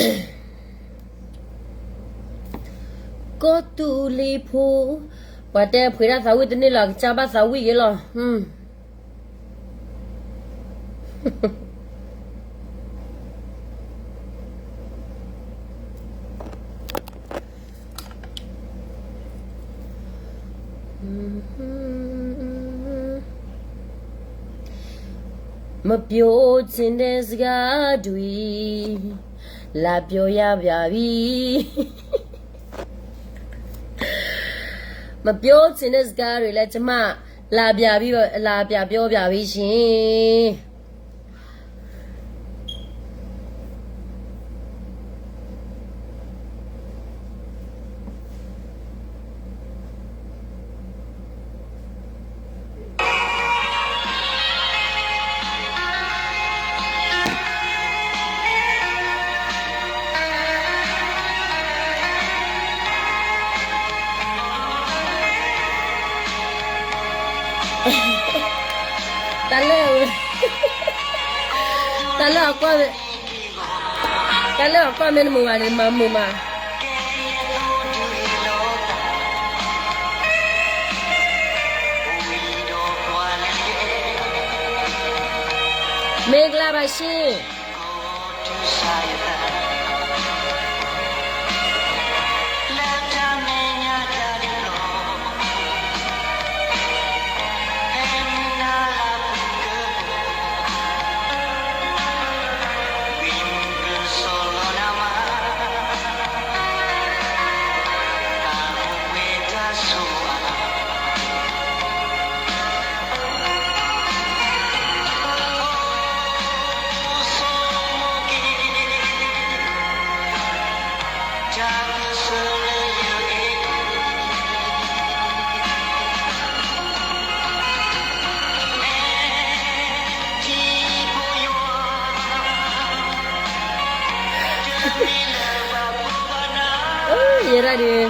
ကီၢ်သူလ့ၤဖိ, ပှၤတဲဖှ့ၤဒၣ်သးဝံၣ်တန့ၢ်လီၤ ကစၢ်ဘၣ်သးဝံၣ်က့ၤလီၤ. မပြောချင်တဲ့စကားတွေ လာပြောရပါပြီ. မပြောချင်တဲ့စကားတွေလည်း ကျမ လာပြပြီး လာပြပြောပြပြီးရှင်. တၢ်လၢ တၢ်လၢအကွၢ်မ့ၢ် တၢ်လၢအကွၢ်မ့ၢ်တမုာ်ဘၣ်န့ၣ် မၤမုာ်မး. မင်္ဂလာပါရှင်. ယဲဒၣ်ဒီး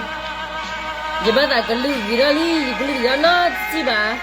ယဘၣ်သးကလုာ်ဂ့ၤထီၣ်လံ ယကလုာ်ယီၢ်နီတစံးဘၣ်.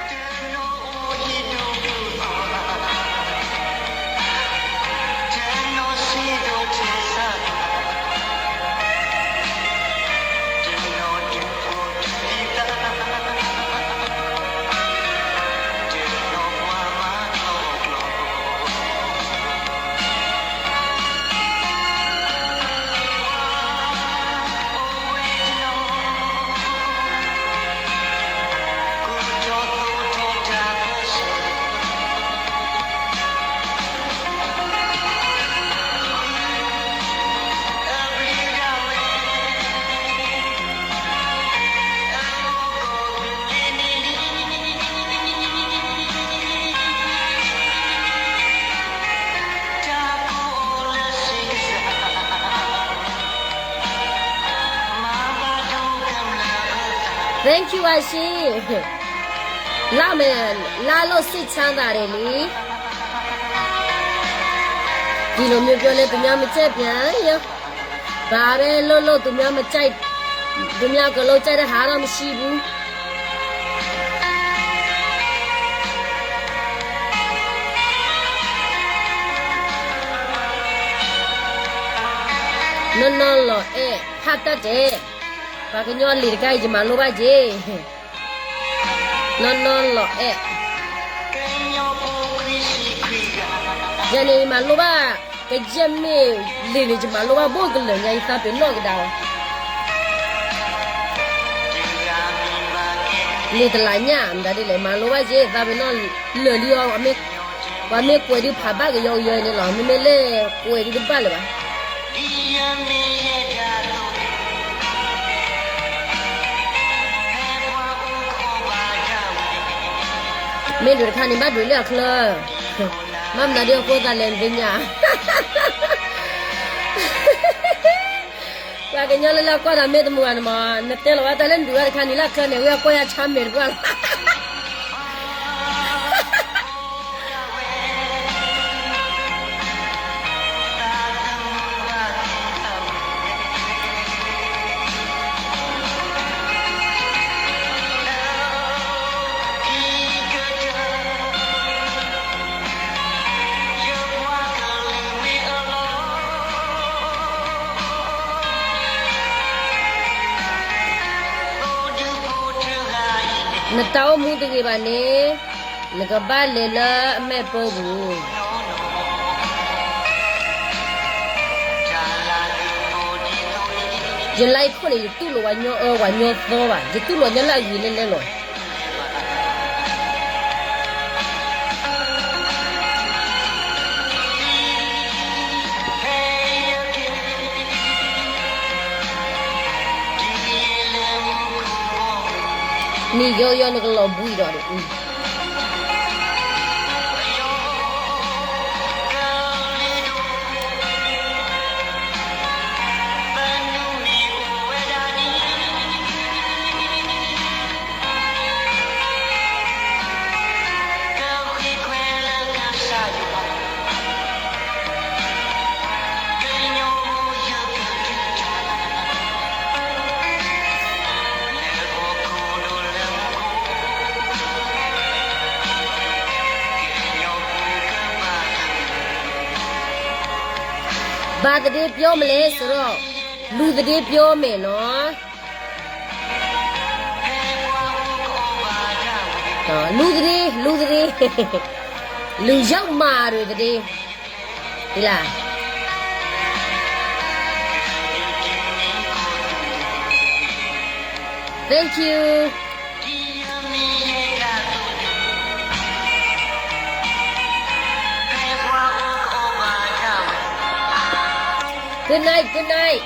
Thank you ပါရှင်. လၢမယ် လၢလို့စိတ်ချမ်းသာတယ်လေ. ဒီလိုမျိုးပြောလဲ သူများမကြိုက်ပြန်ရော. ဘာပဲလုပ်လို့ သူများမကြိုက် သူများကလုပ်ကြိုက်တဲ့ဟာတော့မရှိဘူး. နီၢ်နီၢ်လီၤအဲၣ် ဟးတတ်တယ်. ပှၤကညီလံာ်တခါအံၤ ယမၤလိဘၣ်က့ၤ နီၢ်နီၢ်လီၤအဲၣ်. ယဲန့ၣ် ယမၤလိဘၣ် ကယဲၢ်မ့ၢ်လံာ်န့ၣ် ယမၤလိဘၣ်ဘိၣ်ကလၢာ်ညါ ယသးပ့ၤနီၣ်ကဒါလီၤ. လံာ်တလးညၣ် မတၤဒ်လဲၣ် မၤလိဘၣ်က့ၤ သးပ့ၤနီၣ်လၢာ်လံအီၤ ပှၤမ့ၢ်ကွဲးဒုးဖးဘၣ်ကယီကယီအံၤန့ၣ်လီၤ. မ့မ့ၢ်လၢကွဲးဒုးတဘၣ်လၢၤဘၣ်. မ့ၢ်ဒုးတခါန့ၣ် ဘၣ်ဒုးလၢအချၢ, မ့ၢ်မနုၤဒ်အဃိသတးလဲၣ် နသ့ၣ်ညါ. ပှၤကညီလၢလၢကွၢ်တၢ်မ့ၢ်တမုာ်ဘၣ်န့ၣ်မး နတဲလီၤဝဲတၢ်လၢနဒုးဝဲတခါန့ၣ် လၢအချၢန့ၣ် ဝဲအကွၢ်ယၤဆါမဲာ်တပှၢ်လီၤ. ယပှၤကလုာ်မ့ၢ်အလီၢ် နတၢ်အိၣ်မူတဂ့ၤဘၣ်န့ၣ်, နကဘၣ်လဲၤလၢအမဲၢ်ပၢပူၤ. ယလါယခိၣ်န့ၣ် ယတူၢ်လိာ်ဝဲညီအၢဝဲညီသီဘၣ်, ယတူၢ်လိာ်ညီလၢအဂ့ၤလဲၢ်လဲၢ်လီၤ. နံၣ်ယီယီနကလီၤဘှံးဒီး ဘာသတင်းပြောမလဲဆိုတော့ လူသတင်းပြောမယ်နော်. လူသတင်း, လူသတင်း, လူရောက်မှာတွေသတင်း, ဒီလား. Thank you. Good night, good night.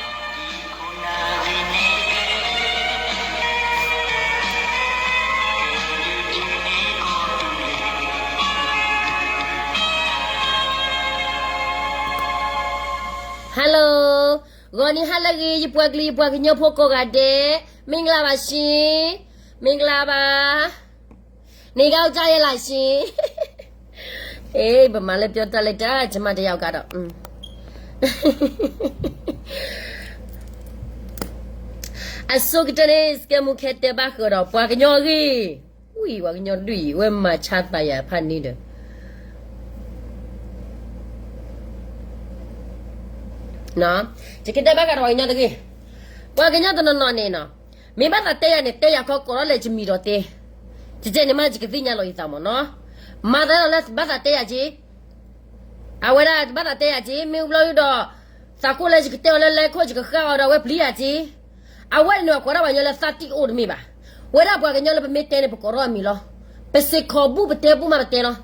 Hello, ဂီၤနံၤဟါလၢအဂ့ၤ ယပှၤကလုာ်ယပှၤကညီဖိကိးဂၤဒဲး, မင်္ဂလာပါရှင်, မင်္ဂလာပါ. နေကောင်းကြရဲ့လားရှင်. အေး ဗမာလည်းပြောတတ်လိုက်တာ ကျမတစ်ယောက်ကတော့ အဆိကတၢၢ်န့ၣ် စကဲမူခဲတဲဘၣ်ဃုာ်ဒီး ပှၤကညီအဂ့ၢ်, ဝံၤ ပှၤကညီလွံၢ် ဝဲမၤဆါသးယၤဖးန့ၣ်ဒီး ယကတဲဘၣ်ဃုာ်ဒီးပှၤကညီတဂ့ၤ, ပှၤကညီတနီၤနီၤန့ၣ်နီၤ, မ့ၢ်ဘၣ်သးတဲယၤန့ၣ် တဲယၤခီ ကိးထီၣ်လၢယမံၤဒီးတဲ, ကကဲန့ၣ်မး ယကသ့ၣ်ညါလီၤယသးမ့ၢ်နီၤ, မၤသးဒ်လၢဘၣ်သးတဲယၤက့ၤ, အဝဲဒၣ်ဘၣ်သးတဲယၤက့ၤ မ့ၢ်ဘျီဒုဒီး သးကိၢ်လၢယကတဲအီၤလၢလဲၤခိၣ် ယကဃၣ်အီၤဒီး အဝဲပျံၤယၤက့ၤ, အဝဲန့ၣ်န့ၣ် အကိးထီၣ်ပှၤကညီလၢသးတံၢ်အိၣ်တမ့ၢ်ဘၣ်, ဝဲဒၣ်ပှၤကညီလၢပမ့ၢ်တဲန့ၣ် ပကိးထီၣ်အမံၤလီၤ, ပစ့ၢ်ကီးဘူၣ်ပတဲဘူၣ်မးပတဲလီၤ,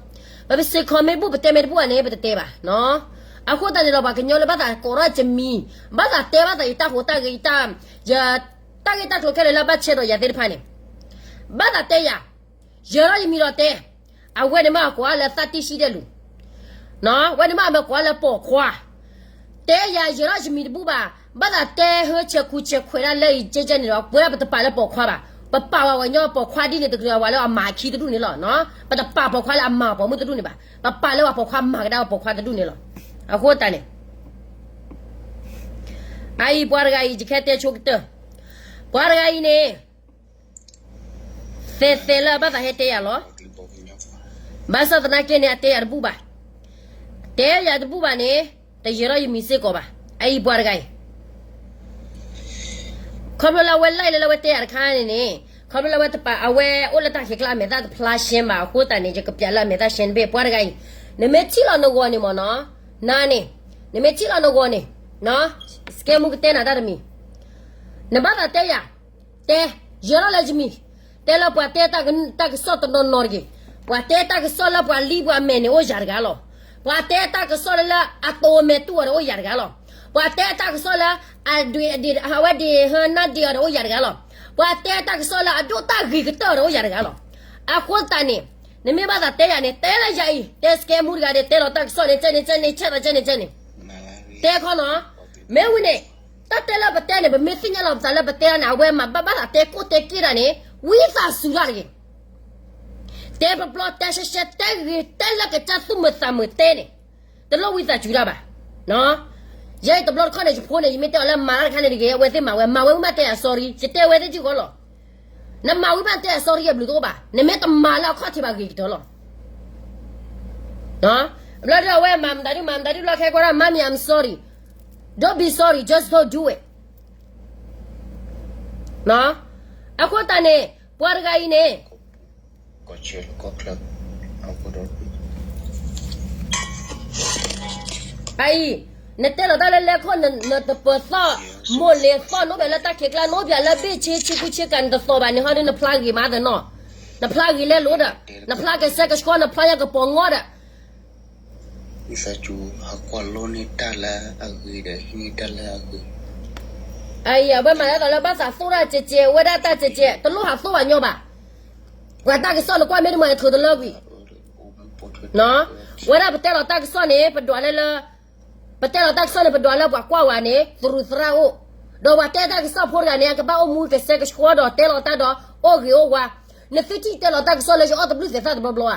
ပစ့ၢ်ကီးမ့ၢ်ဘူၣ်ပတဲမ့ၢ်တဘူၣ်ဘၣ်န့ၣ် ပတတဲဘၣ်နီၤ, အဃိသတးန့ၣ်ဒီး ပှၤကညီလၢဘၣ်သးကိးထီၣ်ယမံၤ, ဘၣ်သးတဲဘၣ်သးယတၢ်ဟူးတၢ်ဂဲၤ ယတၢ်ဂ့ၢ်တၢ်ကျိၤခဲလၢာ်လၢဘၣ်ဆဲးဒီးယၤသ့ၣ်တဖၣ်န့ၣ်, ဘၣ်သးတဲယၤ, ယဲၤထီၣ်ယမံၤဒီးတဲ, အဝဲန့ၣ်မ့ၢ်အကိးလၢသးတံၢ်ဆံးဒဲးလူၤ, ဝဲန့ၣ်မ့ၢ်အမ့ၢ်ကိးလၢပိာ်ခွါ, တဲယၤယဲၤထီၣ်ယမံၤတဘူၣ်ဘၣ်, ဘၣ်သးတဲဟၢဆဲးခူဆဲးခွဲးဒၣ်လၢအံၤကဲကဲန့ၣ်ဒီး ပဝဲဒၣ်ပတပာ်လၢပိာ်ခွါဘၣ်, ပပာ်ဝဲပှၤကညီပိာ်ခွါဒ်န့ၣ် တကြၢးဝဲလၢအမၤအခံတဒူၣ်န့ၣ်လီၤ, ပတပာ်ပိာ်ခွါလၢအမၤပိာ်မုၣ်တဒူၣ်န့ၣ်ဘၣ်, ပပာ်လၢပှၤပိာ်ခွါမၤကဒါပှၤပိာ်ခွါတဒူၣ်န့ၣ်လီၤ, အဃိသတးန့ၣ် အအံၤပှၤတဂၤအံၤ ယကဟဲတဲဆိကတၢၢ်, ပှၤတဂၤအံၤန့ၣ် သဲးသဲးလၢအဘၣ်သးဟဲတဲယၤလီၤ, ဘၣ်ဆၣ်သနာ်က့န့ၣ် အတဲယၤတဘူၣ်ဘၣ်, တဲယၤတဘူၣ်ဘၣ်န့ၣ် တယဲၤထီၣ်ယမံၤစ့ၢ်ကီးဘၣ်, အအံၤပှၤတဂၤအံၤ ခီဖျိလၢအဝဲ live လၢလၢအဝဲတဲယၤတခါန့ၣ်န့ၣ် ခီဖျိလၢအဝဲတပာ် အဝဲအိၣ်လၢတၢ်ခံးကျါ အမဲာ်သၣ်တဖျါရှဲဘၣ်အဃိသတးန့ၣ် ယကပျးလၢအမဲာ်သၣ်ရှဲတဘ့ၣ် ပှၤတဂၤအံၤ, နမ့ၢ်ထံၣ်လီၤနဂီၢ်န့ၣ်မ့ၢ်နီၤ, နၤန့ၣ်, နမ့ၢ်ထံၣ်လီၤနဂီၢ်န့ၣ်, စကဲမူကတဲနၤတၢ်တမံၤ, နဘၣ်သးတဲယၤ, တဲ, ယဲၤထီၣ်လၢယမံၤ, တဲလၢပှၤတဲတၢ်ကစီၣ်တနီၤနီၤတဂ့ၤ, ပှၤတဲတၢ်ကစီၣ်လၢပှၤလံပှၤမဲာ်န့ၣ်အိၣ်ယၤတဂၤလီၤ, ပှၤတဲတၢ်ကစီၣ်လၢလၢအတိၤမဲာ်တူၢ်အီၤဒီးအိၣ်ယၤတဂၤလီၤ, ပှၤတဲတၢ်ကစီၣ်လၢ အဝဲဒ့ဟၢနၢ်ဒ့အီၤဒီးအိၣ်ယၤတဂၤလီၤ, ပှၤတဲတၢ်ကစီၣ်လၢအဒိၣ်တၢ်ဂ့ၤကတၢၢ်အီၤဒီးအိၣ်ယၤတဂၤလီၤ, အဃိသတးန့ၣ်, နမ့ၢ်ဘၣ်သးတဲယၤန့ၣ် တဲလၢယၤအံၤ, တဲစကဲမူတဂၤဒီး တဲလီၤတၢ်ကစီၣ်န့ၣ် ကဲန့ၣ် ကဲန့ၣ် ဆဲးသးကဲန့ၣ် ကဲန့ၣ်, တဲခီနီၤ, မ့ၢ်ဝံၤန့ၣ်, တၢ်တဲလၢပတဲန့ၣ် ပမ့ၢ်သ့ၣ်ညါလီၤပသးလၢပတဲန့ၣ် အဝဲမၤဘၣ်ဘၣ်သးတဲကိၢ်တဲက့ၢ်တၢ်န့ၣ် ဝံသးစူၤတၢ်တဂ့ၤ တဲပျီပျီ တဲရှဲရှဲ တဲဂ့ၤ တဲလၢကစၢ်သူၣ်မုာ်သးမုာ်တဲန့ၣ်, တလိၣ်ဝံသးစူၤတၢ်ဘၣ်. ယဲအံၤတဘျီတခီၣ်န့ၣ် ယဖိန့ၣ် ယမ့ၢ်တဲအီၤလၢ မၤတၢ်တခါန့ၣ်တဂ့ၤ အဝဲသ့ၣ်မၤဝဲ မၤဝဲဝံၤမးတဲယၤ sorry ယတဲဝဲသ့ၣ်ကီးလီၤ. နမၤဝံၤမးတဲယၤ sorry အဘျုးတအိၣ်ဘၣ် နမ့ၢ်တမၤလၢအခီၣ်ထံးဘၣ်ဂ့ၤကတၢၢ်လီၤ. ဘျီဒီးအဝဲမၤမတၤဒု မၤမတၤဒု လီၢ်ခဲကွၢ်ဒၣ် မၤမံၤ I'm sorry, don't be sorry, just don't do it. အဃိသတးန့ၣ် ပှၤတဂၤအံၤန့ၣ် ကီၢ်ဆၢလၢကီၢ်ချၢ အဃိဒီး အအံၤ, နတဲလီၤတၢ်လၢလဲၤခီၣ် နတပၢၤသီၣ်, မိၢ်လ့ၤသီၣ် နအိၣ်ဖဲလၢတၢ်ခံးကျါ နအိၣ်ဖဲလၢဘ့ၣ်ဆ့ ဆ့ကူဆ့ကၤ နတသီၣ်ဘၣ်န့ၣ် ဟီဒ်နဖျါဂ့ၤမးသနီၤ, နဖျါဂ့ၤလဲလိာ်ဒီး, နဖျါကဆှဲကဆှီ နဖျါညါကပီၤငီဒီး မ့ၢ်သးစူၤ ဟးကွၢ်လိန့ၢ်တၢ်လၢအဂ့ၤဒီး ဟံးန့ၢ်တၢ်လၢအဂ့ၤ, အဝဲမၤဒ်သိးလၢဘၣ်သးသိၣ်တၢ်ကဲကဲ ဝဲဒၣ်တၢ်ကဲကဲ တလိၣ်ဟးသိၣ်ဘၣ်ညီဘၣ်, ပှၤတၢ်ကစီၣ်နကွၢ်မ့ၢ်တမၤထုးတလၢကွံာ်, ဝဲဒၣ်ပတဲလီၤတၢ်ကစီၣ်န့ၣ် ပဒွးလၢလၢ ပတဲလီၤတၢ်ကစီၣ်န့ၣ် ပဒွးလၢပှၤကွၢ်ဝဲန့ၣ် သရူးသရၣ်အိၣ်, ဒီးပှၤတဲတၢ်ကစီၣ်ဖိတဂၤန့ၣ် အကဘၣ်အိၣ်မူကဆှဲကဆှီဒီးတဲလီၤတၢ်ဒီး အိၣ်ဂ့ၤအိၣ်ဝါ, နသုထံၣ်တဲလီၤတၢ်ကစီၣ်လၢယအီၣ်တဘျုးသဲးသၣ်တဘျီဘျီဧါ,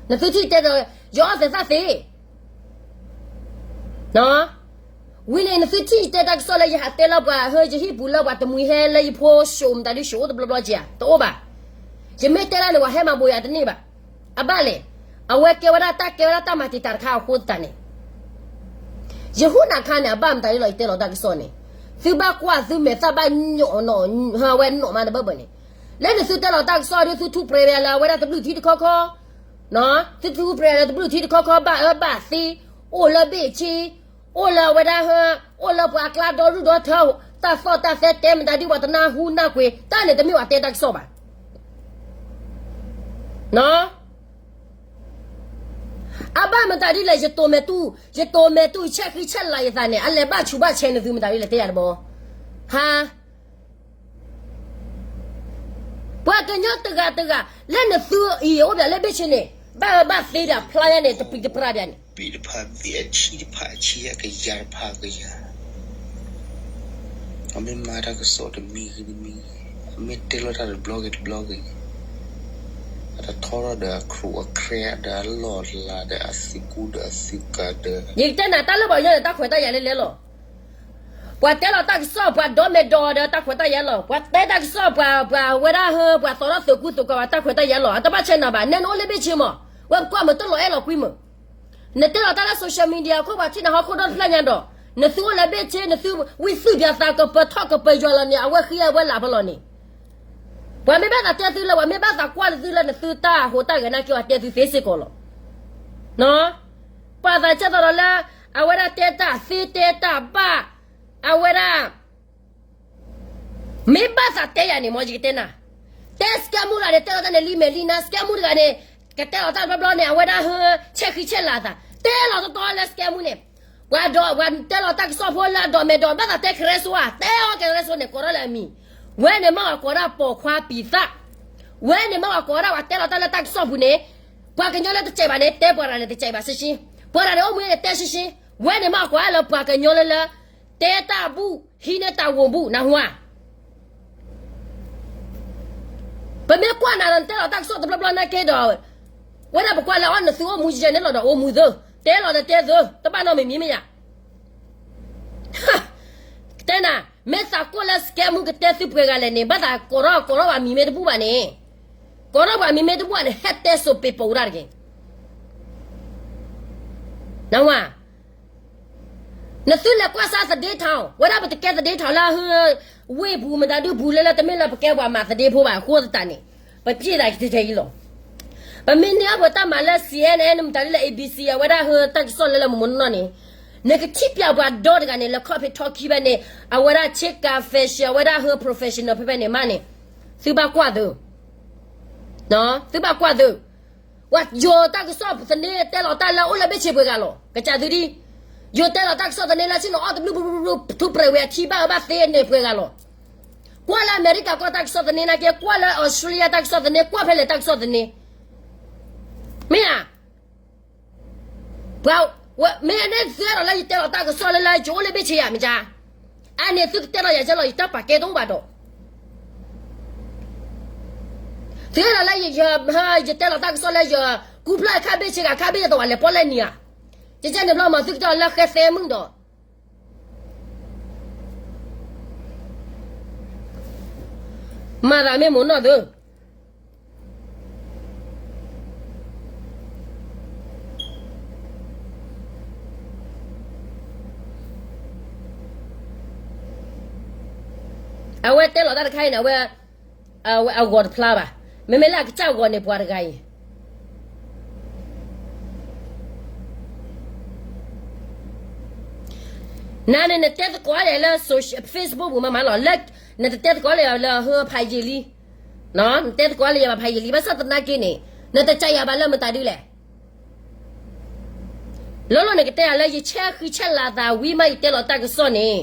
နသုထံၣ်တဲဒီး ယအီၣ်သဲးသၣ်သ့ ဝံၤန့ၣ် နသုထံၣ်တဲတၢ်ကစီၣ်လၢယဟးတဲလၢပှၤဟၢ ယဟံၣ်ပူၤလၢပှၤတမှံၤဟဲလၢယဖိ ၡိးမတၤဒု ၡိးအိၣ်တဘျီဘျီက့ၤဧါ, တအိၣ်ဘၣ်, ယမ့ၢ်တဲဒၣ်န့ၣ် ပှၤဟဲမၤဘိးယၤတန့ၢ်ဘၣ်, အဘၣ်လဲၣ်, အဝဲကဲဝဲဒၣ်တၢ်ကဲဝဲဒၣ်တၢ်မၤတံာ်တာ်တခါအဃိသတးန့ၣ် ယဟူးနၤခါန့ၣ် အဘၣ်မတၤဒ်လီၤ ယတဲလီၤတၢ်ကစီၣ်န့ၣ်, သုဘၣ်ကွၢ်သုမဲာ်သၣ်ဘၣ်ညီၣ်နီၣ် ဟးဝဲနီၣ်မးတဘၣ်ဘၣ်န့ၣ်, လၢနသုတဲလီၤတၢ်ကစီၣ်ဒီး သုထူးပြဲးဝဲလၢအဝဲဒၣ်တဘျုးထံတခီခီ, သုထူးပြဲးလၢတဘျုးထံတခီခီ ဘၣ်အၢဘၣ်သီ, အိၣ်လၢဘ့ၣ်ဆ့, အိၣ်လၢအဝဲဒၣ်ဟၢ, အိၣ်လၢပှၤအကျါဒီရူၢ်ဒီထၢ, တၢ်သီၣ်တၢ်သဲတဲမတၤဒ်ပှၤတနၢ်ဟူနၢ်ကွံာ်, တၢ်န့ၣ်တမ့ၢ်ပှၤတဲတၢ်ကစီၣ်ဘၣ် အဘၣ်မတၤဒ်လဲၣ် ယတိၢ်မဲာ်တူၢ်, ယတိၢ်မဲာ်တူၢ် ဆဲးဃံဆဲးလၤယသးန့ၣ် အလဲၤဘၣ်ဆူးဘၣ်ဆဲးနသုမတၤဒ်လဲၣ် တဲယၤတဘျီ, ဟါ, ပှၤကညီတဂၤတဂၤ လၢနသုအံၤအိၣ်ဘၣ်လၢဘ့ၣ်ဆ့န့ၣ် ဘၣ်အၢဘၣ်သီဒီးဖျါယါန့ၣ် တပံၤတပြးဘၣ်န့ၣ်, ပံတဖၣ်ဘ့ၣ်အဆံတဖၣ်အဆံ အကယၤတဖၣ်အကယၤ အမ့ၢ်မၤတၢ်ကစီၣ်တမံၤဂ့ၤတမံၤဂ့ၤ, အမ့ၢ်တဲလီၤတၢ်တဘျီဂ့ၤတဘျီဂ့ၤ, အတထီထီၣ်ဒီးအခရူၣ်အခရၢဒီးအလီၢ်အလၤဒီးအသုးကူဒီးအသုးကၤဒီး ယကတဲနၤတၢ်လၢပှၤကညီန့ၣ် တၢ်ခွဲးတၢ်ယာ်လဲၣ်လဲၣ်လီၤ. ပှၤတဲလီၤတၢ်ကစီၣ် ပှၤဒီမဲာ်ဒီးဒီးတၢ်ခွဲးတၢ်ယာ်လီၤ. ပှၤတဲတၢ်ကစီၣ် ပှၤ ပှၤဝဲဒၣ်ဟၢ ပှၤသီထီၣ်သုးကူသုးကၤ ပှၤတၢ်ခွဲးတၢ်ယာ်လီၤ. အတဘၣ်ဆဲးနၤဘၣ်, နဲနအိၣ်လၢဘ့ၣ်ဆ့မး, ဝဲပကွၢ်မုာ်တလီၤအဲၣ်လီၤကွံမုာ် နတဲလီၤတၢ်လၢ social media ခိၣ်ပှၤထံၣ်နၤဟီၣ်ခိၣ်ဒီတဖျၢၣ်ညါဒီး, နသုအိၣ်လၢဘ့ၣ်ဆ့ နသုဝံသုးပၠးသးကပၢၤထီၣ်ကပၢၤယွၤလီၤန့ၣ် အဝဲဃံအဝဲလၤဖဲလီၤန့ၣ်, ပှၤမ့ၢ်ဘၣ်သးတဲသုလၢ ပှၤမ့ၢ်ဘၣ်သးကွၢ်လၢသုလၢနသုတၢ်ဟူးတၢ်ဂဲၤနာ်က့ အတဲသုသ့စ့ၢ်ကီးလီၤ. ပှၤသးဆၢသးဒီးလၢ အဝဲဒၣ်တဲတၢ်သ့တဲတၢ်ဘၣ်, အဝဲဒၣ် မ့ၢ်ဘၣ်သးတဲယၤန့ၣ် မ်ယကတဲနၤ, တဲစကဲမူတဂၤန့ၣ် တဲလီၤတၢ်န့ၣ်လံမဲာ်လံနါ, စကဲမူတဂၤန့ၣ် ကတဲလီၤတၢ်တဘျီဘျီန့ၣ် အဝဲဒၣ်ဟၢ ဆဲးဃံဆဲးလၤအသး, တဲလီၤတတီလၢစကဲမူန့ၣ်, ပှၤဒီး ပှၤတဲလီၤတၢ်ကစီၣ်ဖိလၢအဒီးမဲာ်ဒီး ဘၣ်သးတဲကရၢစိဧါ, တဲအီၤကရၢစိန့ၣ် ကိးထီၣ်လၢအမံၤ, ဝဲန့ၣ်မ့ၢ်အကိးဒၣ်ပိာ်ခွါပံၤသၣ်, ဝဲန့ၣ်မ့ၢ်အကိးဒၣ်ပှၤတဲလီၤတၢ်လၢတၢ်ကစီၣ်ပူၤန့ၣ်, ပှၤကညီလၢတစဲးဘၣ်န့ၣ် တဲပှၤတဂၤန့ၣ်တစဲးဘၣ်ရှဲရှဲ, ပှၤတဂၤန့ၣ်အိၣ်မူန့ၣ်တဲရှဲရှဲ, ဝဲန့ၣ်မ့ၢ်အကိးဒၣ်လၢပှၤကညီလၢလၢ တဲတၢ်ဘူၣ် ဟံးန့ၢ်တၢ်ဂီၤဘူၣ် နၢ်ဟူဧါ. ပမ့ၢ်ကွၢ်နၤဒီး နတဲလီၤတၢ်ကစီၣ်တဘျီဘျီနာ်က့ဒီး, ဝဲဒၣ်ပကွၢ်လၢအီၤ နသုအိၣ်မူယဲန့ၣ်လီၤဒီး အိၣ်မူသု, တဲလီၤဒီးတဲသု, တဘၣ်နီတမံၤမ့ၢ်ဧါ. ကတဲနၤ, မ့ၢ်သးကိၢ်လၢစကဲမူကတဲသုပှဲၤဂၤလဲၣ်န့ၣ် ဘၣ်သးကိးထီၣ် ကိးထီၣ်ပှၤမံၤမ့ၢ်တဘူၣ်ဘၣ်န့ၣ်, ကိးထီၣ်ပှၤမံၤမ့ၢ်တဘူၣ်ဘၣ်န့ၣ် ဟဲတဲစိာ်ပ့ၤပိာ်ဝဲဒၣ်တဂ့ၤ. နဝၤ နသုလဲၤကွၢ်စၢ်သဒ့ထီၣ်, ဝဲဒၣ်ပတကဲသဒ့ထီၣ်လၢဟၢ ဝ့ၢ်ပူၤမတၤဒုပူၤလၢလၢ တမ့ၢ်လၢပကဲပှၤမၤသဒ့ဖိဘၣ်အဃိသတးန့ၣ်, ပပျ့ၣ်သးကတဲထဲအံၤလီၤ. ပမ့ၢ်န့ၢ်အပှၤတၢ်မၤလၢ စီၣ်အဲၣ်အဲၣ် မတၤဒုလၢ ABC အဝဲဒၣ်ဟၢတၢ်ကစီၣ်လၢလၢမုၢ်မုၢ်နီၢ်နီၢ်န့ၣ်, နကထံၣ်ပျးပှၤဒီတဂၤန့ၣ် လၢခီၣ်ဖံးထီခံဖဲန့ၣ် အဝဲဒၣ်ဆ့ကၤ fashion အဝဲဒၣ်ဟၢ professional ဖဲဖဲန့ၣ်မးန့ၣ်, သုဘၣ်ကွၢ်သု သုဘၣ်ကွၢ်သု, ပှၤယိၤတၢ်ကစီၣ်သန့ တဲလီၤတၢ်လၢအိၣ်လၢဘ့ၣ်ဆ့ပှဲၤဂၤလီၤ. ကစၢ်သုဒံ, ယိၤတဲလီၤတၢ်ကစီၣ်သန့လၢဆ့ၣ်နီၤအီၣ်တဘျုးဘျုးဘျုးဘျုး ထူးပြဲးဝဲအထံဘၣ်အၢဘၣ်သ့န့ၣ်ပှဲၤဂၤလီၤ. ကွၢ်လၢအမဲရကၤကီၢ်တၢ်ကစီၣ်သန့နာ်က့, ကွၢ်လၢအီစထြ့လယါတၢ်ကစီၣ်သန့, ကွၢ်ဖဲလဲၣ်တၢ်ကစီၣ်သန့, မ့ၢ်ဧါ. ပှၤ, မ့ၢ်န့ၣ်သုအဲၣ်ဒိးလၢယတဲလီၤတၢ်ကစီၣ်လၢလၢယအိၣ်လၢဘ့ၣ်ဆ့ယၤမ့ၢ်ကါ, အန့ၣ်သုကတဲလီၤယၤကဲလီၤ ယတၢ်ပာ်ကဲတအိၣ်ဘၣ်ဒီး, သုအဲၣ်ဒိးလၢယ, ယတဲလီၤတၢ်ကစီၣ်လၢယကူဖျါအခါဘ့ၣ်ဆ့ဂၤ အခါဘ့ၣ်ယတဝၤလဲၤပီၣ်လဲၣ်နံၤဧါ, ကကဲန့ၣ်ဘျီမး သုကတဲလီၤလၢဃဲသဲမုၣ်ဒီး မၤသးမ့ၢ်မုၢ်နီၢ်သု, အဝဲတဲလီၤတၢ်တခါအံၤန့ၣ် အဝဲ, အဝဲအဂီၤတဖျါဘၣ်. မ့မ့ၢ်လၢအကစၢ်ဂီၤန့ၣ် ပှၤတဂၤအံၤ နၤန့ၣ် နတဲသကိးလၢ Facebook ပူၤမးမးလီၤ, လၢ နတတဲသကိးလၢယၤလၢဟၢဖးယံာ်လံ, နတဲသကိးလၢယၤဘၣ်ဖးယံာ်လံ, ဘၣ်ဆၣ်သနာ်က့န့ၣ် နတကးယၤဘၣ်လၢမတၤဒ်လဲၣ်. လီၤလီၤနကတဲယၤလၢယဆဲးဃံဆဲးလၤသးဝံၤမး ယတဲလီၤတၢ်ကစီၣ်န့ၣ်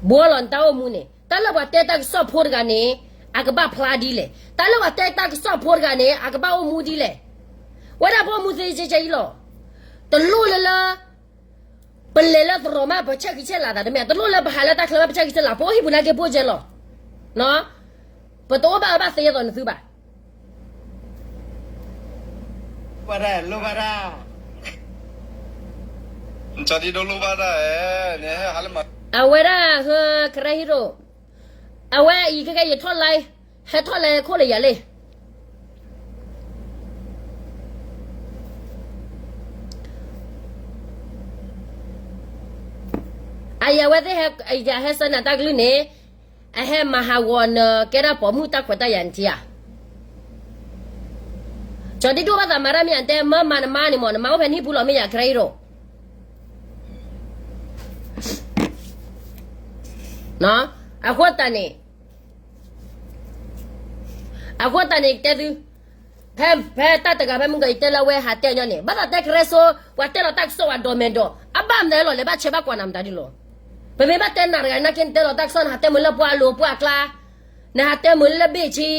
ဘှီလီၤနတၢ်အိၣ်မူန့ၣ်, တၢ်လၢပှၤတဲတၢ်ကစီၣ်ဖိတဂၤန့ၣ် အကဘၣ်ဖျါဒ်လဲၣ်, တၢ်လၢပှၤတဲတၢ်ကစီၣ်ဖိတဂၤန့ၣ် အကဘၣ်အိၣ်မူဒ်လဲၣ်. ဝဲဒၣ်ပအိၣ်မူသ့ကဲကဲအံၤလီၤ. တလိၣ်လၢလၢ ပလဲၤလၢသရိာ်မး ပဆဲးဃံဆဲးလၤသးတမ့ၢ်, တလိၣ်လၢပဟးလၢတၢ်ချၢမး ပဆဲးဃံဆဲးလၤ, ပအိၣ်ဟံၣ်ပူၤနာ်က့ဖိကဲလီၤ. ပတအိၣ်ဘၣ်အၢဘၣ်သီယဲသိးနသုဘၣ်. အဝဲဒၣ်ဟၢ ကရၢဟံၣ်ရိၣ်, အဝဲအံၤကဲကဲယထီၣ်လဲ, ဟဲထီၣ်လဲခိၣ်လၢယၤလံ. အအံၤအဝဲသ့ၣ်ဟဲ, ယဟဲဆၢနၤတၢ်ကလုၢ်န့ၣ်, အဟဲမၤဟးဂီၤနကဲဒၣ်ပိာ်မုၣ်တၢ်ခွဲးတၢ်ယာ်နထံဧါ. ကၠီၤဒံဒိၣ်ဘၣ်သးမၤတၢ်မ့ၢ်ယၤတဲ မၢမၤနမါန့ၣ်မ့ၢ် နမါအိၣ်ဖဲနဟံၣ်ပူၤလီၤမ့ၢ်ယၤ ကရၢဟံၣ်ရိၣ်. အဃိသတးန့ၣ်, အဃိသတးန့ၣ် ယတဲသု, ဖဲ, ဖဲတၢ်တဂၤဖဲမုၢ်ကီၤ ယတဲလၢအဝဲဟးတဲညီန့ၣ် ဘၣ်သးတဲကရၢစိ, ပှၤတဲလီၤတၢ်ကစီၣ်ဝဲဒီးမဲာ်ဒီး အဘၣ်မနုၤလီၤ လဲၤဘၣ်ဆဲးဘၣ်ကွၢ်နၤမတၤဒ်လီၤ. ပမ့ၢ်ဘၣ်တဲနၤတဂၤနာ်က့ နတဲလီၤတၢ်ကစီၣ်န့ၣ် ဟးတဲမုာ်လၢပှၢ်လိၤပှၢ်ကျါ, နဟးတဲမုာ်လၢဘ့ၣ်ဆံ,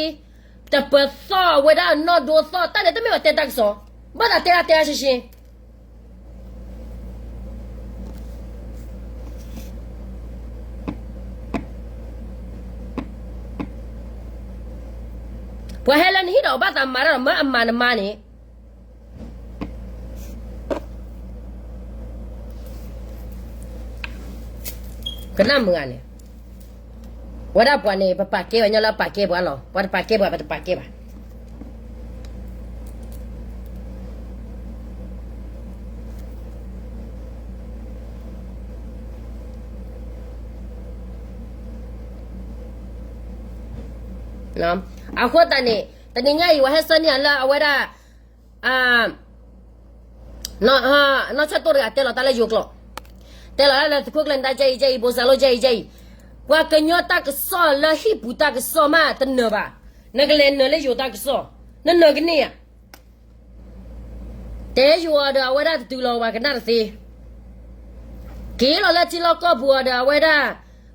တပၢၤသီၣ်ဝဲဒၣ်နီၢ်ဒိသီၣ် တၢ်န့ၣ်တမ့ၢ်ပှၤတဲတၢ်ကစီၣ်, ဘၣ်သးတဲအါတဲအါရှဲရှဲ ပှၤဟဲလၢနဟံၣ်ဒီးဘၣ်သးမၤတၢ်ဒီး မၢအမၤနမါန့ၣ်, ကနၣ်မုာ်ဂၤန့ၣ်, ဝဲဒၣ်ပှၤန့ၣ် ပပာ်ကဲပှၤညီလၢအပာ်ကဲပှၤလီၤ, ပှၤတပာ်ကဲပှၤ ပတပာ်ကဲဘၣ်. အဃိသတးန့ၣ် တနံၤညါအံၤ ပှၤဟဲဆၢန့ၢ်ယၤလၢအဝဲဒၣ် နီၢ်ဆၢတိၢ်တဂၤတဲလီၤတၢ်လၢယိၤကျိာ်, တဲလီၤတၢ်လၢသုးခိၣ်ကျၢၢ်နဒါကဲအံၤကဲအံၤ ဘိးစၢ်လိကဲအံၤကဲအံၤ, ပှၤကညီတၢ်ကစီၣ်လၢဟံၣ်ပူၤတၢ်ကစီၣ်မးတနၢၤဘၣ်, နကလဲၤနၢၤလၢယိၤတၢ်ကစီၣ်, နနၢၤကန့ၢ်ဧါ. တဲယိၤအီၤဒီးအဝဲဒၣ်တတုၤလီၤ ပှၤကနၣ်တသ့, က့ၤလီၤလၢထံလီၢ်ကီၢ်ပူၤအီၤဒီးအဝဲဒၣ်,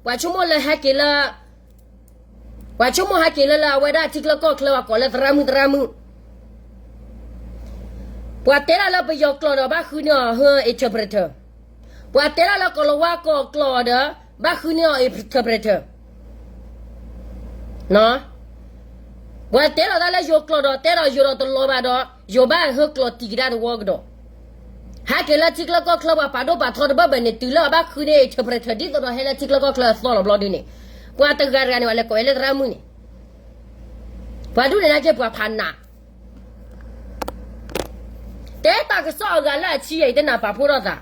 ပှၤဆိကမိၣ်လၢဟဲက့ၤလၢ ပှၤဆိကမိၣ်ဟဲက့ၤလၢလၢအဝဲဒၣ်ထံချၢကီၢ်ချၢ ပှၤကိးလၢသရၣ်မုၣ်သရၣ်မုၣ်, ပှၤတဲဒၣ်လၢပယီၤကျိာ်ဒီးဘၣ်ဃုန့ၢ်အီၤဟၢ interpreter, ပှၤတဲဒၣ်လၢကီၢ်လၤဝါကီၢ်ကျိာ်ဒီး ဘၣ်ဃုန့ၢ်အီၤ interpreter, ပှၤတဲလီၤတၢ်လၢယိၤကျိာ်ဒီး တဲဒီးယိၤဒီးတလီၤဘၣ်ဒီး ယိၤဘၣ်ဟၢကျိာ်တံၢ်ကဒါတဝီကဒီး, ဟဲက့ၤလၢထံချၢကီၢ်ချၢ ပှၤပာ်ဒိၣ်ပာ်ထီတဘၢၣ်ဘၢၣ်န့ၣ် တုၤလၢအဘၣ်ဃုန့ၢ် interpreter ဒ်သိးဒီးဟဲလၢထံချၢကီၢ်ချၢအသီလီၤဘျီဒုန့ၣ်, ပှၤတဂၤတဂၤန့ၣ် ပှၤလဲၤကိးဝဲလၢသရၣ်မုၣ်န့ၣ်, ပှၤဒုးန့ၣ်နာ်က့ ပှၤဖးနး တဲတၢ်ကစီၣ်အဂၤလၢအဆံယဲၢ်အံၤ တနၢ်ပာ်ဖှိၣ်ထီၣ်သး,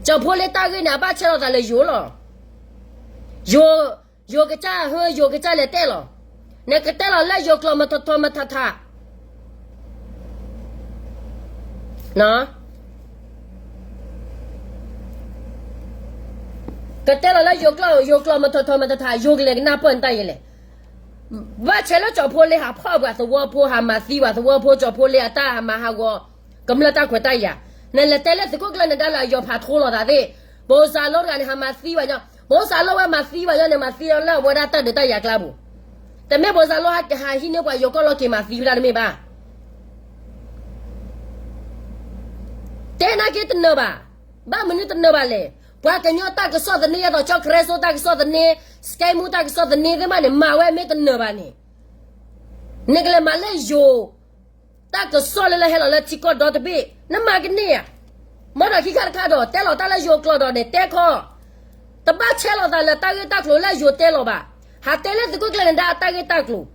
ကၠီၤဖိလ့တၢ်ဂ့ၢ်န့ၣ် အဘၣ်ဆဲးလီၤသးလၢယိၤလီၤ, ယိၤ, ယိၤကစၢ်ဟၢ ယိၤကစၢ်လဲၤတဲလီၤ, နကတဲလီၤလၢယိၤကျိာ်မထီထီမထးထး, ကတဲလီၤလၢယိၤကျိာ် ယိၤကျိာ်မထီထီမထးထး ယိၤကလဲၤကနၢ်ပၢၢ်နတၢ်ယဲလဲၣ်. ဘၣ်ဆဲးလၢကၠီၤဖိလ့ဟးဖီၣ်ပှၤသဝီဖိ ဟးမၤသံပှၤသဝီဖိ ကၠီၤဖိလ့အတၢ်ဟးမၤဟးဂီၤ ကမျၢၢ်တၢ်ခွဲးတၢ်ယာ်, နလဲၤတဲလၢသုးခိၣ်ကျၢၢ်နဒါလၢအယီၤဖးထီလီၤသးသ့ၣ်, ဘိးစၢ်လိတဂၤန့ၣ် ဟးမၤသံပှၤညီ, ဘိးစၢ်လိဝဲမၤသံပှၤညီန့ၣ် မၤသံလၢအဝဲဒၣ်တၢ်ဒုးတၢ်ယၤကျါပူၤ, တမ့ၢ်ဘိးစၢ်လိဟးဟံးန့ၢ်ပှၤယိၤကီၢ်လီၤက့ၤမၤသံဝဲဒၣ်တမ့ၢ်ဘၣ်. တဲနာ်က့တနၢၤဘၣ်, ဘၣ်မနုၤတနၢၤဘၣ်လဲၣ်. ပှၤကညီတၢ်ကစီၣ်သန့ ဒ်သိးကၠီကရၢစိတၢ်ကစီၣ်သန့, စကဲမူတၢ်ကစီၣ်သန့ သ့ၣ်မးန့ၣ် မၤဝဲမ့ၢ်တနၢၤဘၣ်န့ၣ်, နကလဲၤမၤလၢယိၤ တၢ်ကစီၣ်လၢလၢဟဲလီၤလၢထံကီၢ်ဒီတဘ့ၣ် နမၤကန့ၢ်ဧါ. မ်ဒီးခံခါတခါဒီး တဲလီၤတၢ်လၢယိၤကျိာ်ဒီးန့ၣ် တဲခီ တဘၣ်ဆဲးလီၤသးလၢတၢ်ဂ့ၢ်တၢ်ကျိၤလၢယိၤတဲလီၤဘၣ်. ဟးတဲလၢသုးခိၣ်ကျၢၢ်နဒါအတၢ်ဂ့ၢ်တၢ်ကျိၤ,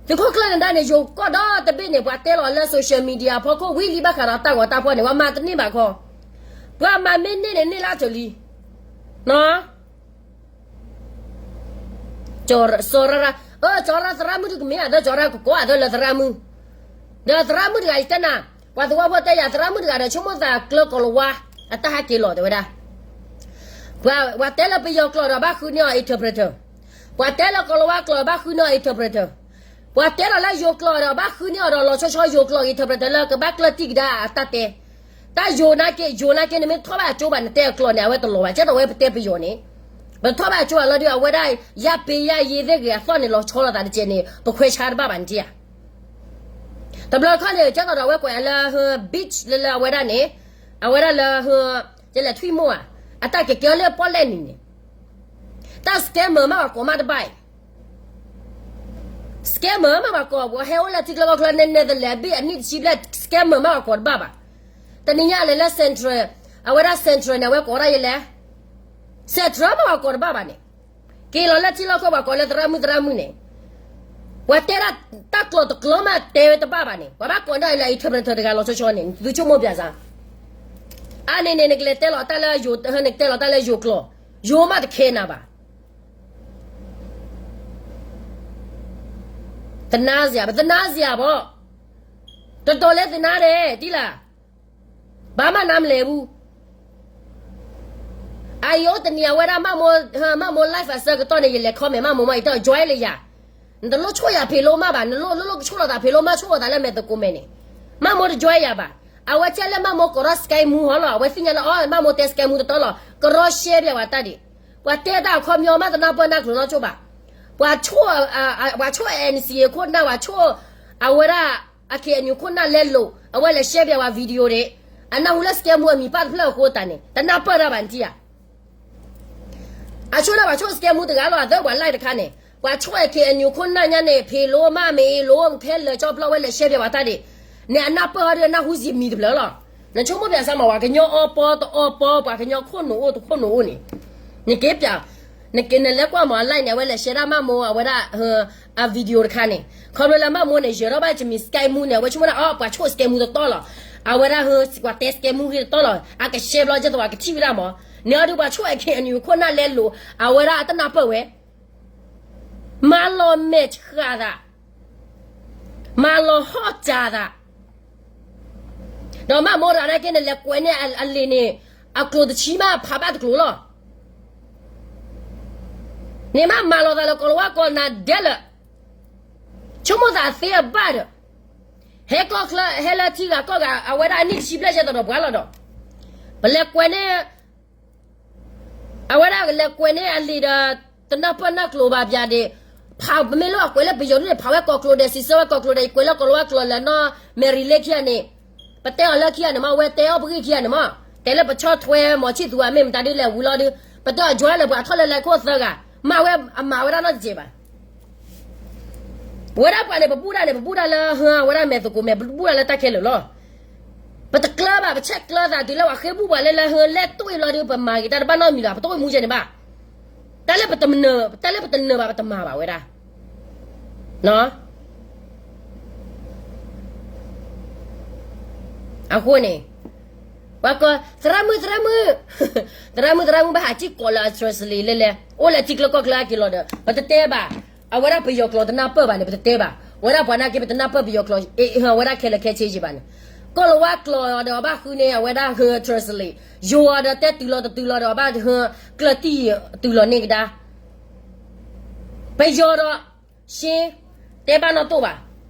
သုးခိၣ်ကျၢၢ်နဒါန့ၣ် ယိၤကီၢ်ဒီတဘ့ၣ်န့ၣ် ပှၤတဲလီၤလၢ social media ဖီခိၣ်ဝံၤလံ ဘၣ်ဃးဒီးတၢ်ဂီၤတၢ်ဖီၣ်န့ၣ် ပှၤမၤတန့ၢ်ဘၣ်ခီ, ပှၤမၤမ့ၢ်န့ၢ်န့ၣ် န့ၢ်လၢအစၢၤလံ. စီၤရၣ်, အၢ စီၤရၣ်သရၣ်မုၣ်ဒုးကမ့ၢ်အသၢ စီၤရၣ်ကကိးအသၢလၢသရၣ်မုၣ်, ဒီးသရၣ်မုၣ်တဂၤယတဲနၤ, ပှၤသဝီဖိတဲယၤ သရၣ်မုၣ်တဂၤဒီးဆိကမိၣ်သးကျၢၤကိၤလၤဝါ အတၢ်ဟဲက့ၤလီၤ တဲဝဲဒၣ် ပှၤတဲလၢပယီၤကျိာ်ဒီးဘၣ်ဃုန့ၢ်အီၤ interpreter, ပှၤတဲလၢကိၤလၤဝါကျိာ်ဒီးဘၣ်ဃုန့ၢ်အီၤ interpreter, ပှၤတဲဒီးလၢယိၤကျိာ်ဒီးဘၣ်ဃုန့ၢ်အီၤဒီး လီၤဆီဆီယိၤကျိာ် interpreter လၢကဘၣ်ကျၢၢ်တံၢ်ကဒါအတၢ်တဲ, တၢ်ယိၤနာ်က့ ယိၤနာ်က့ နမ့ၢ်ထီၣ်ဘၣ်အကၠိဘၣ် နတဲအကျိာ်န့ၣ် အဝဲတလီၤဘၣ် ကဲသိးဝဲပတဲပယီၤန့ၣ်, ပထီၣ်ဘၣ်အကၠိဘၣ်လီၤဒုး အဝဲဒၣ် ယၢ်ပ့ၤယၢ်ယ့သ့ၣ်ဂ့ၤအသီၣ်န့ၣ် လီၤဆီလိာ်သးတကဲးန့ၣ် ပခွဲးဆါတဘၣ်ဘၣ်န့ၣ်ဧါ. တဘျီခီန့ၣ် ကဲသိးဒီးအဝဲကွဲးလၢ ဟ beach လၢလၢအဝဲဒၣ်န့ၣ်, အဝဲဒၣ်လၢ ဟ ယလဲၤထွံၣ်မိၢ်ဧါ, အတၢ်ကဲးကဲလၢပီၣ်လဲၣ်နံၤန့ၣ်, တၢ် scammer မးပှၤကိးမးတဘၣ်အံၤ scammer မးပှၤကိး ပှၤဟဲအိၣ်လၢထံကျါကီၢ်ချၢန့ၣ် နဲသလဲးဘ့ၣ်အနံၣ်တဆံဘျဲၣ် scammer မးပှၤကိးတဘၣ်ဘၣ်. တနံၤညါလဲၤလၢ Central, အဝဲဒၣ် Central န့ၣ် အဝဲကိးဒၣ်ယဲလဲၣ်, Central မးပှၤကိးတဘၣ်ဘၣ်န့ၣ်, က့ၤလီၤလၢထံလီၢ်ကီၢ် ပှၤကိးလၢသရၣ်မုၣ်သရၣ်မုၣ်န့ၣ်, ပှၤတဲဒၣ်တၢ်ကျိာ်တကျိာ်မးတဲဝဲတဘၣ်ဘၣ်န့ၣ် ပှၤဘၣ်ကိးဒၣ်အံၤလၢ interpreter တဂၤလီၤဆီဆီန့ၣ် သုဆိကမိၣ်ပၠးစါ အါန့ၣ်န့ၣ် နကလဲၤတဲလီၤတၢ်လၢယိၤ, နကတဲလီၤတၢ်လၢယိၤကျိာ်, ယိၤမးတခဲနၤဘၣ်. သနားစရာ, ပသနားစရာဘၣ်. တတီၤလၢသနာ်ဒဲး ဒ်လၢ်, ဘၣ်မးနၤမလဲၤဘူး. အအံၤအိၣ်တနံၤအဝဲဒၣ် မးမိၢ် live အဆၢကတီၢ်န့ၣ် ယလဲၤ comment မးမိၢ်မး ယတဲအီၤ join လၢယၤ, နတလိၣ်ဆိၣ်ယၤဖံးလိမးဘၣ်, နလိၣ်လိၣ်လိၣ်ကဆိၣ်လီၤသးဖံးလိမး ဆိၣ်အသးလၢမဲာ်သကိးမဲာ်န့ၣ်, မးမိၢ်တ join ယၤဘၣ်. အဝဲကဲလၢမးမိၢ်ကိးထီၣ် scam မူဟီလီၤ, အဝဲသ့ၣ်ညါလၢအီၤ မးမိၢ်တဲ scam မူတတီလီၤ, ကရီ share ပၠးဝဲတၢ်ဒံး, ပှၤတဲတၢ်အခီပညီမးတနၢ်ပၢၢ်နၢ်ကျိၤနီတကၠိဘၣ်. ပှၤဆိၣ်, ပှၤဆိၣ် NCA ခိၣ်နၢ် ပှၤဆိၣ်, အဝဲဒၣ် အ KNU ခိၣ်နၢ်လဲလိာ် အဝဲလဲၤ share ပၠးဝဲ video န့ၣ်, အနၢ်ဟူလၢ scam မူအမံၤပၢ်တဖျၢၣ်အဃိသတးန့ၣ် တနၢ်ပၢၢ်တၢ်ဘၣ်နထံၣ်ဧါ. အဆိၣ်န့ၣ် ပှၤဆိၣ် scam မူတဂၤလီၤ, အသၢပှၤ like တခါန့ၣ် ပှၤဆိၣ် KNU ခိၣ်နၢ်ညါန့ၣ် ဖံးလိမးမ့ၢ်လိခဲလၢာ်ကၠီဖျီဝဲလဲၤ share ပၠးဝဲတၢ်ဒံး, န့ၣ်အနၢ်ပၢၢ်ဟီဒုး အနၢ်ဟူစံးမံၤတဖျၢၣ်လီၤ. နဆိကမိၣ်ပၠးစါမး ပှၤကညီအီပီတအီပီ ပှၤကညီခိၣ်နူာ်အိၣ်တခိၣ်နူာ်အိၣ်န့ၣ်, နက့ပၠး, နက့နလဲၤကွၢ်မး အ like န့ၣ် အဝဲလဲၤ share ဒၣ်မးမိၢ်အဝဲဒၣ် အ video တခါန့ၣ်, ခီဖျိလၢမးမိၢ်န့ၣ် ယၢၤထီၣ်ဘၣ်ကမံၤ scam မူန့ၣ် အဝဲဆိကမိၣ်ဒၣ်အီၤ ပှၤဆိၣ် scam မူတတီလီၤ, အဝဲဒၣ်ဟ ပှၤတဲ scam မူဂ့ၤတတီလီၤ, အက share ဘျီကဲသိးပှၤကထံၣ်ဝဲဒၣ်မး, န့ၣ်အီၤဒုး ပှၤဆိၣ် KNU ခိၣ်နၢ်လဲလိာ် အဝဲဒၣ်အတနၢ်ပၢၢ်ဝဲ မၤလီၤမဲာ်ဆှးသး, မၤလီၤဟီၣ်စၢ်သး, ဒီးမးမိၢ်တဂၤန့ၣ်က့န့ၣ် လဲၤကွဲးန့ၢ်အလံာ်န့ၣ် အကျိၤတဆံမးဖးဘၣ်တကျိၤလီၤ. န့ၣ်မးမၤလီၤသးလၢကိၤလၤဝါကျိာ်နၤဒဲးလၢာ်, ဆိကမိၣ်သးသ့အဘၣ်ဒီး, ဟဲကီၢ်ချၢ ဟဲလၢထံဂၤကီၢ်ဂၤ အဝဲဒၣ်အနံၣ်တဆံဘျဲၣ်ကဲသိးဒီးပှၤလီၤဒီး, ပလဲၤကွဲးန့ၢ် အဝဲဒၣ်ကလဲၤကွဲးန့ၢ်အလံာ်ဒီး တနၢ်ပၢၢ်နၢ်ကျိၤဘၣ်ပၠးဒံး, ဖး ပမ့ၢ်လၢအကွဲးလၢပယီၤဒ်န့ၣ် ဖးဝဲကီၤကျိၤဒီး စံးဆၢဝဲကီၤကျိၤဒီး ယကွဲးလၢကိၤလၤဝါကျိာ်လၢနီၢ် မဲရံလ့ခံဂၤန့ၣ်, ပတဲအီၤလၢခံဂၤန့ၣ်မး အဝဲတဲအီၣ်ပဂ့ၢ်ခံဂၤန့ၣ်မး, တဲလၢပဆီၣ်ထွဲမီၤဆံၣ်သူၤအမ့ၢ်မတၤဒ်လဲၣ်ဝံၤလီၤဒုး, ပတဲအီၤ join လၢပှၤထီၣ်လၢလဲၤခိၣ်သၢဂၤ, မ့ၢ်ဝဲအမၤဝဲဒၣ်နီတစဲးဘၣ် ဝဲဒၣ်ပှၤန့ၣ် ပဘူၣ်ဒၣ်န့ၣ် ပဘူၣ်ဒၣ်လၢ ဝဲဒၣ်မဲာ်သကိးမဲာ် ပဘူၣ်ဒၣ်လၢတၢ်ခဲလၢာ်လီၤ. ပတကျၢဘၣ် ပဆဲးကျၢသးတုၤလၢပှၤဃ့ဘူၣ်ပှၤလၢလၢဟၢလဲၣ် တအိၣ်အံၤဘျီဒုး ပမၤဂ့ၤတၢ်တဘၣ်နီတမံၤလီၤ ပတအိၣ်မူကဲန့ၣ်ဘၣ်. တၢ်လၢပတနၢၤ တၢ်လၢပတနၢၤဘၣ် ပတမၤဘၣ်ဝဲဒၣ် အဃိန့ၣ် ပှၤကိး သရၣ်မုၣ် သရၣ်မုၣ် သရၣ်မုၣ် သရၣ်မုၣ် ဘၣ်ဟးစံၣ်ကိးလၢအ translate လဲၣ်လဲၣ် အိၣ်လၢထံကျါကီၢ်ကျါက့ၤလီၤဒီး ပတတဲဘၣ်. အဝဲဒၣ်ပယီၤကျိာ်တနၢ်ပၢၢ်ဘၣ်န့ၣ် ပတတဲဘၣ်. ဝဲဒၣ်ပှၤနာ်က့ ပတနၢ်ပၢၢ်ပယီၤကျိာ် အဝဲဒၣ်ခဲလၢာ်ခဲဆ့က့ဘၣ်န့ၣ် ကိၣ်လၤဝါကျိာ်ဒီးအဘၣ်ဃုန့ၢ် အဝဲဒၣ်ဟၢ translate ယိၤအီၤဒီးတဲတုၤလီၤတတုၤလီၤဒီးအဘၣ်ဟၢ ကျၢၢ်တံၢ်တုၤလီၤန့ၢ်ကဒါ ပယီၤဒီး ရှ့ တဲဘၣ်နီၣ်တိၢ်ဘၣ်.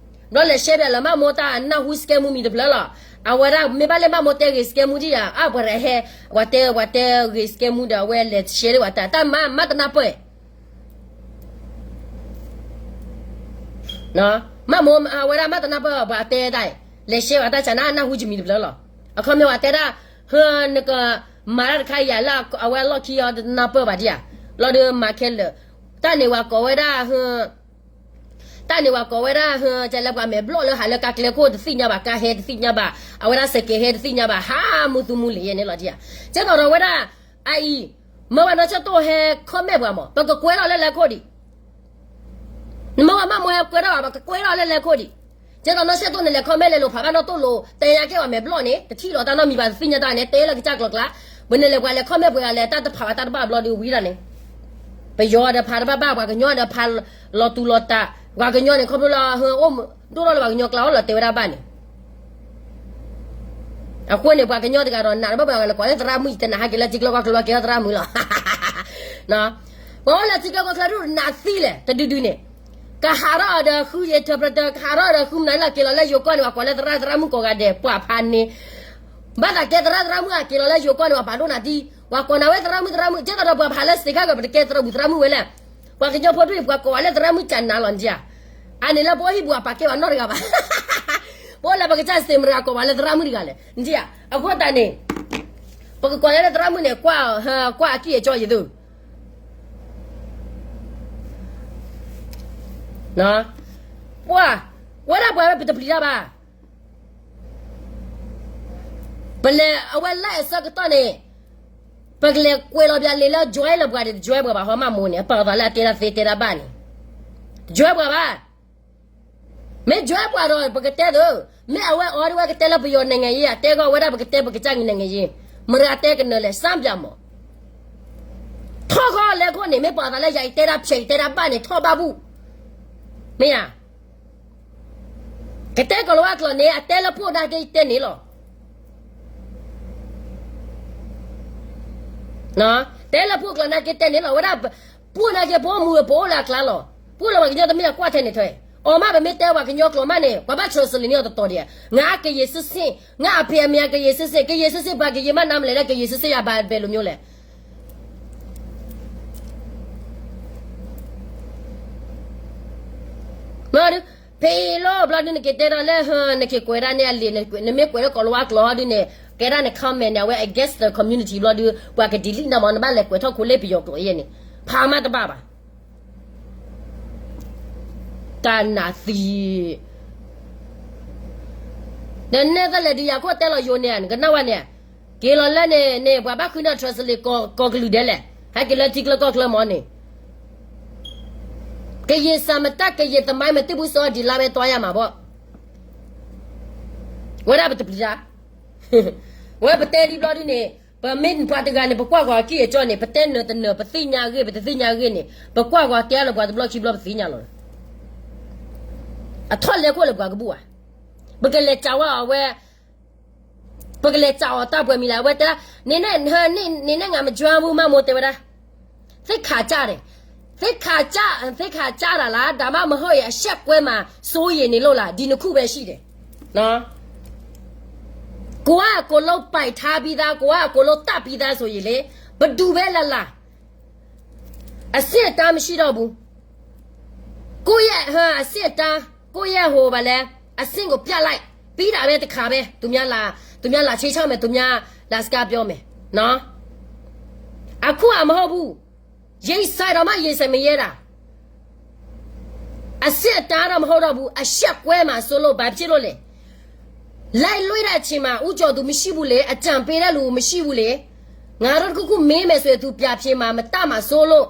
ဘျီလဲၤရှဲပၠးလၢမးမိၢ်တၢ်အနၢ်ဟူ scam မူမံၤတဖျၢၣ်လီၤ. အဝဲဒၣ်မ့ၢ်ဘၣ်လၢမးမိၢ်တဲဂ့ၤ scam မူဒံးယၤ အပှၤဟဲ ပှၤတဲ ပှၤတဲဂ့ၤ scam မူဒီး အဝဲလဲၤရှဲလၢပှၤတၢ် တၢ်မၤ မးတနၢ်ပၢၢ် မးမိၢ်အဝဲဒၣ်မးတနၢ်ပၢၢ် ပှၤတဲတၢ် လဲၤရှဲပှၤတၢ်ဆါနၤ အနၢ်ဟူကမံၤတဖျၢၣ်လီၤ. အခီပညီပှၤတဲဒၣ် ဟၢ နကမၤတၢ်တခါယၤလၢအဝဲလီၢ်ခံအီၤတနၢ်ပၢၢ်ဘၣ်ဒံးယၤ လီၤဒီးမၤခဲလၢာ် တၢ်န့ၣ်ပှၤကိးဝဲဒၣ် တၢ်န့ၣ်ပှၤကိးဝဲဒၣ် ဟၢ ကဲလၢပှၤမဲာ်ဘျီၣ်လၢဟးလၢကါကျဲခိၣ်တသ့ၣ်ညါဘၣ် ကါဟဲတသ့ၣ်ညါဘၣ် အဝဲဒၣ်စဲးကဲးဟဲတသ့ၣ်ညါဘၣ် ဟးမူသူမူလံၤယဲန့ၣ်လီၤဒံးယၤ ကဲသိးဒီးဝဲဒၣ် အအံၤ မ့ၢ်ဝဲနီၢ်ဆၢၣ်တိၢ်ဟဲ comment ပှၤမး ပကကွဲထီၣ်လၢလဲၤခိၣ်ဒံး နမ့ၢ်ဝဲမးမိၢ်ဟဲကွဲထီၣ်ဘၣ် ပကကွဲထီၣ်လၢလဲၤခိၣ်ဒံး ကဲသိးနီၢ်ဆၢၣ်တိၢ်န့ၣ်လဲၤ comment လဲၤလိာ်ဖးဘၣ်နီၣ်တိၢ်လိာ် တဲညါကဲပှၤမဲာ်ဘျီၣ်န့ၣ် တထံၣ်လီၤတၢ်နီတမံၤဘၣ် တသ့ၣ်ညါတၢ်န့ၣ် တဲလၢကစၢ်ကျိၤကျါ ပန့ၣ်လဲၤပှၤလဲၤ comment ပှဲၤဂၤလဲၤ တၢ်တဖးဘၣ်တၢ်တဘၣ်ဘျီဒုးဝံၤဒၣ်န့ၣ် ပယီၤဒီးဖးတဘၣ်ဘၣ်, ပှၤကညီဒီးဖးလီၤတူာ်လီၤတး, ပှၤကညီန့ၣ် ခီဖျိလၢဟၢအိၣ်ဒိၣ်ထီၣ်လၢပှၤကညီကျါအီၣ်လီၤတဲာ်ဝဲဒၣ်ဘၣ်န့ၣ်, အဃိန့ၣ် ပှၤကညီတဂၤဒီးနာ်တဘၣ်ဘၣ် လဲၤကွၢ်လၢသရၣ်မုၣ် ယတနာ်ဟဲက့ၤလၢထံကျိကီၢ်ချၢ ကဲထီၣ်သရၣ်မုၣ်လီၤ. ပှၤအိၣ်လၢထံကျိကီၢ်ချၢဒိၣ်နးသံလဲၣ် တဒုဒုန့ၣ်, ကဟးထီၣ်အီၤဒီးဃု interpreter ကဟးထီၣ်အီၤဒီးဃုမနုၤလၢက့ၤလီၤလၢယိၤကီၢ်န့ၣ် ပှၤကွၢ်လၢသရၣ်သရၣ်မုၣ်ကိးဂၤဒဲး ပှၤဖးန့ၣ် ဘၣ်သးကဲသရၣ်သရၣ်မုၣ်အက့ၤလီၤလၢယိၤကီၢ်န့ၣ် ပှၤဖးဒိၣ်နးသံ, ပှၤကိးနၤဝဲသရၣ်မုၣ်သရၣ်မုၣ် ကဲသိးဒီးပှၤဖးလၢ state ကီၢ်ပတကဲသရၣ်မုၣ်သရၣ်မုၣ်ဝဲလဲၣ်, ပှၤကညီဖိဒိၣ်အံၤ ပှၤကိးဝဲလၢသရၣ်မုၣ်ကနၤလီၤနက့ဧါ, အန့ၣ်လၢပအိၣ်ဟံၣ်ပူၤအပာ်ကဲပှၤနီတဂၤဘၣ်, ပအိၣ်လၢပကစၢ်စ့မရၤကိးဝဲလၢသရၣ်မုၣ်တဂၤလဲၣ် နက့ဧါ, အဃိသတးန့ၣ် ပကကွၢ်လၢသရၣ်မုၣ်န့ၣ် ကွၢ်အကံၢ်အကီယသု ပှၤ ဝဲဒၣ်ပှၤဝဲပတပျံၤတၢ်ဘၣ်, ပလဲၤအဝဲလၢအဆၢကတီၢ်န့ၣ် ပကလဲၤကွဲးလီၤပျးလံာ်လၢ join လၢပှၤန့ၣ် တ join ပှၤဘၣ် ဟီမၢ်မိၢ်န့ၣ် အပာ်သးလၢအတဲဒၣ်သ့တဲဒၣ်ဘၣ်န့ၣ် တ join ပှၤဘၣ်, မ့ၢ် join ပှၤဒီး ပကတဲသ့, မ့ၢ်အဝဲအီၤဒ်ဝဲကတဲလၢပယီၤ နိုင်ငံရေး အတဲဂီၢ်ဝဲဒၣ် ပကတဲပကစၢ် နိုင်ငံရေး, မတၤတဲကနၢၤလဲၣ် စမ်းပြမး, ထီၣ်ဃီလဲၤခိၣ်န့ၣ် မ့ၢ်ပာ်သးလၢယၤအံၤတဲဒၣ်ဖျဲး ယတဲဒၣ်ဘၣ်န့ၣ် ထီၣ်ဘၣ်ဘူၣ်, မ့ၢ်ဧါ ကတဲကီၤလၤဝါကျိာ်န့ၣ် အတဲလၢဖှိၣ်နာ်က့တဲန့ၣ်လီၤ. တဲလၢဖှိၣ်ကျိာ်နာ်က့တဲန့ၣ်လီၤ. ဝဲဒၣ် ဖှိၣ်နာ်က့ ပအိၣ်မူပအိၣ်လၢအကျါလီၤ. ပအိၣ်လၢပှၤကညီတမ့ၢ်အကွၢ်ထဲန့ၣ်ထွဲ, အီၤမးပမ့ၢ်တဲပှၤကညီကျိာ်မးန့ၣ် ပှၤဘၣ် translate န့ၢ်အီၤတတီၤဒံးဧါ. ငါကရင်စစ်စစ်, ငါအဖေအမေကရင်စစ်စစ်, ကရင်စစ်စစ် ဘာကရင်မှန်းနားမလည်တဲ့ ကရင်စစ်စစ် ရပါပဲလို့မျိုးလဲၣ်. ဖဲအံၤလီၤဘျီဒုး နက့ၤတဲဒၣ်လၢ နက့ၤကွဲးဒၣ်န့ၣ်အလံာ်, နမ့ၢ်ကွဲးလၢကီၤလၤဝါကျိာ်ဒုးန့ၣ် ကဲဒၣ်န့ၣ် comment န့ၣ် အဝဲ against the community ဘျီဒုး ပှၤက delete နၤမး နဘၣ်လဲၤကွဲးထီၣ်ခိၣ်လၢပယီၤကျိာ်ယဲန့ၣ် ဖးမးတဘၣ်ဘၣ်. တၢ်နးသံ ဒီးနဲၣ်သလဲၤဒုးယၤခိၣ်တဲလီၤယိၤန့ၣ် နကနၣ်ဝဲန့ၣ်, က့ၤလီၤလၢန့ၣ်န့ၣ် ပှၤဘၣ်ဃုန့ၢ် translate ကီၢ်ကလုာ်ဒဲးလဲၣ်, ဟဲက့ၤလၢထံကျိကီၢ်ချၢမးန့ၣ်, ကရင်စာမတတ် ကရင်သမိုင်း မသိဘူးဆို ဒီလမ်းပဲသွားရမှာပေါ့. ဝဲဒၣ်ပတပျံၤတၢ်, ဝဲပတဲဒ်ဘျီဒုးန့ၣ် ပမ့ၢ်ပှၤတဂၤန့ၣ် ပကွၢ်ကွၢ်အကံၢ်အကီန့ၣ် ပတဲနၢၤတနၢၤ ပသ့ၣ်ညါအဂ့ၢ် ပတသ့ၣ်ညါအဂ့ၢ်န့ၣ် ပကွၢ်ကွၢ်တဲလၢပှၤတဘျီခံဘျီ ပသ့ၣ်ညါလီၤ. အထီၣ်လဲၤခိၣ်လၢပှၤကဘူၣ်ဧါ, ပကလဲၤစးဝဲအီၤဝဲ ပကလဲၤစးအီၤတၢ်ပှဲၤမံၤလၢ် အဝဲတဲ, နန့ၣ် နန့ၣ် ငါမကြွဘူး မၢ်မိၢ်တဲဝဲဒၣ်, သ့ၣ်ခးကၢ်န့ၣ်, သ့ၣ်ခးကၢ်, သ့ၣ်ခးကၢ်တၢ်လၢ ဒါမှမဟုတ်ရင် အရှက်ကွဲမှာ စိုးရိမ်နေလို့လား ဒီနှစ်ခုပဲရှိတယ်. ကိုယ်ကအကုန်လုံးပိုင်ထားပြီးသား ကိုယ်ကအကုန်လုံးတတ်ပြီးသားဆိုရင်လေ ဘယ်သူပဲလာလာ အဆင့်အတန်းမရှိတော့ဘူး. ကိုယ့်ရဲ့ ဟို အဆင့်အတန်း ကိုယ့်ရဲ့ ဟို ဘာလဲ အဆင့်ကို ပြလိုက် ပြီးတာပဲ တစ်ခါပဲ သူများလာ သူများလာ ခြေချောက်မယ် သူများလာ စကားပြောမယ် နော်. အခုက မဟုတ်ဘူး. ရင်ဆိုင်တောင်မှ ရင်ဆိုင်မရဲတာ အဆင့်အတန်းတော့ မဟုတ်တော့ဘူး. အရှက်ကွဲမှာစိုးလို့ ဘာဖြစ်လို့လဲ. လိုက်လွှတ်တဲ့အချိန်မှာ ဦးကျော်သူ မရှိဘူးလေ. အကြံပေးတဲ့လူ မရှိဘူးလေ. ငါတို့တစ်ခုခုမေးမယ်ဆိုရင် သူပြန်ဖြေမှာ မတတ်မှာစိုးလို့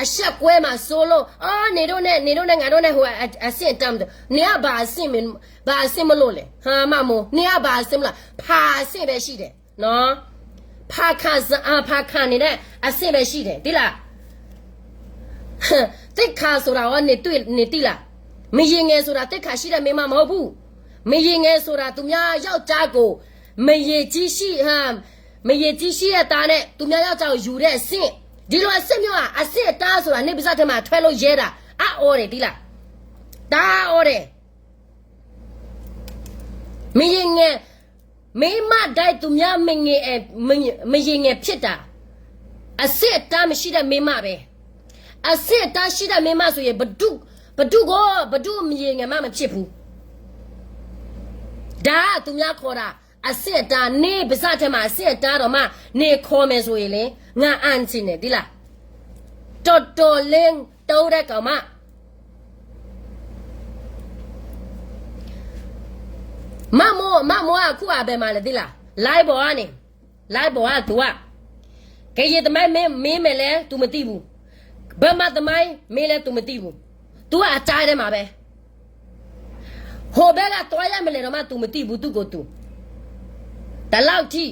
အရှက်ကွဲမှာစိုးလို့ အော် နေတို့နဲ့ နေတို့နဲ့ ငါတို့နဲ့ ဟို အ အဆင့်အတန်းမတူ နေက ဘာအဆင့်မ ဘာအဆင့်မလို့လဲ ဟာ မမိုး နေက ဘာအဆင့်မလို့ ဖာအဆင့်ပဲရှိတယ် နော်. ဖာခံစအာ ဖာခံနေတဲ့အဆင့်ပဲရှိတယ် သိလား. သိက္ခာဆိုတာရော နေတွေ့ နေသိလား. မရေငယ်ဆိုတာ သိက္ခာရှိတဲ့မိန်းမ မဟုတ်ဘူး. မရေငယ်ဆိုတာ သူများယောက်ျားကို မရေကြီးရှိ ဟာ မရေကြီးရှိတဲ့သားနဲ့ သူများယောက်ျားကိုယူတဲ့အဆင့် ဒီလိုအဆင့်မျိုးဟာ အဆင့်အတန်းဆိုတာ နှစ်ပါးစပ်ထဲမှာ ထွက်လို့ရဲတာ အါအော်တယ် သိလား. တအားအော်တယ်. မရေငယ် မိန်းမတိုင်း သူများမငယ် မငယ် မရေငယ်ဖြစ်တာ အဆင့်အတန်းမရှိတဲ့မိန်းမပဲ. အဆင့်အတန်းရှိတဲ့မိန်းမဆိုရင် ဘယ်သူ ဘယ်သူကို ဘယ်သူမရေငယ်မှမဖြစ်ဘူး. ဒါက သူများခေါ်တာ အဆင့်အတန်း နှစ်ပါးစပ်ထဲမှာ အဆင့်အတန်းတောင်မှ နေခေါ်မယ်ဆိုရင်လေ ငါအန်ချင်တယ် သိလား. တော်တော်လေး တိုးတဲ့ကောင်မ မမိုး မမိုးက အခုက ဘယ်မှာလဲ သိလား. လိုင်းပေါ်ကနေ လိုင်းပေါ်က သူက ကရင်သမိုင်း မင်း မင်းမယ်လဲ သူမသိဘူး. ဗမာသမိုင်း မင်းလဲ သူမသိဘူး. သူက အတိုင်းထဲမှာပဲ. ဟိုဘက်က သွားရမလဲတော့မှ သူမသိဘူး သူ့ကိုယ်သူ. ဒီလောက်ထိ.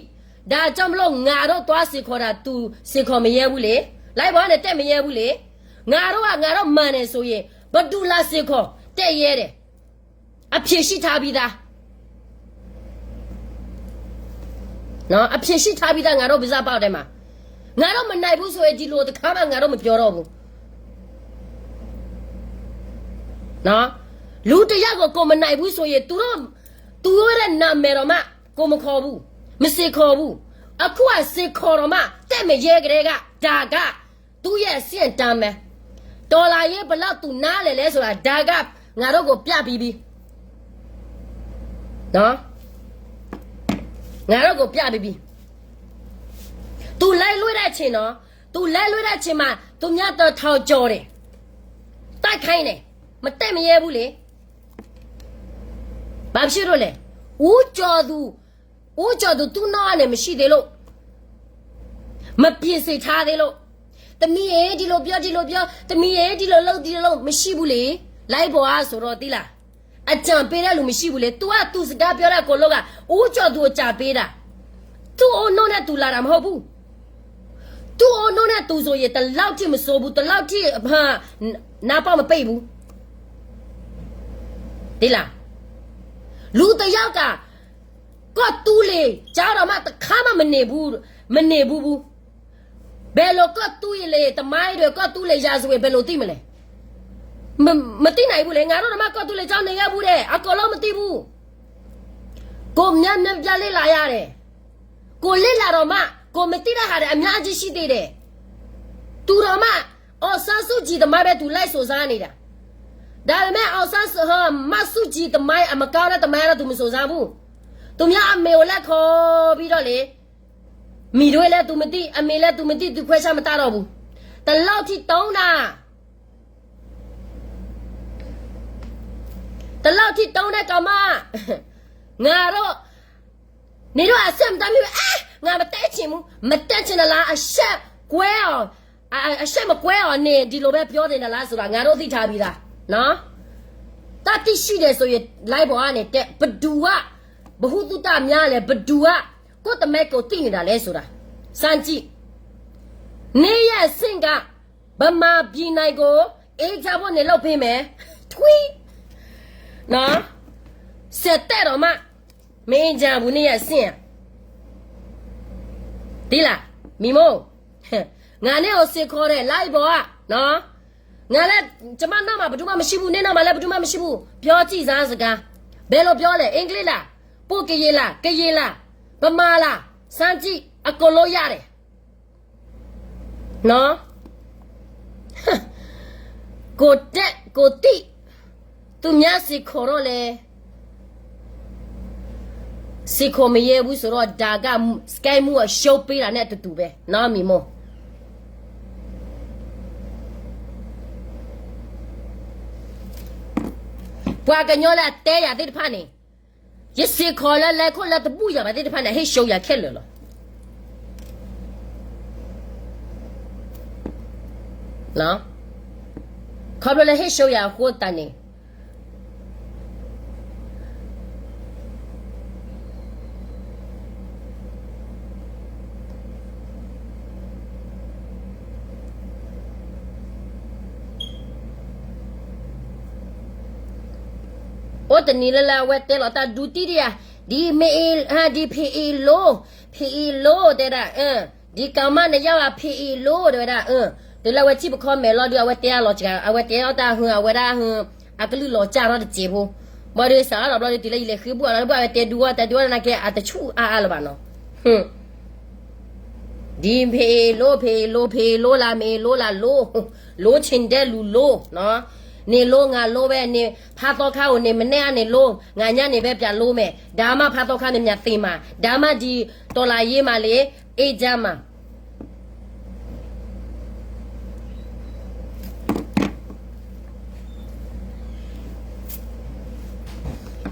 ဒါကြောင့်မလို့ ငါတို့သွားစင်ခေါ်တာ သူစင်ခေါ်မရဲဘူးလေ. လိုက်ပါနဲ့ တက်မရဲဘူးလေ. ငါတို့က ငါတို့မှန်တယ်ဆိုရင် ဘယ်သူလာစေခေါ် တက်ရဲတယ်. အဖြေရှိထားပြီးသား. နော်, အဖြေရှိထားပြီးသား ငါတို့ပါးစပ်ပေါက်ထဲမှာ. ငါတို့မနိုင်ဘူးဆိုရင် ဒီလိုတခါမှ ငါတို့မပြောတော့ဘူး. နော်, လူတစ်ယောက်ကို ကိုယ်မနိုင်ဘူးဆိုရင် သူတို့, သူတို့ရဲ့နာမည်တောင်မှ ကိုယ်မခေါ်ဘူး, မစေခေါ်ဘူး. အခုက စေခေါ်တော့မှ တက်မရဲကတည်းက ဒါက သူ့ရဲ့အဆင့်အတန်းပဲ. တော်လှန်ရေးဘယ်လောက်သူနားလည်လဲဆိုတာ ဒါက ငါတို့ကိုပြပြီးပြီ. နော်, ငါတို့ကိုပြပြီးပြီ. သူလဲလွှတ်တဲ့အချိန်နော်, သူလဲလွှတ်တဲ့အချိန်မှာ သူများတော်ထောင်ကျော်တယ်. တိုက်ခိုက်နေ, မတက်မရဲဘူးလေ. ဘာဖြစ်လို့လဲ? ဦးကျော်သူ, ဦးကျော်သူ သူ့နောက်ကနေ မရှိသေးလို့, မပြင်ဆင်ထားသေးလို့, သမီးရေ ဒီလိုပြော, ဒီလိုပြော, သမီးရေ ဒီလိုလုပ်, ဒီလိုလုပ်, မရှိဘူးလေ. လိုက်ပေါ်ကဆိုတော့ သိလား, အကြံပေးတဲ့လူမရှိဘူးလေ. သူက သူစကားပြောတဲ့အကုန်လုံးက ဦးကျော်သူ အကြံပေးတာ. သူ့အုံနောက်နဲ့ သူလာတာမဟုတ်ဘူး. သူ့အုံနောက်နဲ့ သူဆိုရင် ဒီလောက်ထိမဆိုးဘူး, ဒီလောက်ထိ နားပေါက်မပိတ်ဘူး. သိလား, လူတစ်ယောက်က ကီၢ်သူလ့ၤ ကြားတော့မှ တစ်ခါမှ မနေဘူး, မနေဘူးဘူး. ဘယ်လိုကီၢ်သူလ့ၤ သမိုင်းတွေ ကီၢ်သူလ့ၤရာဇဝင် ဘယ်လိုသိမလဲ? မ, မသိနိုင်ဘူးလေ. ငါတို့တောင်မှ ကီၢ်သူလ့ၤကျောင်းနေခဲ့ဖူးတယ်, အကုန်လုံးမသိဘူး. ကိုယ်များများပြလေ့လာရတယ်. ကိုယ်လေ့လာတော့မှ ကိုယ်မသိတဲ့ဟာတွေ အများကြီးရှိသေးတယ်. သူတောင်မှ အောင်ဆန်းစုကြည်သမိုင်းပဲ သူလိုက်စုံစမ်းနေတာ. ဒါပေမဲ့ အောင်ဆန်းစု, မန်းစုကြည်သမိုင်း အမကောင်းတဲ့သမိုင်းတော့ သူမစုံစမ်းဘူး. သူများအမေကို လိုက်ခေါ်ပြီးတော့လေ, မီတွဲလဲ သူမသိ, အမေလဲ သူမသိ, သူခွဲခြားမတတ်တော့ဘူး. ဒီလောက်ထိတုံးတာ, ဒီလောက်ထိတုံးတဲ့ကောင်မ, ငါတို့ နင်တို့အဆင်မတန်မီး, အဲ, ငါမတက်ချင်ဘူး, မတက်ချင်တာလား, အရှက်ကွဲအောင်, အ, အရှက်မကွဲအောင် နင်ဒီလိုပဲပြောနေတာလားဆိုတာ ငါတို့သိထားပြီးသားနော်. တတ်သိရှိတယ်ဆိုရင် live ပေါ်ကနေတက်, ဘယ်သူက ဗဟုသုတများလဲ, ဘယ်သူက ကိုယ့်တမဲကိုယ်သိနေတာလဲဆိုတာ စမ်းကြည့်. နေရဲ့အဆင့်က ဗမာပြည်နိုင်ကို အေးချမ်းဖို့ နေလုပ်ပေးမယ်. ထွံၣ်, နော်, ဆယ်တက်တော့မှ မင်းကြဘူး နေရဲ့အဆင့်. သိလား, မီမို, ငါနဲ့ကိုစင်ခေါ်တယ် live ပေါ်ကနော်. ငါလည်း ကျမနောက်မှာ ဘယ်သူမှမရှိဘူး, နင့်နောက်မှာလည်း ဘယ်သူမှမရှိဘူး. ပြောကြည့်စမ်းစကား, ဘယ်လိုပြောလဲ, အင်္ဂလိပ်လား, ပို့ကရင်လား, ကရင်လား, ဗမာလား, စမ်းကြည့်, အကုန်လုံးရတယ်. နော်, ကိုယ်တက်ကိုယ်သိ, သူများစင်ခေါ်တော့လဲ စင်ခေါ်မရဲဘူးဆိုတော့ ဒါက စကဲမူအရှုံးပေးတာနဲ့အတူတူပဲနော် မီမို. ပှၤကညီလၢအတဲယၤသ့ၣ်တဖၣ်န့ၣ်, ယစ့ၢ်ကီးလၢလဲၤခိၣ်လၢတဘူၣ်ယၤဘၣ်သ့ၣ်တဖၣ်န့ၣ် ဟ့ၣ်ရှုံးယၤခဲလၢာ်လီၤ. ခီဖျိလၢဟ့ၣ်ရှုံးယၤအဃိသတးန့ၣ် အိၣ်တနံၤလၢလၢအဝဲတဲလီၤတၢ်ဒုးတံၢ်ဒံးဧါ, ဒ်မ့ၢ်အ့, ဒ်ဖံးအ့လိ, ဖံးအ့လိတဲဒၣ်, ဒ်ကမၣ်နယၢ်ဧါ ဖံးအ့လိတဲဝဲဒၣ်, တုၤလၢအဝဲထံၣ်ပခီမဲာ်လီၤဒီး အဝဲတဲအလီၤစှၤ, အဝဲတဲအီၣ်တၢ်ဟူ အဝဲဒၣ်ဟူ အကလုၢ်လီၤစၢ်ထီၣ်တစဲးဖိ, ဘၣ်ဒီးစးထီၣ်ဘျီဒီး တုၤလၢယလဲၤဃ့ဘၣ်အီၤလီၤ ဘၣ်အဝဲတဲဒုးအီၣ် တဲဒုးအီၣ်နာ်က့ အတဆူၣ်အါအါလၢၤဘၣ်နီၤ. ဒ်ဖံးအ့လိ ဖံးအ့လိ ဖံးအ့လိလၢ မ့ၢ်အ့လိလၢ လိ, လိဆ့ၣ်ဒဲလူၤလိ, န့ၢ်လိငါလိဝဲ န့ၣ်ဖါသီခါအိၣ်န့ၣ် မနဲအါန့ၣ်လိ, ငါညါန့ၣ် ဘဲပၠးလိမဲာ်, ဒါမှဖါသီခါန့ၣ် မၠးသ့မး, ဒါမှဒ် တော်လှန်ရေးမှာလေ အေးချမ်းမှာ.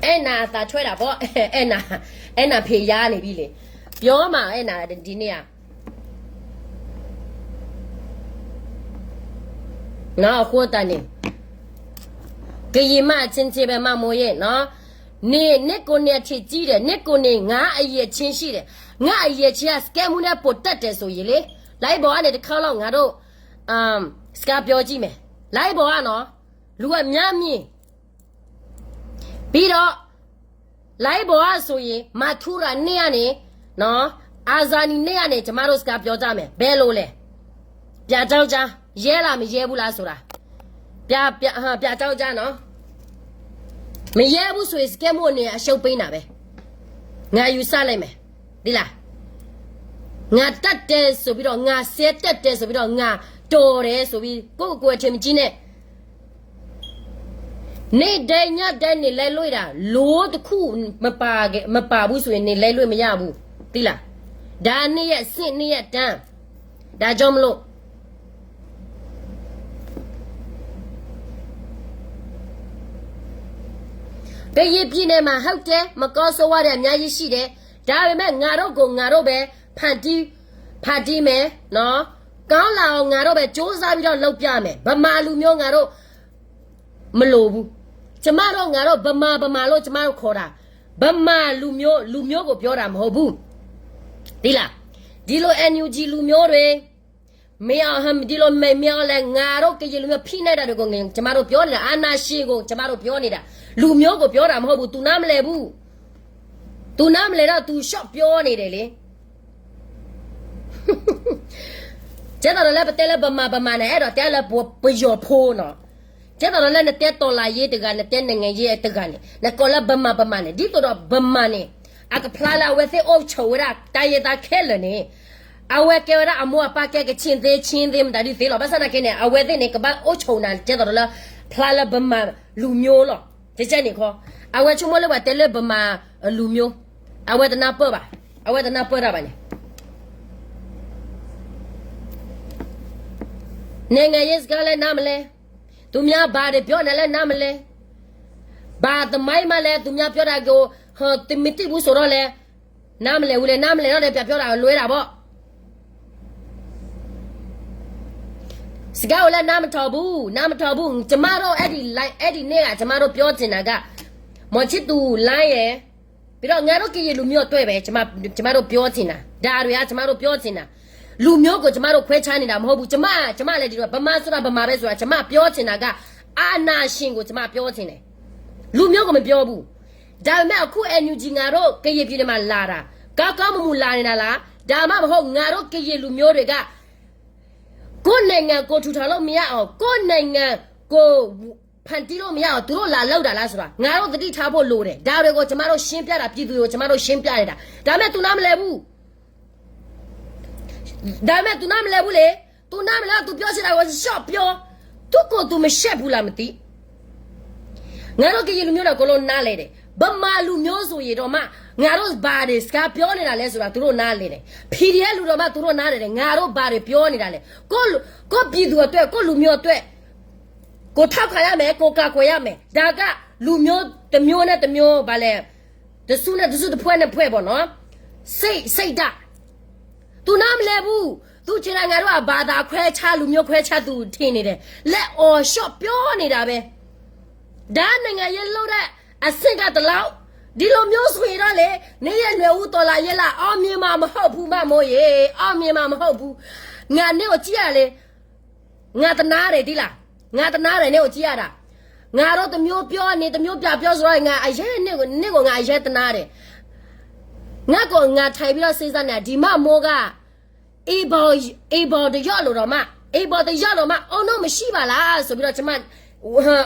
အဲၣ်နၤအသးထွဲတၢ်ဘီ, အဲၣ်နၤ, အဲၣ်နၤဖံးယါန့ၣ်ဘံလံ, ပြောမး အဲၣ်နၤဒ်န့ၣ်ဧါ. အဃိသတးန့ၣ် ကရင်မအချင်းချင်းပဲ မမိုးရဲ့နော်, နင့်ကိုယ်နဲ့အထင်ကြီးတယ်, နင့်ကိုယ်နဲ့ငါအရည်အချင်းရှိတယ်, ငါအရည်အချင်းက စကဲမူနဲ့ပိုတက်တယ်ဆိုရင်လေ, လိုက်ပေါ်ကနေတစ်ခေါက်လောက်ငါတို့ စကါပျီကံၢ်မဲာ် လါအ့ဘီဧါနီၤ လူအများမြင် ပြီးတော့ လါအ့ဘီဧါဆိုရင် မထူရာနေ့ကနေနော် အာဇာနည်နေ့ကနေ ကျမတို့ စကားပြောကြမယ် ဘယ်လိုလဲ ပြတောက်ကြား ရဲလား မရဲဘူးလားဆိုတာ ပြပြပြတောက်ကြားနော် မရဲဘူးဆိုရင် စကဲမို့အနေနဲ့ အရှုံးပေးတာပဲ ငါယူဆလိုက်မယ် ဒီလား ငါတတ်တယ်ဆိုပြီးတော့ ငါဆဲတတ်တယ်ဆိုပြီးတော့ ငါတော်တယ်ဆိုပြီး ကိုယ့်ကိုယ်အထင်မကြီးနဲ့ နေ့တိုင်းညတိုင်းနေလဲလွေ့တာ လိုတစ်ခုမပါခဲ့- မပါဘူးဆိုရင်နေလဲလွေ့မရဘူး သိလား ဒါနေ့ရက်အဆင့် နေ့ရက်တန်း ဒါကြောင့်မလို့ ကရင်ပြည်နယ်မှာ ဟုတ်တယ် မကောင်းဆိုးဝါးတွေ အများကြီးရှိတယ် ဒါပေမဲ့ ငါတို့ကို ငါတို့ပဲ ဖန်တီး ဖန်တီးမယ်နော် ကောင်းလာအောင် ငါတို့ပဲ ကြိုးစားပြီးတော့ လုပ်ပြမယ် ဗမာလူမျိုး ငါတို့ မလိုဘူး ကျမတို့ ငါတို့ ဗမာ ဗမာလို့ ကျမတို့ ခေါ်တာ ဗမာလူမျိုး လူမျိုးကို ပြောတာ မဟုတ်ဘူး သိလား ဒီလို NUG လူမျိုးတွေ မင်းအောင်ဟမ် ဒီလို မင်းအောင်လှိုင် ငါတို့ ကရင်လူမျိုး ဖိနှိပ်တာတွေကို ကျမတို့ ပြောနေတာ အာဏာရှင်ကို ကျမတို့ ပြောနေတာ လူမျိုးကို ပြောတာ မဟုတ်ဘူး သူနားမလည်ဘူး သူနားမလည်တော့ သူ ရှော့ ပြောနေတယ်လေ ကဲသိးဒီးလၢပတဲလၢ ဗမာ ဗမာ န့ၣ် အဲၣ်ဒိးတဲလၢ ပယီၤဖိနီၤ ကဲသိးဒီးလၢ နတဲတော်လှန်ရေးတဂၤ နတဲနိုင်ငံရေးတဂၤန့ၣ် နကိးလၢ ဗမာ ဗမာ န့ၣ် ဒ်သိးဒီး ဗမာ န့ၣ် အကဖျါလၢအဝဲသ့ၣ် အုပ်ချုပ် ဝဲဒၣ် တိုင်းရင်းသား ခဲလၢာ်န့ၣ် အဝဲကဲဝဲဒၣ် အမိၢ်အပၢ်ကဲ ကချင်သ့ ချင်းသ့ မတၤဒုသ့လီၤ ဘၣ်ဆၣ်သနာ်က့န့ၣ် အဝဲသ့ၣ်န့ၣ် ကဘၣ် အုပ်ချုပ် နၤ ကဲသိးဒီးလၢ ဖျါလၢ ဗမာ လူမျိုးလီၤ ကဲန့ၣ်ခီ အဝဲဆိကမိၣ်လၢပှၤတဲလၢ ဗမာ လူမျိုး အဝဲတနၢ်ပၢၢ်ဘၣ် အဝဲတနၢ်ပၢၢ်တၢ်ဘၣ်န့ၣ် နိုင်ငံရေးစကားလည်း နားမလဲ သူများဘာတွေပြောနေလဲ နားမလဲ ဘာသမိုင်းမှလည်း သူများပြောတာကို ဟို တမသိဘူးဆိုတော့လဲ နားမလည်ဘူးလဲ နားမလည်တော့လဲ ပြန်ပြောတာ လွဲတာပေါ့ စကားကိုလည်း နားမထောင်ဘူး နားမထောင်ဘူး ကျမတို့ အဲ့ဒီ အဲ့ဒီနေ့က ကျမတို့ ပြောချင်တာက မောင်ချစ်သူ လိုင်းရယ် ပြီးတော့ ငါတို့ ကရင်လူမျိုးအတွက်ပဲ ကျမ ကျမတို့ ပြောချင်တာ ဒါတွေက ကျမတို့ ပြောချင်တာ လူမျိုးကို ကျမတို့ ခွဲခြားနေတာ မဟုတ်ဘူး ကျမ ကျမလည်း ဒီတော့ ဗမာဆိုတာ ဗမာပဲဆိုတာ ကျမ ပြောချင်တာက အာဏာရှင်ကို ကျမ ပြောချင်တယ် လူမျိုးကို မပြောဘူး ဒါပေမဲ့ အခု NUG ငါတို့ ကရင်ပြည်နယ်မှာ လာတာ ကောင်းကောင်းမွန်မွန် လာနေတာလား ဒါမှမဟုတ် ငါတို့ ကရင်လူမျိုးတွေက ကိုယ့်နိုင်ငံ ကိုယ်ထူထောင်လို့ မရအောင် ကိုယ့်နိုင်ငံ ကိုယ် ဖန်တီးလို့ မရအောင် သူတို့ လာလုပ်တာလားဆိုတာ ငါတို့ သတိထားဖို့ လိုတယ် ဒါတွေကို ကျမတို့ ရှင်းပြတာ ပြည်သူတွေကို ကျမတို့ ရှင်းပြနေတာ ဒါပေမဲ့ သူနားမလည်ဘူး ဒါပေမဲ့ သူနားမလည်ဘူးလေ သူနားမလည်တော့ သူပြောချင်တာကို ရှော့ပြော သူ့ကိုယ်သူ မရှက်ဘူးလား မသိ ငါတို့ ကရင်လူမျိုးတော့ အကုန်လုံး နားလည်တယ် ဗမာလူမျိုးဆိုရင်တော့မှ ငါတို့ ဘာတွေ စကားပြောနေတာလဲဆိုတာ သူတို့ နားလည်တယ် PDF လူတော့မှ သူတို့ နားလည်တယ် ငါတို့ ဘာတွေ ပြောနေတာလဲ ကိုယ့်လူ- ကိုယ့်ပြည်သူအတွက် ကိုယ့်လူမျိုးအတွက် ကိုယ်ထောက်ခံရမယ် ကိုယ်ကာကွယ်ရမယ် ဒါက လူမျိုး တစ်မျိုးနဲ့ တစ်မျိုး ဘာလဲ တစ်စုနဲ့ တစ်စု တစ်ဖွဲ့နဲ့ တစ်ဖွဲ့ပေါ့နော် စိတ်- စိတ်ဓာတ် သူနားမလည်ဘူး သူထင်တာ ငါတို့က ဘာသာခွဲခြား လူမျိုးခွဲခြား သူထင်နေတယ် လက်အော် ရှော့ ပြောနေတာပဲ ဒါနိုင်ငံရေးလုပ်တဲ့ အဆင့်က တစ်လောက် ဒီလိုမျိုးဆိုရင်တော့လေ နေရနွယ်ဦး တော်လှန်ရေးလား အောင်မြင်မှာ မဟုတ်ဘူး မမိုးရေ အောင်မြင်မှာ မဟုတ်ဘူး ငါ နေ့ကို ကြည့်ရလေ ငါ တနာတယ် သိလား ငါ တနာတယ် နေ့ကို ကြည့်ရတာ ငါတို့ တစ်မျိုးပြောနေ တစ်မျိုးပြန်ပြောဆိုတော့ ငါ အရမ်း နေ့ကို နေ့ကို ငါ အရမ်း တနာတယ် ငါ့ကို ငါ ထိုင်ပြီးတော့ စဉ်းစားနေတာ ဒီမမိုးက အ့ဘီ အ့ဘီ တစ်ယောက်လို့တော့မှ အ့ဘီ တစ်ယောက်လို့မှ အုံနောက်မရှိပါလားဆိုပြီးတော့ ကျမ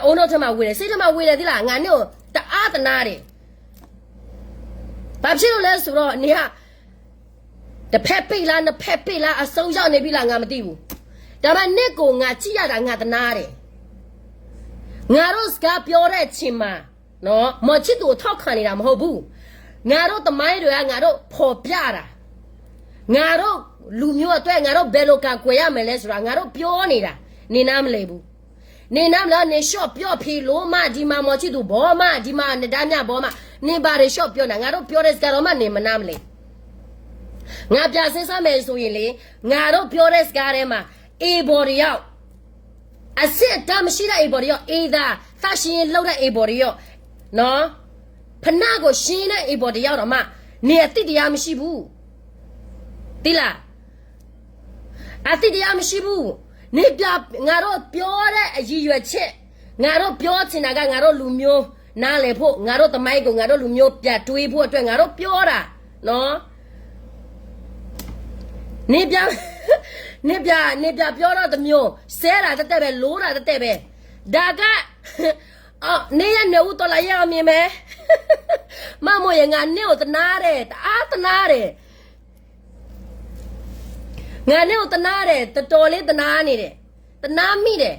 အုံနောက်ထဲမှာ ဝင်တယ် စိတ်ထဲမှာ ဝင်တယ် သိလား ငါ နေ့ကို တအား တနာတယ် ဘာဖြစ်လို့လဲဆိုတော့ နေက တစ်ဖက်ပိတ်လား နှစ်ဖက်ပိတ်လား အဆုံးရောက်နေပြီလား ငါ မသိဘူး ဒါပေမဲ့ နေ့ကို ငါ ကြည့်ရတာ ငါ တနာတယ် ငါတို့ စကားပြောတဲ့အချိန်မှာ နော် မောင်ချစ်သူကို ထောက်ခံနေတာ မဟုတ်ဘူး ငါတို့ သမိုင်းတွေက ငါတို့ ဖော်ပြတာ ငါတို့ လူမျိုးအတွက် ငါတို့ ဘယ်လို ကာကွယ်ရမယ်လဲဆိုတာ ငါတို့ ပြောနေတာ နင် နားမလည်ဘူး နင် နားမလည် နင် ရှော့ ပြော ဖီလိမ ဒီမှာ မောင်ချစ်သူ ဘောမ ဒီမှာ နဒါမြဘောမ နင် ဘာတွေ ရှော့ ပြောနေတာ ငါတို့ ပြောတဲ့ စကားတော့မှ နင် မနားမလည် ငါ ပြန် စဉ်းစားမယ်ဆိုရင်လေ ငါတို့ ပြောတဲ့ စကားထဲမှာ အ့ဘီ တစ်ယောက် အဆင့်အတန်းမရှိတဲ့ အ့ဘီ တစ်ယောက် အ့ဒါ သန့်ရှင်းရေးလုပ်တဲ့ အ့ဘီ တစ်ယောက် နော် ဖနံကို ရှင်းတဲ့ အ့ဘီ တစ်ယောက်တော့မှ နင် အသိတရားမရှိဘူး သိလား အသိတရားမရှိဘူး นี่เปีย ငါတို့ပြောတဲ့အရည်ရွယ်ချက် ငါတို့ပြောချင်တာက ငါတို့လူမျိုးနားလည်ဖို့ ငါတို့သမိုင်းကို ငါတို့လူမျိုးပြန်တွေးဖို့အတွက် ငါတို့ပြောတာနော် နေပြနေပြနေပြပြောတော့တစ်မျိုး စဲတာတတဲပဲ လိုတာတတဲပဲ ဒါက အော် နေရနေဦးတော်လာရဲ့အောင်မြင်မယ် မမို့ရငါနေဦးတနာတယ် တအားတနာတယ် ငါန့ၣ်အိၣ်တနာတယ် တတီၤလၢတနာန့ၣ်ဒီး တနာမိတယ်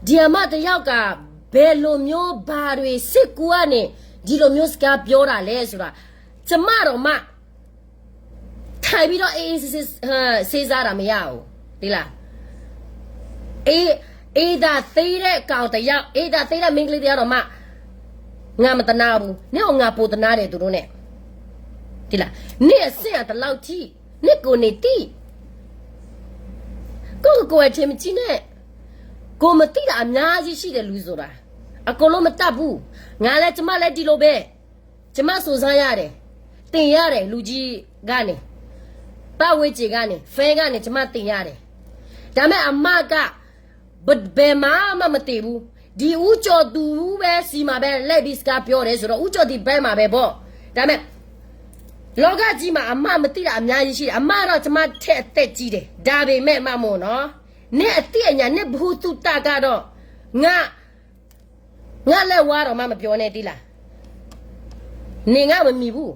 ဒီအမတယောက်က ဘယ်လိုမျိုးဘာတွေစိတ်ကူးကနေ ဒီလိုမျိုးစကားပြောတာလဲဆိုတာ ကျမတောင်မှ ထိုင်ပြီးတော့ အေးအေးဆေးဆေး ဟို စေးစားတာမရဘူး သိလား အေး အေးသာသေးတဲ့ကောင်တစ်ယောက် အေးသာသေးတဲ့မိန်းကလေးတစ်ယောက်တော့မှ ငါမတနာဘူး နင့်ကိုငါပိုတနာတယ်သူတို့နဲ့ သိလား နင့်အဆင့်ကဒီလောက်ထိ နင့်ကိုယ်နေသိ ကိုယ့်ကိုယ်ကိုယ်အထင်မကြီးနဲ့ ကိုယ်မသိတာအများကြီးရှိတယ်လူဆိုတာ အကုန်လုံးမတတ်ဘူး ငါလဲကျမလဲဒီလိုပဲ ကျမစုံစမ်းရတယ် သင်ရတယ်လူကြီးကနေ ပတ်ဝန်းကျင်ကနေ friend ကနေကျမသင်ရတယ် ဒါပေမဲ့အမက ဘယ်မှာမှမသိဘူး ဒီဦးကျော်သူပဲဆီမှာပဲလိုက်ပြီးစကားပြောတယ်ဆိုတော့ ဦးကျော်သူဘက်မှာပဲပေါ့ ဒါပေမဲ့ လောကကြီးမှာအမမသိတာအများကြီးရှိတယ် အမတော့ကျမထက်အသက်ကြီးတယ် ဒါပေမဲ့မမို့နော် နင့်အသိအညာ နင့်ဗဟုသုတကတော့ ငါ ငါလဲဝါတော့မှမပြောနဲ့သိလား နေငါမမီဘူး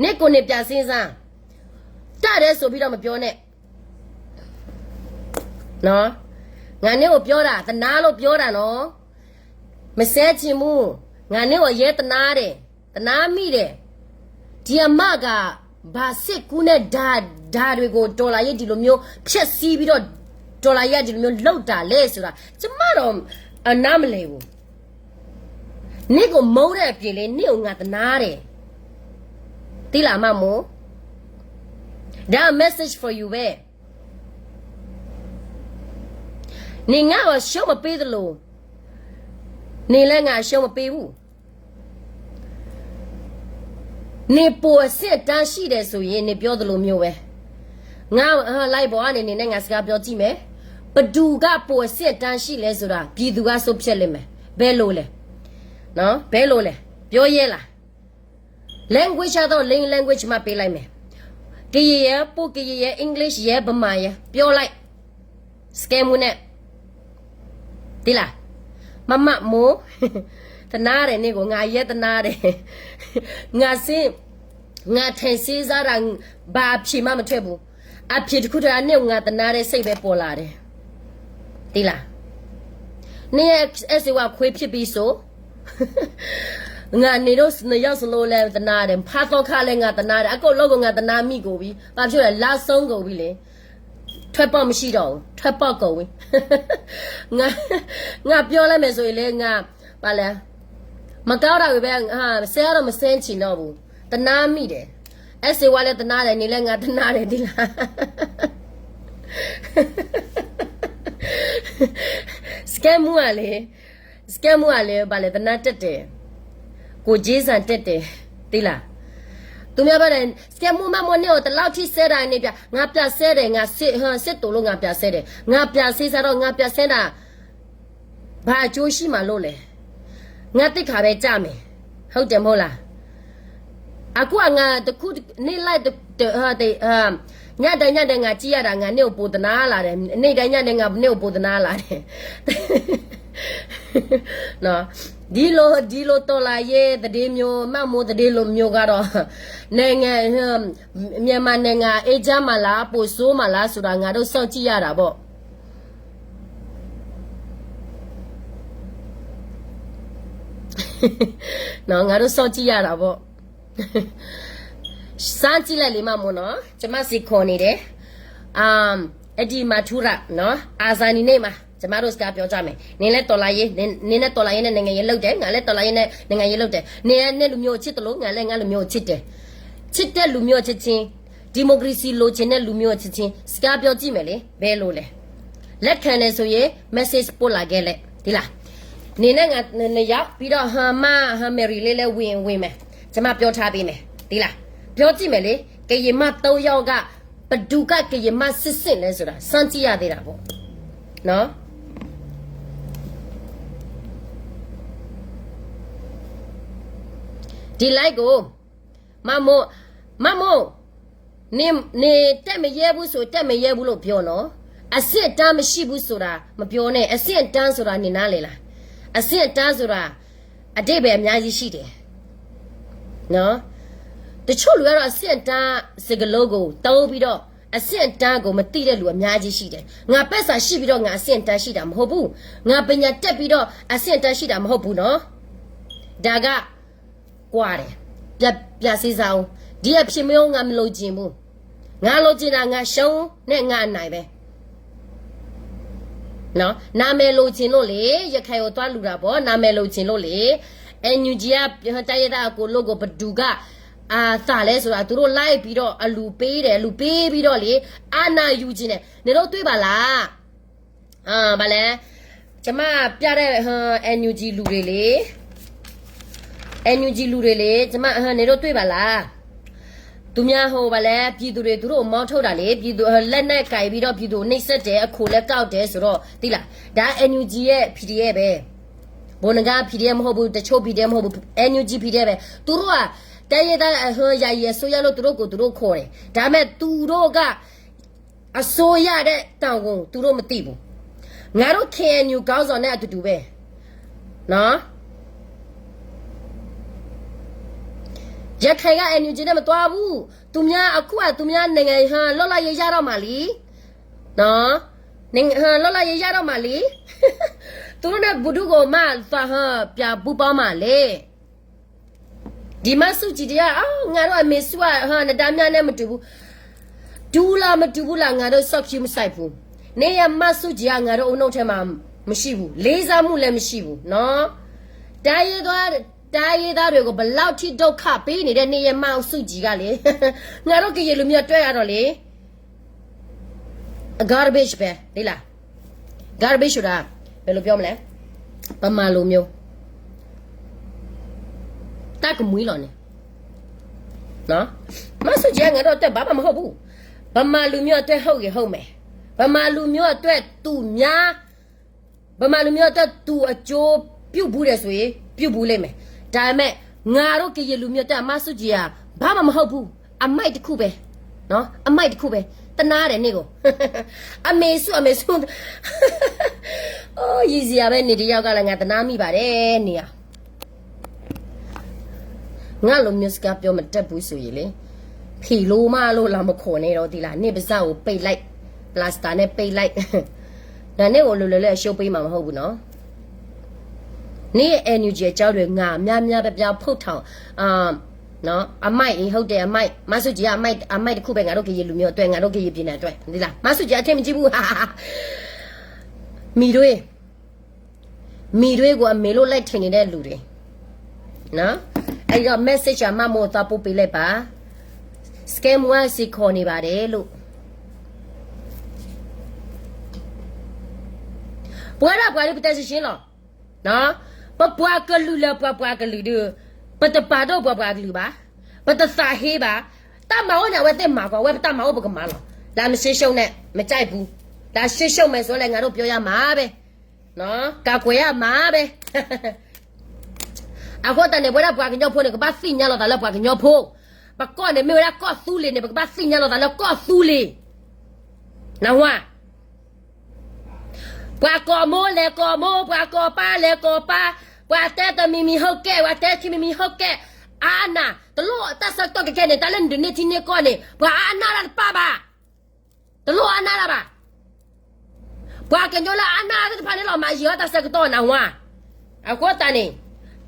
နင့်ကိုယ်နေပြန်စဉ်းစား တတ်တယ်ဆိုပြီးတော့မပြောနဲ့ နော် ငါနင့်ကိုပြောတာ သနာလို့ပြောတာနော် မစဲချင်ဘူး ငါနင့်ကိုအရမ်းသနာတယ် သနာမိတယ် ဒီအမက ဘာစိတ်ကူးနဲ့ဒါ ဒါတွေကို တော်လှန်ရေး ဒီလိုမျိုး ဖျက်ဆီးပြီးတော့ တော်လှန်ရေးက ဒီလိုမျိုး လုပ်တာလဲဆိုတာ ကျမတော့ အနားမလည်ဘူး နင့်ကိုမုန်းတဲ့အပြင်လေ နင့်ကိုငါသနာတယ် သိလားမမို့ ဒါ message for you ပဲ နင်ငါ့ကိုအရှုံးမပေးသလို နင်လည်းငါအရှုံးမပေးဘူး နင်ပိုအဆင့်အတန်းရှိတယ်ဆိုရင် နင်ပြောသလိုမျိုးပဲ ငါ ဟို live ပေါ်ကနေ နင်နဲ့ငါစကားပြောကြည့်မယ် ဘယ်သူကပိုအဆင့်အတန်းရှိလဲဆိုတာ ပြည်သူကဆုံးဖြတ်လိမ့်မယ် ဘယ်လိုလဲ နော် ဘယ်လိုလဲ ပြောရဲလား language ကတော့ လင်း language မှပေးလိုက်မယ် ကရင်ရယ် ပို့ကရင်ရယ် English ရယ် ဗမာရယ် ပြောလိုက် စကဲမူနဲ့ သိလား မမမို့ သနာတယ်နင့်ကို ငါအရမ်းသနာတယ် ငါစင်း ငါထိုင်စဉ်းစားတာ ဘာအဖြေမှမထွက်ဘူး အဖြေတစ်ခုတည်းက နင့်ကိုငါသနာတဲ့စိတ်ပဲပေါ်လာတယ် သိလား နင့်ရဲ့အဲစေဝါခွေးဖြစ်ပြီးဆို ငါနေတော့နှစ်ယောက်စလုံးလည်းသနာတယ် ဖားသောခလည်းငါသနာတယ် အကုန်လုံးကိုငါသနာမိကုန်ပြီ ဘာဖြစ်လဲ လမ်းဆုံးကုန်ပြီလေ ထွက်ပေါက်မရှိတော့ဘူး ထွက်ပေါက်ကုန်ပြီ ငါ ငါပြောလိုက်မယ်ဆိုရင်လေ ငါ ဘာလဲ မကောင်းတာတွေပဲ ဟာ ဆဲတော့မဆဲချင်တော့ဘူး သနာမိတယ် အဲစေဝါလည်းသနာတယ် နေလည်းငါသနာတယ် သိလား စကဲမူကလေ စကဲမူကလေ ဘာလဲ သနာတတ်တယ် ကိုယ်ချင်းစာတတ်တယ် သိလား သူများဘက်နဲ့ စကဲမူမမို့ နင့်ကိုဒီလောက်ထိဆဲတာနေပြ ငါပြန်ဆဲတယ် ငါစစ် ဟို စစ်တုပ်လို့ ငါပြန်ဆဲတယ် ငါပြန်ဆဲစားတော့ ငါပြန်ဆဲတာ ဘာအကျိုးရှိမှာလို့လဲ ငါသိက္ခာပဲကျမယ် ဟုတ်တယ်မဟုတ်လား အခုကငါတစ်ခု နေ့လိုက်တစ် တစ် ဟို တစ် ဟို ညတိုင်းညတိုင်းငါကြည့်ရတာ ငါနင့်ကိုပိုသနာလာတယ် နေ့တိုင်းညတိုင်းငါနင့်ကိုပိုသနာလာတယ် နော် ဒီလို ဒီလိုတော်လှန်ရေးသတင်းမျိုး မမို့သတင်းလိုမျိုးကတော့ နိုင်ငံ ဟို မြန်မာနိုင်ငံအေးချမ်းမှာလား ပိုဆိုးမှာလားဆိုတာ ငါတို့စောင့်ကြည့်ရတာပေါ့ နော် ငါတို့စောင့်ကြည့်ရတာပေါ့ စမ်းကြည့်လိုက်လေ မမို့နော် ကျမစ့ၢ်ကီးနေတယ် အမ် အဒီမၤထူရ နော် အာဇာနည်နေ့မှာ ကျမတို့စကားပြောကြမယ် နင်လည်းတော်လှန်ရေး နင် နင်နဲ့တော်လှန်ရေးနဲ့နိုင်ငံရေးလုပ်တယ် ငါလည်းတော်လှန်ရေးနဲ့နိုင်ငံရေးလုပ်တယ် နင်လည်းနင့်လူမျိုးကိုချစ်သလို ငါလည်းငါ့လူမျိုးကိုချစ်တယ် ချစ်တဲ့လူမျိုးချစ်ချင်း ဒီမိုကရေစီလိုချင်တဲ့လူမျိုးချစ်ချင်း စကားပြောကြည့်မယ်လေ ဘယ်လိုလဲ လက်ခံတယ်ဆိုရင် message ပို့လာခဲ့လိုက် ဒီလား နေနဲ့ငါနှစ်ယောက် ပြီးတော့ ဟမ ဟမဲရီလေးလည်းဝင် ဝင်မယ် ကျွန်မပြောထားပေးမယ် ဒီလား ပြောကြည့်မယ်လေ ကရင်မသုံးယောက်က ပဒူကၣ်ကယံာ်မးစ့ၢ်စ့ၢ်လဲၣ်ဆိုတာ စမ်းကြည့်ရသေးတာပေါ့နော်. ဒီ like ကို မမို့ မမို့ နေ နေ တက်မရဲဘူးဆို တက်မရဲဘူးလို့ပြောနော်. အဆင့်အတန်းမရှိဘူးဆိုတာ မပြောနဲ့. အဆင့်အတန်းဆိုတာ နင်နားလည်လား? အဆင့်အတန်းဆိုတာ အဓိပ္ပာယ်အများကြီးရှိတယ်နော်. တချို့လူကတော့ အဆင့်အတန်းစကားလုံးကို သုံးပြီးတော့ အဆင့်အတန်းကို မသိတဲ့လူအများကြီးရှိတယ်. ငါပိုက်ဆံရှိပြီးတော့ ငါအဆင့်အတန်းရှိတာမဟုတ်ဘူး. ငါပညာတတ်ပြီးတော့ အဆင့်အတန်းရှိတာမဟုတ်ဘူးနော်. ဒါက ကွာတယ်. ပြန် ပြန်စဉ်းစားဦး. ဒီအဖြစ်မျိုး ငါမလိုချင်ဘူး. ငါလိုချင်တာ ငါရှုံးနဲ့ ငါအနိုင်ပဲနော်. နာမည်လိုချင်လို့လေ ရခိုင်ကိုသွားလှူတာပေါ့. နာမည်လိုချင်လို့လေ. NUG က တိုင်းရင်းသားအကိုလို့ကို ဘယ်သူက အသးလဲဆိုတာ သူတို့လိုက်ပြီးတော့ အလူပေးတယ်. အလူပေးပြီးတော့လေ အာဏာယူချင်တယ်. နင်တို့တွေ့ပါလား? ဘာလဲ ကျမပြတဲ့ NUG လူတွေလေ NUG လူတွေလေ ကျမ နင်တို့တွေ့ပါလား? သူများဟိုဘာလဲ ပြည်သူတွေ သူတို့မောင်းထုတ်တာလေ ပြည်သူ လက်နက်ကိုင်ပြီးတော့ ပြည်သူနှိပ်စက်တယ် အခွန်လည်းကောက်တယ်ဆိုတော့ သိလား ဒါ NUG ရဲ့ PDF ပဲ. ဘိုနဂါ PDF မဟုတ်ဘူး တချို့ PDF မဟုတ်ဘူး NUG PDF ပဲ. သူတို့က တိုင်းရင်းသား ယာယီအစိုးရလို့ သူတို့ကို သူတို့ခေါ်တယ်. ဒါပေမဲ့ သူတို့က အစိုးရတဲ့တာဝန် သူတို့မသိဘူး. ငါတို့ KNU ခေါင်းဆောင်နဲ့အတူတူပဲနော်. ရခိုင်က NUG နဲ့မသွားဘူး. သူများအခုက သူများနိုင်ငံဟန် လွတ်လပ်ရေးရတော့မှာလीနော်. နိုင်ငံဟန် လွတ်လပ်ရေးရတော့မှာလီ. သူတို့နဲ့ဘယ်သူကိုမှ သွားဟန် ပြန်ပူးပေါင်းမှာလဲ. ဒီမန်းစုကြည်တရား အော် ငါတို့အမေစုက ဟို နဒါမြနဲ့မတူဘူး. တူလားမတူဘူးလား ငါတို့ စောင့်ကြည့်မဆိုင်ဘူး. နေရမန်းစုကြည်က ငါတို့အုံနောက်ထဲမှာ မရှိဘူး. လေးစားမှုလည်းမရှိဘူးနော်. တိုင်းရင်းသား တိုင်းရင်းသားတွေကို ဘယ်လောက်ထိဒုက္ခပေးနေတဲ့ နေရမန်းစုကြည်ကလေ ငါတို့ကရင်လူမျိုးအတွက်ကတော့လေ garbage ပဲ သိလား. Garbage ဆိုတာ ဘယ်လိုပြောမလဲ ဗမာလူမျိုး တၢ်ကမှံလီၤန့ၣ်နော်. မန်းစုကြည်က ငါတို့အတွက် ဘာမှမဟုတ်ဘူး. ဗမာလူမျိုးအတွက် ဟုတ်ရင်ဟုတ်မယ်. ဗမာလူမျိုးအတွက် သူများ ဗမာလူမျိုးအတွက် သူအကျိုးပြုဘူးတယ်ဆိုရင် ပြုဘူးလိမ့်မယ်. ဒါပေမဲ့ ငါတို့ကရင်လူမျိုးအတွက် မန်းစုကြည်က ဘာမှမဟုတ်ဘူး. အမိုက်တစ်ခုပဲနော်. အမိုက်တစ်ခုပဲ. တနာတယ်န့ၣ်ကို အမေစု အမေစု အိုး ရယ်စရာပဲန့ၣ် တယောက်ကလည်း ငါတနာမိပါတယ်န့ၣ်. ငါလိုမျိုးစကားပြောမတတ်ဘူးဆိုရင်လေ ဖီလိုမလို့လာမခေါ်နဲ့တော့သီးလား. နေ့ပါးစပ်ကိုပိတ်လိုက် plaster နဲ့ပိတ်လိုက် ဒါနဲ့ကိုလိုလိုလည်းအရှုံးပေးမှာမဟုတ်ဘူးနော်. နေ့ NUG အကြောင်းတွေ ငါများများပြပြဖုတ်ထောင် အာ နော် အမိုက်အင်းဟုတ်တယ် အမိုက် မန်းစုကြည်ကအမိုက် အမိုက်တစ်ခုပဲ ငါတို့ကရင်လူမျိုးအတွက် ငါတို့ကရင်ပြည်နယ်အတွက် သီးလား. မန်းစုကြည်အထင်မကြီးဘူး ဟာ ဟာ ဟာ မီတွေ မီတွေကို အမေလို့ လိုက်ထင်နေတဲ့လူတွေနော်. အဲ့တော့ message အမမို့သွားပို့ပေးလိုက်ပါ. Scam က စိန်ခေါ်နေပါတယ်လို့ ပဝဲဒၣ်ပှၤဒုး ပတဲရှင်းရှင်းလီၤနော်. ပပှၤကလုာ်လၢပှၤပှၤကလုာ်ဒုး ပတပာ်ဒိၣ်ပှၤပှၤကလုာ်ဘၣ်. ပတသးဟ့ဘၣ်. တၢ်မၤအိၣ်န့ၣ် အဝဲသ့ၣ်မၤကွၢ် အဝဲပတၢ်မၤအိၣ်ပကမၤလီၤ. လၢမရှေ့ရှုံးနဲ့ မကြိုက်ဘူး. ဒါရှေ့ရှုံးမယ်ဆိုလည်း ငါတို့ပြောရမှာပဲ နော် ကာကွယ်ရမှာပဲ. အဃိသတးန့ၣ် ပဝဲဒၣ်ပှၤကညီဖိန့ၣ် ကဘၣ်သ့ၣ်ညါလိာ်သးလၢပှၤကညီဖိ. ပကီၢ်န့ၣ် မ့ၢ်ဝဲဒၣ်ကီၢ်သူလ့ၤန့ၣ် ပကဘၣ်သ့ၣ်ညါလိာ်သးလၢကီၢ်သူလ့ၤ နဝါ. ပှၤကိးမိၢ်လဲၤကိးမိၢ် ပှၤကိးပၢ်လဲၤကိးပၢ်, ပှၤတဲတမံၤမံၤဟုတ်ကဲ့ ပှၤတဲခံမံၤမံၤဟုတ်ကဲ့. အါနၢ် တလိၣ်တၢ်ဆၢကတီၢ်ခဲခဲန့ၣ် တၢ်လၢနဒုးန့ၢ်ထံန့ၢ်ကီၢ်န့ၣ် ပှၤအါနၢ်တၢ်တပၣ်ဘၣ်. တလိၣ်အါနၢ်တၢ်ဘၣ်. ပှၤကညီလၢအါနၢ်သ့ၣ်တဖၣ်န့ၣ်လီၤ မၤယံၤအီၣ်တၢ်ဆၢကတီၢ်နဝါ. အဃိသတးန့ၣ်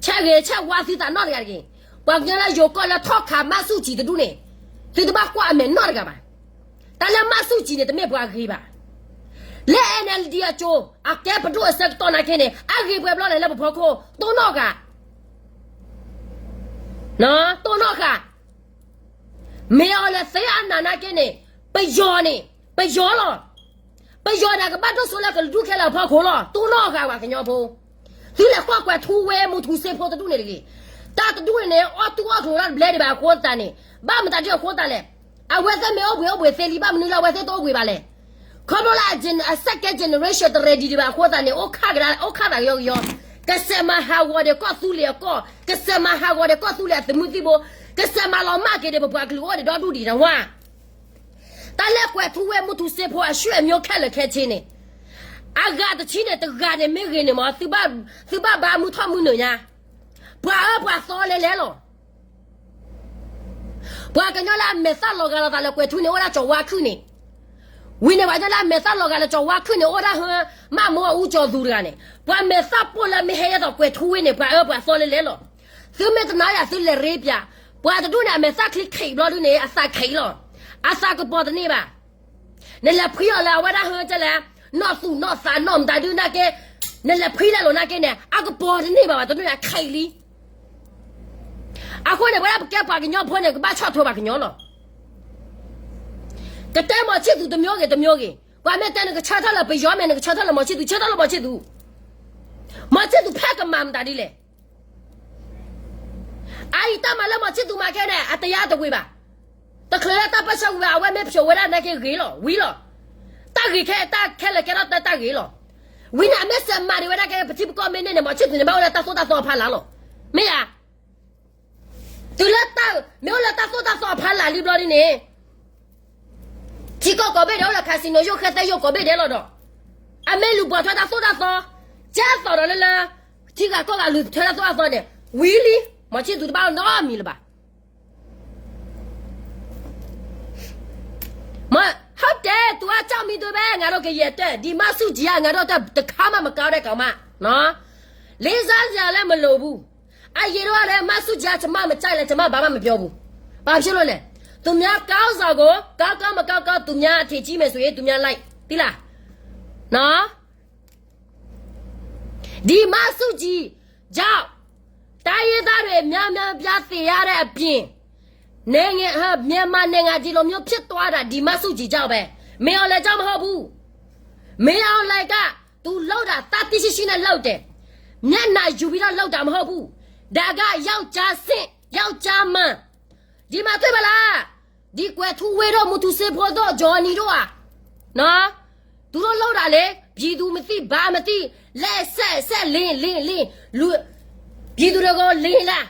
ဆဲးဂ့ၤဆဲးဝါသုသးနီတဂၤတဂ့ၤ. ပှၤကညီလၢယိၤကီၢ်လၢထီၣ်ခးမၤဆူၣ်ကၠံတဒူၣ်န့ၣ် သုတဘၣ်ကွၢ်အမဲာ်နီတဂၤဘၣ်. တၢ်လၢမၤဆူၣ်ကၠံန့ၣ် တမ့ၢ်ပှၤဂ့ၤဘၣ်. လၢ NLD အကၠိ အကဲပဒိၣ်အဆၢကတီၢ်နာ်က့န့ၣ် အဂ့ၤပှဲၤဘျီလဲၣ်လၢပဖီခိၣ် တိၢ်နီၣ်ဃာ် တိၢ်နီၣ်ဃာ် မ့ၢ်အီၤလဲၤသ့အနၢ်နာ်က့န့ၣ် ပယီၤန့ၣ် ပယီၤလီၤ. ပယီၤန့ၣ် ကဘၣ်ဒိၣ်စိလၢကလုာ်ဒူၣ်ခဲလၢာ်အဖီခိၣ်လီၤ. တိၢ်နီၣ်ဃာ်ပှၤကညီဖိ. သုလဲၤကွၢ်ကွဲးထူဝဲမူထူစ့ဖိတဒူၣ်န့ၣ်တဂ့ၤ. တၢ်တဒူၣ်န့ၣ်န့ၣ် အီၣ်တူၢ်အီၣ်ကျိၤတၢ်တဘျဲဒံးဘၣ်အဃိသတးန့ၣ် ဘၣ်မတၤဒ်အဃိသတးလဲၣ်. အဝဲသ့ၣ်မ့ၢ်အိၣ်ဘှံးအိၣ်ဘှံးသ့လံ ဘၣ်မနုၤလၢအဝဲသ့ၣ်တအိၣ်ဘှံးဘၣ်လဲၣ်. ခီဖျိလၢအ second generation တ ready ဒံးဘၣ်အဃိသတးန့ၣ် အိၣ်ခးကဒါ အိၣ်ခးသးကယီကယီ, ကစဲးမၤဟးဂီၤဒီးကီၢ်သူလ့ၤအကီၢ်, ကစဲးမၤဟးဂီၤဒီးကီၢ်သူလ့ၤအသုးမုၢ်သံၣ်ဘိ, ကစဲးမၤလီၤမၢ်က့ၤဒီးပပှၤကလုာ်အိၣ်ဒီးဒီဒူၣ်ဒံးတဝါ တၢ်လၢကွဲၤထူဝ့ၣ် မူထူစ့ဖိ အရှုံးအမျိုးခဲလၢာ်ခဲဆ့န့ၣ်, အဂၤတဆံန့ၣ် တဂၤန့ၣ်မ့ၢ်ဂ့ၤန့ၣ်မ့ၢ် သုဘၣ်ဘါမုၢ်ထီၣ်မုၢ်နုာ်ညါ, ပှၤအၢပှၤသီလဲၤလဲၤလီၤ. ပှၤကညီလၢအမဲာ်သၣ်လီၤဂာ်လိာ်သးလၢကွဲၤထူန့ၣ် အိၣ်ဒၣ်ကၠီၤဝါခုၣ်န့ၣ်, ဝံၤန့ၣ် ပှၤကညီလၢအမဲာ်သၣ်လီၤဂာ်လၢကၠီၤဝါခုၣ်န့ၣ် အိၣ်ဒၣ်ဟၢ မၢ်မိၢ်အူကၠီၤသူတဂၤန့ၣ်, ပှၤမဲာ်သၣ်ပိၢ်လၢမ့ၢ်ဟဲယဲသိးကွဲၤထူဝ့ၣ်န့ၣ် ပှၤအၢပှၤသီလဲၤလဲၤလီၤ. သုမ့ၢ်တနာ်ယၤ သုလဲၤရ့ပၠး, ပှၤတဒူၣ်န့ၣ် အမဲာ်သၣ်ချံခံးဘျီဒုန့ၣ် အသးခံးလီၤ, အသးကပီၤတန့ၢ်ဘၣ်. နလဲၤဖှံအီၤလၢအဝဲဒၣ်ဟၢကဲလဲၣ်, နီၢ်သူၣ်နီၢ်သးနီၢ်မတၤဒုနာ်က့, နလဲၤဖှံလဲၤလိာ်နာ်က့န့ၣ် အကပီၤတန့ၢ်ဘၣ်ဘၣ် တဒူၣ်န့ၣ်အခံးလံ. အဃိန့ၣ် ပဝဲဒၣ်ပကဲပှၤကညီဖိန့ၣ် ကဘၣ်ဆီၣ်ထွဲပှၤကညီလီၤ. ကတဲမီၤဆံၣ်သူးတမျိုးဂ့ၤတမျိုးဂ့ၤ, ပှၤမ့ၢ်တဲနကဆၢထၢၣ်လၢပယီၤ မ့ၢ်နကဆၢထၢၣ်လၢမီၤဆံၣ်သူး ဆၢထၢၣ်လၢမီၤဆံၣ်သူး, မီၤဆံၣ်သူးဖဲကမၤမတၤဒ်လဲၣ်. အအံၤတၢ်မၤလၢမီၤဆံၣ်သူးမၤခဲန့ၣ် အတယါတဝံၤဘၣ်, တချုးလၢတၢ်ပၢဆှၢဝံၤဘၣ် အဝဲမ့ၢ်ဖျိးဝဲဒၣ်နာ်က့ဂ့ၤလီၤ ဝံၤလီၤ. တၢ်ဂ့ၤခဲတၢ်ခဲလၢာ်ကဲထီၣ်တၢ်ဂ့ၤလီၤ. ဝံၤန့ၣ် အမ့ၢ်စဲးမၤဒံးဝဲဒၣ်ကဲ ပထံပကီၢ်မ့ၢ်န့ၢ်န့ၣ် မီၤဆံၣ်သူးန့ၣ် ဘၣ်အိၣ်လၢတၢ်သိၣ်တၢ်သီအဖီလာ်လီၤ. မ့ၢ်ဧါ. တုၤလၢတၢ် မ့ၢ်အိၣ်လၢတၢ်သိၣ်တၢ်သီအဖီလာ်လံဘျီဒ်န့ၣ် ထံကီၢ်ကိးဘ့ၣ်ဒဲး အိၣ်လၢ casino ယိၣ်ဃဲသဲယိၣ်ကိးဘ့ၣ်ဒဲးလီၤဒီး အမ့ၢ်လူၤပိာ်ထွဲတၢ်သိၣ်တၢ်သီ, ကဲသိးဒီးလၢလၢ ထံဂၤကီၢ်ဂၤလူၤထွဲတၢ်သိၣ်တၢ်သီန့ၣ် ဝံၤလံ, မီၤဆံၣ်သူးတဘၣ်နီတမံၤလၢၤဘၣ်. မ့ၢ်ဟီတဲ သူအကြောင့်မီးဒိဘဲ ငါတို့ကယဲၢ်တၢၢ် ဒီးမၤဆူၣ်ကံဧါ ငါတို့တၢ်တခါမှမကောင်းတဲ့ကောင်မနော်, လေးစားစရာလည်းမလိုဘူး, အရင်တုန်းကလည်း မဆူၣ်ကံ ကျွန်မမကြိုက်လဲ ကျွန်မဘာမှမပြောဘူး, ဘာဖြစ်လို့လဲ, သူများခေါင်းဆောင်ကို ကောင်းကောင်းမကောင်းကောင်း သူများအထင်ကြီးမယ်ဆိုရင် သူများလိုက် သိလားနော်. ဒီမဆူၣ်ကံကြောင့် တိုင်းရင်းသားတွေ များများပြားသေရတဲ့အပြင် နိုင်ငံ ဟ မြန်မာနိုင်ငံ ဒီလိုမျိုးဖြစ်သွားတာ ဒီမဆူၣ်ကံကြောင့်ပဲ, မင်းအောင်လှိုင်ကြောင့်မဟုတ်ဘူး, မင်းအောင်လှိုင်က သူလုပ်တာ သတ္တိရှိရှိနဲ့လုပ်တယ်, မျက်နှာယူပြီးတော့လုပ်တာမဟုတ်ဘူး, ဒါကယောက်ျားဆင့် ယောက်ျားမှန်, ဒီမှာတွေ့ပါလား, ဒီကွဲထူဝ့ၢ်တို့ မူထူစ့ဖိတို့ ဂျော်နီတို့อ่ะနော်, သူတို့လုပ်တာလေ, ပြည်သူမသိဘာမသိ, လက်ဆက်ဆက်လင်းလင်းလင်း, လူ, ပြည်သူတွေကိုလင်းလား,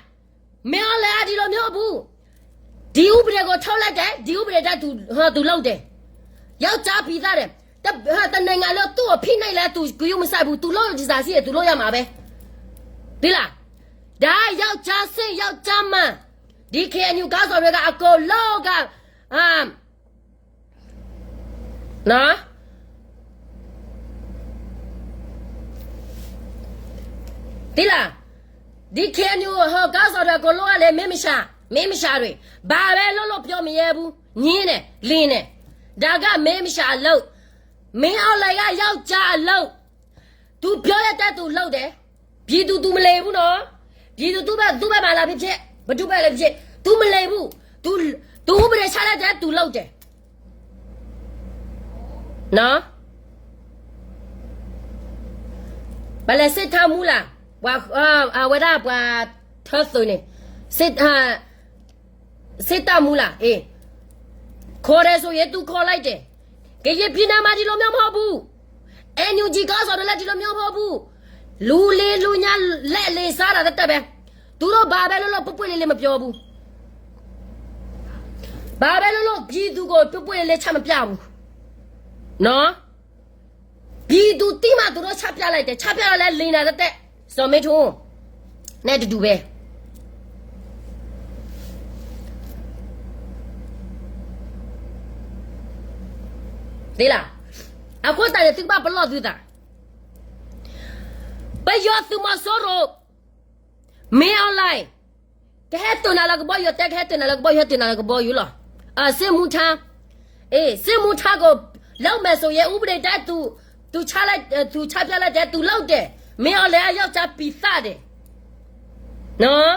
မင်းအောင်လှိုင်က ဒီလိုမျိုးမဟုတ်ဘူး, ဒီဥပဒေကိုထုတ်လိုက်တယ်, ဒီဥပဒေတိုင်းသူ, ဟို, သူလုပ်တယ်, ယောက်ျားပိသားတယ်, တ, ဟို, တနိုင်ငံလုံး သူ့ကိုဖိနှိပ်လဲ သူဂရုမစိုက်ဘူး, သူလုပ်စရာရှိတယ်, သူလုပ်ရမှာပဲ, သိလား, ဒါယောက်ျားဆင့် ယောက်ျားမှန်, ဒီ KNU ခေါင်းဆောင်တွေက အကုန်လုံးက အာ, နော်, သိလား, ဒီ KNU ဟို ခေါင်းဆောင်တွေအကုန်လုံးကလည်း မင်းမရှာ, မင်းမရှာတွေ, ဘာပဲလုပ်လို့ ပြောမရဲဘူး, ညင်းတယ်, လင်းတယ်, ဒါက မင်းမရှာအလုပ်, မင်းအောင်လှိုင်က ယောက်ျားအလုပ်, သူပြောတဲ့အတိုင်း သူလုပ်တယ်, ပြည်သူ သူမလီဘူးနော်, ပြည်သူ သူဘက်, သူဘက်မှာလာဖြစ်ဖြစ်, ဘယ်သူဘက်လည်းဖြစ်ဖြစ်, သူမလီဘူး, သူ, သူဥပဒေချလိုက်တယ်, သူလုပ်တယ်, နော်. ပလဲၤစစ်တပ်မှူးလား, ပှၤ, အဝဲဒၣ်ပှၤ, ထၢသုးန့ၣ်, စစ်, စစ်တပ်မှူးလား, အ့, ခေါ်တယ်ဆိုရင် သူခေါ်လိုက်တယ်, ကရင်ပြည်နယ်မှာ ဒီလိုမျိုးမဟုတ်ဘူး, NUG ခေါင်းဆောင်တွေလည်း ဒီလိုမျိုးမဟုတ်ဘူး, လူလီလူညါ လက်လီစားတာသက်သက်ပဲ, သူတို့ဘာပဲလုပ်လုပ် ပွင့်ပွင့်လင်းလင်းမပြောဘူး, ဘာပဲလုပ်လုပ် ပြည်သူကို ပွင့်ပွင့်လင်းလင်း ချမပြဘူး, နော်. ပြည်သူသိမှ သူတို့ချပြလိုက်တယ်, ချပြတော့လည်း လိမ်တာသက်သက်, ဇော်မင်းထွန်း နဲ့တတူပဲ, သိလား, အဃိသတးန့ၣ် သုကဘၣ်ပလီၢ်သုသး, ပယီၤသုးမီၤစိရိၤ မင်းအောင်လှိုင်, ကဟဲတုၤနၤလၢကဘီယူၤ တဲကဟဲတုၤနၤလၢကဘီယူၤ ဟဲတုၤနၤလၢကဘီယူၤလီၤ, စစ်မှုထမ်း, အေး, စစ်မှုထမ်းကို လုပ်မယ်ဆိုရင် ဥပဒေတိုင်း သူ, သူချလိုက်, သူချပြလိုက်တယ်, သူလုပ်တယ်, မင်းအောင်လှိုင်က ယောက်ျားပိသားတယ်, နော်,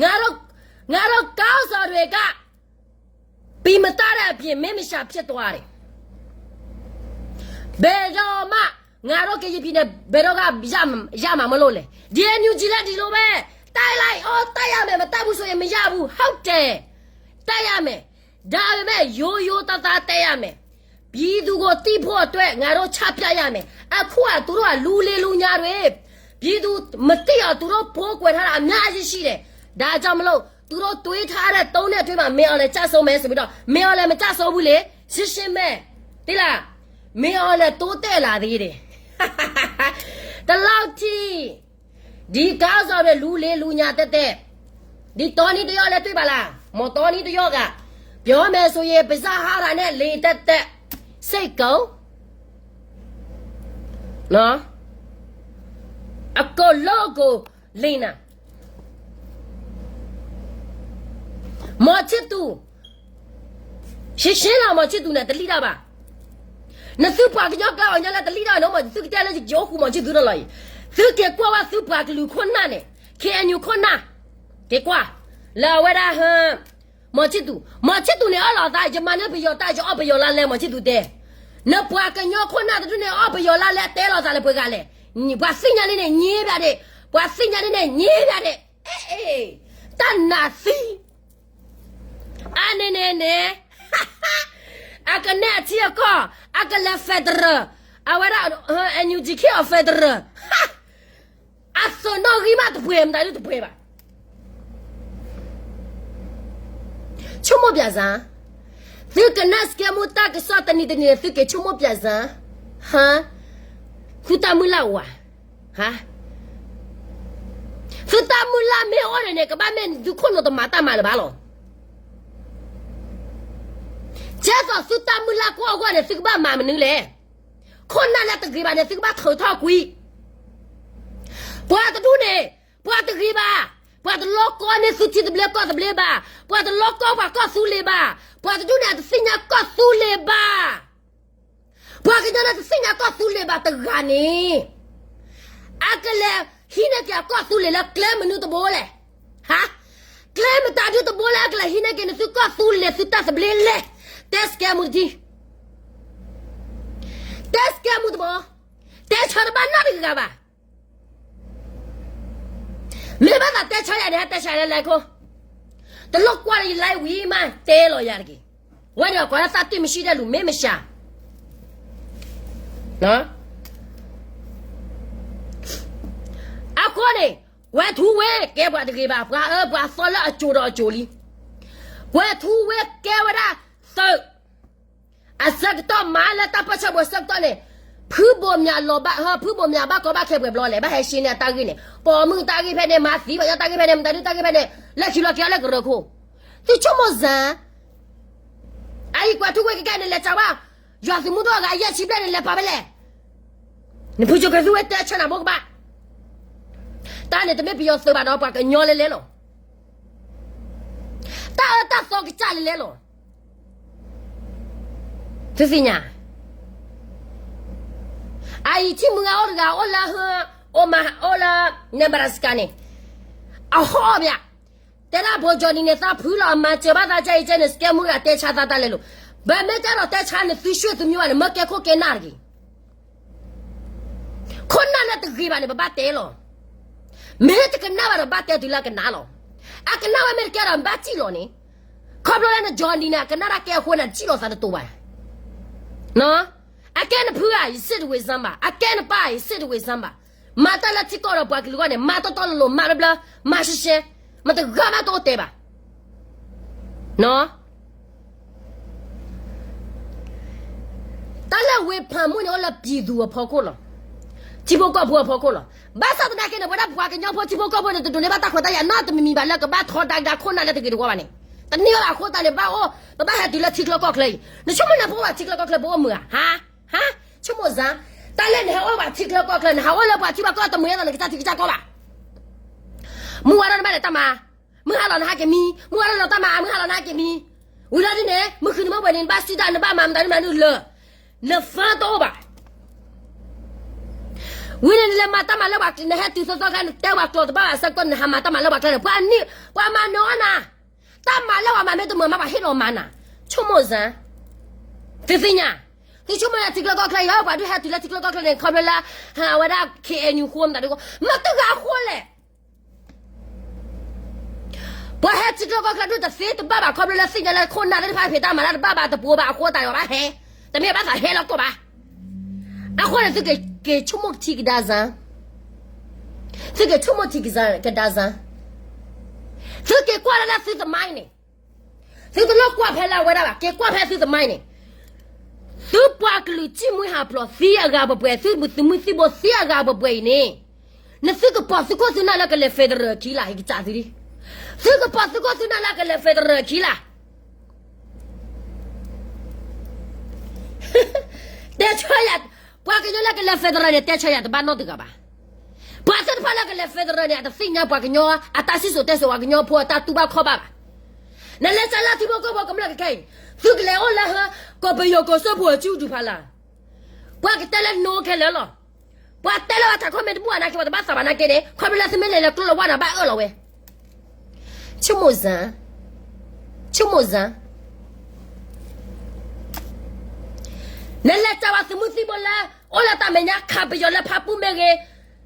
ငါတို့, ငါတို့ခေါင်းဆောင်တွေက ပိသားတဲ့အပြင် မင်းမရှာဖြစ်သွားတယ်, ဘယ်တော့မှ ငါတို့ကရင်ပြည်နယ် ဘယ်တော့က ရ, ရမှာမလို့လဲ, ဒီ NUG လည်း ဒီလိုပဲ, တိုက်လိုက်, အော်, တိုက်ရမယ်, မတိုက်ဘူးဆိုရင် မရဘူး, ဟုတ်တယ်, တိုက်ရမယ်, ဒါပေမဲ့ ရိုးရိုးသားသား တက်ရမယ်. ပြည်သူကိုသိဖို့အတွက် ငါတို့ ချပြရမယ်. အခုက သူတို့က လူလီၤလူလီၤတွေ. ပြည်သူမသိအောင် သူတို့ ဖုံးကွယ်ထားတာ အများကြီးရှိတယ်. ဒါကြောင့်မလို့ သူတို့ တွေးထားတဲ့ သုံးနှစ်အတွင်းမှာ မင်းအောင်လှိုင် ကျဆုံးမယ်ဆိုပြီးတော့ မင်းအောင်လှိုင် မကျဆုံးဘူးလေ. ရှင်းရှင်းပဲ. သိလား? မင်းအောင်လှိုင် တိုးတက်လာသေးတယ်. ဒီလောက်ထိ ဒီခေါင်းဆောင်တွေ လူလီၤလူလီၤ တဲတဲ. ဒီတောနီတယောက်လည်း တွေ့ပါလား? မော်တောနီတယောက်က ပြောမယ်ဆိုရင် ပါးစပ်ဟါတာနဲ့ လီၤတဲတဲ. စိတ်ကုန်. နော်. အကုန်လုံးကို လိမ်တာ. မော်ချစ်သူ. ရှင်းရှင်းလင်းလင်း မော်ချစ်သူန့ၣ် တလီၤတၢ်ဘၣ်. နသုပှၤကညီကျါအီၤညါလၢ တလီၤတၢ်နီၤ မ့ၢ်သုကတဲလၢယအိၣ်ဃုာ် မော်ချစ်သူ တလီၤအံၤ. သုက့ၤကွၢ်ဝဲသုပှၤကလုာ်ခိၣ်နၢ်န့ၣ် ခ့ၣ်အဲၣ်ယူၣ် ခိၣ်နၢ်, က့ၤကွၢ် လၢအဝဲဒၣ်ဟၢ မော်ချစ်သူ, မော်ချစ်သူန့ၣ် အၢၣ်လီၤသး ယမၤန့ၢ်ပယီၤတၢ် ယအီၣ်ပယီၤလါလဲ မော်ချစ်သူတဲ. နပှၤကညီခိၣ်နၢ်တဒူၣ်န့ၣ် အီၣ်ပယီၤလါလဲ အတဲလီၤသးလၢပှၤဂၤလဲၣ်. ပှၤသ့ၣ်ညါန့ၣ်န့ၣ် ငြင်းပြတယ်. ပှၤသ့ၣ်ညါန့ၣ်န့ၣ် ငြင်းပြတယ်. အဲ အဲ တၢ်နးသံ အန့ၣ်န့ၣ်န့ၣ် အကနဲၣ်အထံအကီၢ်, အကလဲၤ federal, အဝဲဒၣ် NUG ခံအီၤ federal. အသိးနီၣ်ဂံၢ်မးတပှဲၤ မတၤဒုတပှဲၤဘၣ်. ဆိကမိၣ်ပၠးစၢ်, သုကနၣ်စကဲမူတၢ်ကစီၣ်တနံၤတနံၤန့ၣ် သုက့ၤဆိကမိၣ်ပၠးစၢ်. ဟါ, သုတၢ်မုၢ်လၢ်အိၣ်ဧါ. သုတၢ်မုၢ်လၢ်မ့ၢ်အိၣ်န့ၣ်န့ၣ် ကဘၣ်မ့ၢ်သုခိၣ်နူာ်တမၤတၢ်မၤလၢၤဘၣ်လီၤ. ကဲသိးသုတၢ်မုၢ်လၢ်ကအိၣ်အဂီၢ်န့ၣ် သုကဘၣ်မၤမနုၤလဲၣ်. ခိၣ်နၢ်လၢတဂ့ၤဘၣ်န့ၣ် သုကဘၣ်ထုးထီၣ်ကွံာ်. ပှၤတဒူၣ်န့ၣ် ပှၤတဂ့ၤဘၣ်, ပှၤတလီကီန့ၢ်သုထံသဘျ့ကီၢ်သဘျ့ဘၣ်, ပှၤတလီကီပှၤကီၢ်သူလ့ၤဘၣ်, ပှၤတဒူၣ်န့ၣ် အတသ့ၣ်ညါကီၢ်သူလ့ၤဘၣ်. ပှၤကညီန့ၣ် တသ့ၣ်ညါကီၢ်သူလ့ၤဘၣ်တဂၤန့ၣ် အကလဲၤဟံးန့ၢ်က့ၤအကီၢ်သူလ့ၤလၢကျဲမနုၤတဘိလဲၣ်. ဟါ, ကျဲမတၤဒုတဘိလၢအကလဲၤဟံးန့ၢ်က့ၤန့ၣ် သုကီၢ်သူလ့ၤ သုတၢ်သဘျ့လဲၣ်. တဲစကဲမူတထံ, တဲစကဲမူတဘိ, တဲဆၢတဘၣ်နီတဂၤဘၣ်. မ့ၢ်ဘၣ်သးတဲဆၢယၤန့ၣ် ဟဲတဲဆၢယၤလၢ live ခိၣ်, တလိၣ်ကွၢ်လၢယ live ဝံၤမး တဲလီၤယၤတက့ၢ်. ဝဲန့ၣ် ကွၢ်လၢသးတ့ၢ်မံၤရှံဒဲးလူၤ မ့ၢ်မၢ်ရှး အဃိန့ၣ် ကွဲၤထူဝ့ကဲပှၤတဂ့ၤဘၣ်, ပှၤအၢပှၤသီလၢအစိၤဒီးအစိၤလံ. ကွဲၤထူဝ့ကဲဝဲဒၣ်သုး အဆၢကတီၢ်မၤလၢတၢ်ပၢဆှၢပူၤအဆၢကတီၢ်န့ၣ်, ဖုဘိၣ်မၠးလီၤဘၣ်, ဖုဘိၣ်မၠးဘၣ်ကီဘၣ်ခဲပှဲၤဘျီလဲၣ်, ဘၣ်ဟဲရှဲန့ၢ်အတၢ်ဂ့ၢ်န့ၣ်, ပိာ်မုၣ်တၢ်ဂ့ၢ်ဖဲန့ၣ်, မၤသံပှၤကညီတၢ်ဂ့ၢ်ဖဲန့ၣ်, မတၤဒုတၢ်ဂ့ၢ်ဖဲန့ၣ်, လဲၤခံလီၤက့ၤအီၤလၢကရၢခိၣ်. သုဆိကမိၣ်စၢ်, အအံၤကွဲၤထူဝ့ကဲန့ၣ် လဲၤစးဝဲ, ယွၤသုးမုၢ်ဒိၣ်အဂၤအယဲၢ်ဆံဘျဲၣ်န့ၣ် လဲၤပာ်ဖဲလဲၣ်. နဖုကၠိကဲၤသူဝဲတဲဆၢနၤဘိကဘၣ်. တၢ်န့ၣ်တမ့ၢ်ပယီၤသုးဘၣ်ဒီး ပှၤကညီလဲၤလဲၤလီၤ. တၢ်အၢတၢ်သီကစၢ်လဲၤလဲၤလီၤ. သုသ့ၣ်ညါ, အအံၤထံၣ်မုၢ်ဂၤအိၣ်တဂၤ အိၣ်လၢ, အိၣ်မး အိၣ်လၢ Nebraska န့ၣ်, အဟီၣ်ဘၣ်, တဲဒၣ်ဘိကၠီနံၤန့ၣ် သးဖုလီၤအမၤစၢၤဘၣ်သးကဲအံၤကဲန့ၣ် စကဲမုၢ်ဂၤတဲဆါသးတၢ်လဲၤလိာ်. ပမ့ၢ်တဲဒီးတဲဆါန့ၣ် သုရွှေ့သုမျိုးဘၣ်န့ၣ် မၢကဲခိၣ်ကဲနၢ်တဂ့ၤ. ခိၣ်နၢ်လၢတဂ့ၤဘၣ်န့ၣ် ပဘၣ်တဲလီၤ. မ့ၢ်တကနၣ်ဘၣ်ဒီး ဘၣ်တဲတုၤလၢအကနၣ်လီၤ. အကနၣ်ဝဲမ့ၢ်တကဲဒီး ဘၣ်စံၣ်လီၤန့ၣ်, ခီဖျိလၢနကၠီနံၤန့ၣ် အကနၣ်တၢ်ကဲအဃိန့ၣ် စံၣ်လီၤသးတတိၤဘၣ်. အကဲနဖုဧါ, ယစံးတဝံၤစၢ်ဘၣ်, အကဲနပၢ်ဧါ, ယစံးတဝံၤစၢ်ဘၣ်. မၤတၢ်လၢထံကီၢ်ဒီးပှၤကလုာ်အဂီၢ်န့ၣ် မၤတီတီလိၤလိၤ မၤဘျၢဘျၢ, မၤရှဲရှဲ, မတဂၤမးတအိၣ်တဲဘၣ်. တၢ်လၢဝ့ဖးမုၣ်န့ၣ် အိၣ်လၢပံၤသူအဖီခိၣ်လီၤ. ထံဖိကီၢ်ဖိအဖီခိၣ်လီၤ. ဘၣ်ဆၣ်သနာ်က့န့ၣ် ပဝဲဒၣ်ပှၤကညီဖိ ထံဖိကီၢ်ဖိန့ၣ် တဒိးန့ၢ်ဘၣ်တၢ်ခွဲးတၢ်ယာ်နီတမံၤမံၤဘၣ် လၢကဘၣ်ထီဒါကဒါခိၣ်နၢ်လၢတဂ့ၤတဝါဘၣ်န့ၣ်, တန့ၢ်ဘၣ်အဃိသတးန့ၣ် ဘၣ်အိၣ် ပဘၣ်ဟဲတုၤလၢထံချၢကီၢ်ချၢအံၤ. နဆိကမိၣ်န့ၣ် ပအိၣ်ဘၣ်ထံချၢကီၢ်ချၢ ပအိၣ်မုာ်ဧါ, ဟါ, ဟါ, ဆိကမိၣ်စၢ်, တၢ်လၢနဟဲအိၣ်ဘၣ်ထံချၢကီၢ်ချၢ နဟးအိၣ်လၢပှၤထံပှၤကီၢ်တမှံၤအသိး နကစၢ်ထံကစၢ်ကီၢ်ဘၣ်. မုၢ်ဝါထီၣ်နဘၣ်လဲၤတၢ်မၤ, မုၢ်ဟါလီၤနဟဲက့ၤမံ, မုၢ်ဝါထီၣ်လီၤတၢ်မၤ မုၢ်ဟါလီၤနဟဲက့ၤမံ. ဝံၤလီၤဒ်န့ၣ် မုၢ်ဃုနမ့ၢ်ဝဲန့ၣ် နဘၣ်စံးတၢ် နဘၣ်မၤမတၤဒ်မၤဒ်လၢ နဖၢတအိၣ်ဘၣ်. ဝံၤန့ၣ် နလဲၤမၤတၢ်မၤလၢပှၤ နဟဲတုၤသီသီခါ နတဲပှၤကျိာ်တဘၣ်ဘၣ်အဆၢကတီၢ် နဟးမၤတၢ်မၤလၢပှၤကျါန့ၣ် ပှၤနံၤ ပှၤမၤနၢၤအီၣ်နၤ. တၢ်မၤလၢပှၤမၤမ့ၢ်တမုာ်မး ပှၤဟ့ၣ်လီၤမၤနၤ. ဆိကမိၣ်စၢ်, သုသ့ၣ်ညါ, သုဆိကမိၣ်လၢထံချၢကီၢ်ချၢအံၤ ပှၤဒုးဟဲတုၤလၢထံချၢကီၢ်ချၢန့ၣ် ခီဖျိလၢ အဝဲဒၣ် ခ့ၣ်အဲၣ်ယူၣ် ဃိမတၤဒ်ဃိ မတၤတဂၤအဃိလဲၣ်. ပှၤဟဲထံကျိကီၢ်ချၢဒိၣ်တသ့တဘၣ်ဘၣ် ခီဖျိလၢသ့ၣ်ညါလၢခိၣ်နၢ်သ့ၣ်တဖၣ်ဖံးတၢ်မၤတၢ်တဘၣ်ဘၣ် တပှိၤဘၣ်အဃိ တၢ်ယီၤဘၣ်ဟဲ, တမ့ၢ်ဘၣ်သးဟဲလီၤကိၣ်ဘၣ်. အဃိန့ၣ် သုက့ၤဆိကမိၣ်ထံကဒါစၢ်, သုက့ၤဆိကမိၣ်ထံကဒါစၢ်, သုက့ၤကွၢ်လၢလၢသုသမိုင်းန့ၣ်, သုတလိၣ်ကွၢ်ဖဲလၢအဝဲဒၣ်ဘၣ် က့ၤကွၢ်ဖဲသုသမိုင်းန့ၣ်, သုပှၤကလုာ်စံၣ်မှံဟးဖျိးသံအဂၤပှဲၤပှဲၤ သုသုးမုၢ်သံၣ်ဘိသံအဂၤပှဲၤပှဲၤအံၤန့ၣ်, နသုကပိာ်သုခိၣ်သုနၢ်လၢကလဲၤ federal ခံလၢ် ဟ့ကစၢ်သုဒံး, သုကပိာ်သုခိၣ်သုနၢ်လၢကလဲၤ federal ခံလၢ်. တဲဆၢယၤ, ပှၤကညီလၢကလဲၤ federal န့ၣ် တဲဆၢယၤတဘၣ်နီတဂၤဘၣ်. ပှၤသ့ၣ်တဖၣ်လၢကလဲၤ federal န့ၣ် အတသ့ၣ်ညါပှၤကညီအတၢ်စံၣ်စိၤတဲစိၤ ပှၤကညီဖိအတၢ်တူၢ်ဘၣ်ခီၣ်ဘၣ်ဘၣ်. နလဲၤစၢၤလၢထံဖိကီၢ်ဖိကမျၢၢ်ခဲအံၤ, သုကလဲၤအိၣ်လၢဟၢ ကီၢ်ပယီၤကီၢ်စၢဖှိၣ်အစုဒူၣ်ဖးလၢ်, ပှၤကတဲလၢ no ခဲလၢာ်လီၤ. ပှၤတဲလၢအတၢ် comment တဘူၣ်အနာ်က့ ပှၤတဘၣ်သးဘၣ်နာ်က့န့ၣ် ခီဖျိလၢသုမ့ၢ်လဲၤလၢကျိလၢဝါန့ၣ် ဘၣ်အၢၣ်လီၤဝဲ ဆိကမိၣ်စၢ်, ဆိကမိၣ်စၢ်, နလဲၤစၢၤပှၤသုးမုၢ်သံၣ်ဘိလၢ အိၣ်လၢတၢ်မဲာ်ညါ ခးပယီၤလၢဖးပူၤမ့ၢ်ဂ့ၤ,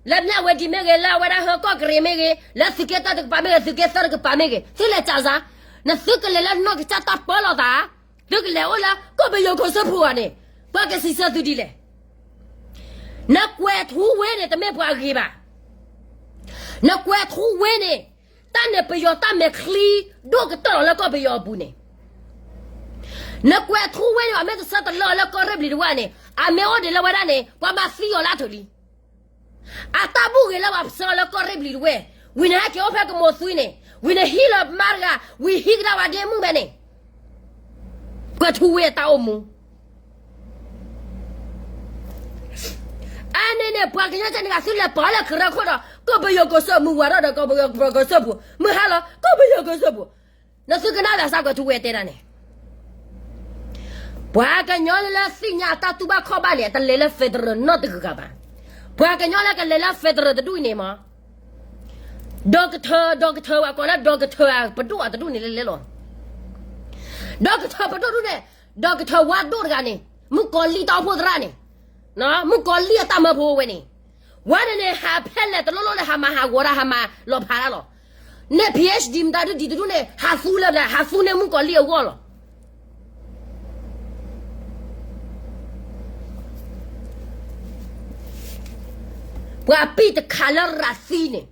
လၢမၠၣ်ဝတံၤမ့ၢ်ဂ့ၤ, လၢအဝဲဒၣ်ဟၢကီၢ်ကရ့ၣ်မ့ၢ်ဂ့ၤ, လၢသုးက့တၢတကပၤမ့ၢ်ဂ့ၤ, သုးက့သၢတကပၤမ့ၢ်ဂ့ၤ, သုလဲၤစၢၤစၢ်, နသုကလဲၤလၢနီၢ်ကစၢ်တၢ်ပၢလီၤသး, သုကလဲၤအိၣ်လၢကီၢ်ပယီၤကီၢ်စၢဖှိၣ်ဂၤန့ၣ်, ပှၤကစံးဆၢသုဒ်လဲၣ်. နကွဲးထူဝ့န့ၣ် တမ့ၢ်ပှၤဂ့ၤဘၣ်. နကွဲးထူဝ့န့ၣ် တၢ်န့ၣ်ပယီၤတၢ်မဲာ်ချံ ဒိၣ်ကတၢၢ်လီၤလၢကီၢ်ပယီၤအပူၤန့ၣ်, နကွဲးထူဝ့န့ၣ် အမ့ၢ်တဆၢတလၢအီၤလၢကီၢ်ရ့ၣ်ဘျံၤတဝၢန့ၣ် အမ့ၢ်အိၣ်ဒံးလၢဝဲဒၣ်န့ၣ် ပှၤမၤသံအီၤလၢအထၢၣ်လံ. အတၢ်ဘူၣ်ဂ့ၤလၢပှၤဆှၢအီၤလၢကီၢ်ရ့ၣ်ဘျံၤတဝၢ, ဝံၤန့ၣ်ဟဲက့ၤအိၣ်ဖဲကမိၤသွံန့ၣ်, ဝံၤန့ၣ်ဟံးလီၤမါတဂၤ, ဝံၤဟံးကဒါဝဲဒ့မုၣ်ဖဲန့ၣ်, ကွဲးထူဝ့အတၢ်အိၣ်မူ အန့ၣ်န့ၣ် ပှၤကညီကန့ၣ်ဂ့ၤ သုလဲၤပာ်လၢကရၢခိၣ်ဒီး ကီၢ်ပယီၤကီၢ်စၢဖှိၣ် မုၢ်ဝၤထီၣ်ဒီးကီၢ်ပယီၤကီၢ်စၢဖှိၣ် မုၢ်ဟါလီၤ ကီၢ်ပယီၤကီၢ်စၢဖှိၣ်, နသုကနၣ်ဘၣ်စးကွဲးထူဝ့တဲဒၣ်န့ၣ်, ပှၤကညီလၢသ့ၣ်ညါအတၢ်တူၢ်ဘၣ်ခီၣ်ဘၣ်န့ၣ် အတလဲၤလၢ federal နီတဂၤဘၣ်. ပှၤကညီလၢကလဲၤလၢ federal တဒူၣ်အံၤန့ၣ်မး ဒီကထၢ ဒီကထၢ ပှၤကိးလၢဒီကထၢ ပဒိၣ်အတဒူၣ်န့ၣ်လဲၤလဲၤလီၤ. ဒီကထၢပဒိၣ်ဒူၣ်န့ၣ် ဒီကထၢဝါဒိၣ်တဂၤန့ၣ် မုၣ်ကီၤလံၢ်တၢ်အိၣ်ဖှိၣ်သရၣ်န့ၣ်, မုၣ်ကီၤလံၢ်အတၢ်မၢဖိဝဲန့ၣ်, ဝဲန့ၣ်န့ၣ် ဟးဖဲလဲၣ်တလိၣ်လိၣ်လၢဟးမၤဟးဂီၤတၢ် ဟးမၤလီၤဖးတၢ်လီၤ. န့ၣ် PhD မတၤဒုးဒံးတဒူၣ်န့ၣ် ဟးသူလၢ ဟးသူန့ၢ်မုၣ်ကီၤလံၢ်အဂီၢ်လီၤ. ပှၤပံၢ်တခးလၢရၤသံန့ၣ်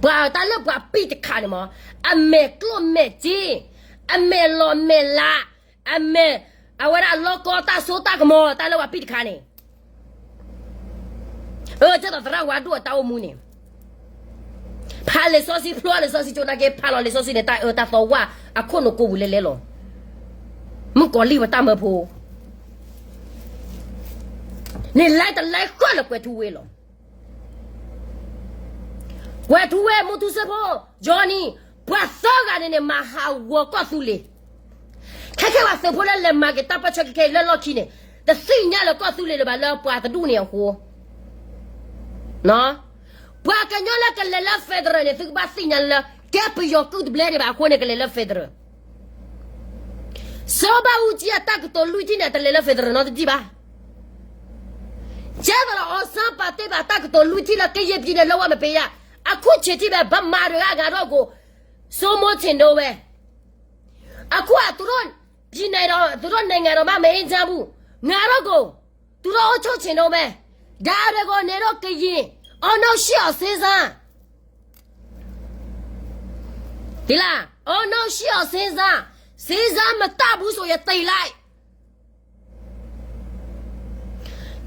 ပှၤတၢ်လၢပှၤပံၢ်တခးန့ၣ်မး, အမဲာ်ကျိၣ်မဲာ်စ့, အမဲာ်လီၤမဲာ်လး, အမဲာ်, အဝဲဒၣ်လီၢ်ကီတၢ်စိတၢ်ကမီၤ တၢ်လၢပှၤပံၢ်တခးန့ၣ်, အၢ ကဲသိးသရၣ်ဝါဒိၣ်အတၢ်အိၣ်မူန့ၣ်, ဖးလံာ်စီဆှံ ဖျိလံာ်စီဆှံကၠိနာ်က့ ဖးလီၤလံာ်စီဆှံန့ၣ် တၢ်အၢတၢ်သီဝါအခိၣ်နူာ်ကိးပူၤလဲၤလဲၤလီၤ. မုၣ်ကီၤလံၢ်ပတၢ်မၢဖိ န့ၣ်လဲၤတလဲၤဃီလၢကွဲးထူဝ့လီၤ. ကွဲးထူဝ့ မူထူစ့ဖိ, Johnny, ပှၤသၢဂၤန့ၣ်န့ၣ် မၤဟးဂီၤကီၢ်သူလ့ၤ, ခဲခဲပှၤသုးဖိလၢလဲၤမၤက့ၤတၢ်ပၢဆှၢခဲခဲလၢလီၢ်ခံန့ၣ် တသ့ၣ်ညါလၢကီၢ်သူလ့ၤလၢၤဘၣ်လၢပှၤတဒူၣ်န့ၣ်အဃိ ပှၤကညီလၢကလဲၤလၢ federal န့ၣ် သုကဘၣ်သ့ၣ်ညါလၢ ကဲပယီၤကုၢ်တဘျဲဒံးဘၣ်အဃိန့ၣ် ကလဲၤလၢ federal. စီၤဘၣ်အူကၠံအတၢ်ကတိၤလွံၢ်ထံၣ်န့ၣ် တလဲၤလၢ federal နီတဒံးဘၣ်. ကဲသိးလီၤ အီၣ်စၢပာ်တ့ၢ်ဘၣ်တၢ်ကတိၤလွံၢ်ထံၣ်လၢကယဲၢ်ပံၤန့ၣ် လၢဝဲမပ့ၤယါ, အခုခြေထိပဲ ဗမာတွေက ငါတို့ကို စိုးမိုးချင်တော့ဝဲ, အခုအသူတို့ ပြည်နယ်တော် သူတို့နိုင်ငံတော်မှ မအေးချမ်းဘူး, ငါတို့ကို သူတို့အုပ်ချုပ်ချင်တော့မယ်, ဒါတွေကို နေတော့ ကရင် အောင်နောက်ရှိအောင် စဉ်းစား, သိလား, အောင်နောက်ရှိအောင် စဉ်းစား, စဉ်းစားမတတ်ဘူးဆိုရင် သေလိုက်.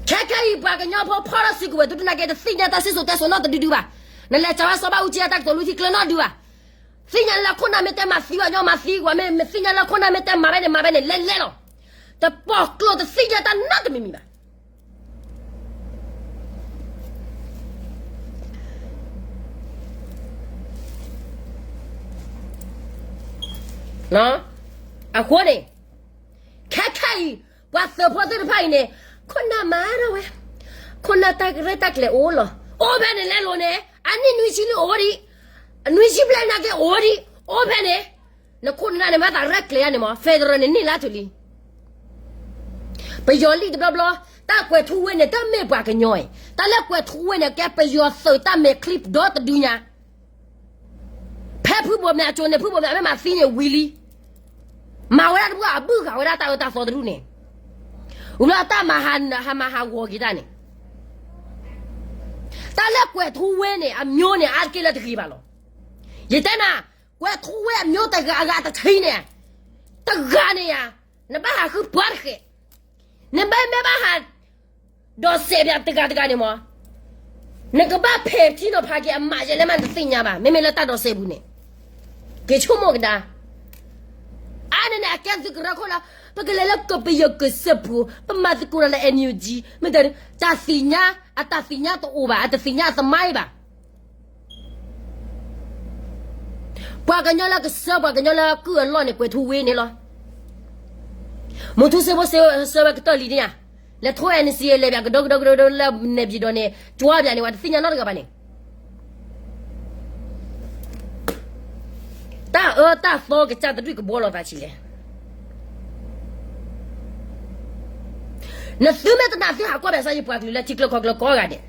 ခဲခဲအံၤ ပှၤကညီဖိဖီၣ်ထီၣ်စုကဝဲၤ သုတနာ်က့ တသ့ၣ်ညါတၢ်စံၣ်စိၤတဲစိၤနီတဒုဒုဘၣ်. နလဲၤစၢၤဝဲစီၤဘၣ်အူကၠံအတၢ်ကတိၤလွံၢ်ထံၣ်ကျၢၤနီတဒုဘၣ်. သ့ၣ်ညါလၢခိၣ်နၢ်မ့ၢ်တဲမၤသံပှၤညီမၤသံကွၢ်, မ့ၢ်သ့ၣ်ညါလၢခိၣ်နၢ်မ့ၢ်တဲမၤဝဲန့ၣ်မၤဝဲန့ၣ် လဲၤလဲၤလီၤ. တပိာ်ကျိၤတသ့ၣ်ညါတၢ်နီတမံၤမံၤဘၣ်. အဃိန့ၣ် ခဲခဲအံၤ ပှၤသုးဖိသ့ၣ်တဖၣ်အံၤန့ၣ် ခိၣ်နၢ်မၤထီၣ်ဝဲ, ခိၣ်နၢ်တၢ်ရဲၣ်တၢ်ကျဲၤအိၣ်လီၤ. အိၣ်ဖဲန့ၣ်လဲၤလိၤန့ၣ် အနံၣ်နွံဆံလံအိၣ်ဒံး, နွံဆံဘျဲၣ်နာ်က့အိၣ်ဒံး, အိၣ်ဖဲန့ၣ် နခိၣ်နၢ်န့ၣ် မ့ၢ်သးရဲၣ်ကျဲၤယါန့ၣ်မး federal န့ၣ်န့ၢ်လၢအထူၣ်လံ. ပ ပယီၤလံၣ်တဘျီဘျီ, တၢ်ကွဲၤထူဝ့န့ၣ် တမ့ၢ်ပှၤကညီအံၤ, တၢ်လၢကွဲၤထူဝ့န့ၣ် ကဲပယီၤသုးတၢ်မဲာ်ချံဒီတဒုညါ, ဖဲဖုဘိၣ်မၠးအစိၤန့ၣ် ဖုဘိၣ်မၠးမ့ၢ်မၤသံန့ၣ်ဝံၤလံ, မၤဝဲဒၣ်တဘူၣ်အဘုၣ်ဂၤဝဲဒၣ်တၢ်အၢတၢ်သီတဒူၣ်န့ၣ်, ဝံၤလီၤတၢ်မၤဟးမၤဟးဂီၤက့ၤတၢ်န့ၣ်, တၢ်လၢကွဲၤထူဝ့န့ၣ် အမျိုးန့ၣ် အါတက့ၢ်လၢတဂ့ၤဘၣ်လီၤ. ယတဲနၤ, ကွဲၤထူဝ့အမျိုးတဂၤအဂၤတထံၣ်န့ၣ်, တဂၤန့ၣ်ယါ, နဘၣ်ဟးဃုပှၤတဃဲး, နဘၣ်မ့ၢ်ဘၣ်ဟး ဒိးစဲးပၠးတဂၤတဂၤန့ၣ်မး, နကဘၣ်ဖဲးထံနီၤဖးက့ၤအမးယဲလဲၣ်မးနတသ့ၣ်ညါဘၣ်, မ့မ့ၢ်လၢတၢ်ဒိးစဲးပူၤန့ၣ်, က့ၤဆိကမိၣ်ကဒါ, အါန့ၣ်န့ၣ် အကဲသုးကရၢခိၣ်လၢ ပကလဲၤလၢကပယီၤကစၢၢ်ပူၤ ပမၤသကိးတၢ်လၢ NUG မ့ၢ်တၢ် တၢ်သ့ၣ်ညါ, အတၢ်သ့ၣ်ညါတအိၣ်ဘၣ်, အတသ့ၣ်ညါအသမိုင်းဘၣ်. ပှၤကညီလၢကစၢၢ် ပှၤကညီလၢကုၢ်အလီၢ်န့ၣ် ကွဲၤထူဝ့န့ၣ်လီၤ. မုၢ်ထူစ့ဖိစၢဝဲကတၢၢ်လံန့ၣ်ဧါ, လဲၤထိ NCA လဲၤပၠးကဒီကဒီကဒီလၢနဲၣ်ပၠံၤဒီးန့ၣ် ကၠွပၠးန့ၣ် ပှၤတသ့ၣ်ညါနီတဂၤဘၣ်န့ၣ် တၢ်အၢတၢ်သီကစၢ်တဒူၣ်ကဘှီလီၤသးဆံးလဲၣ်. နသုမ့ၢ်တနာ်သုဟးကွၢ်ဘၣ်ဆၣ်ယပှၤကလုာ်လၢထံချၢကီၢ်ချၢကိးဂၤဒဲး,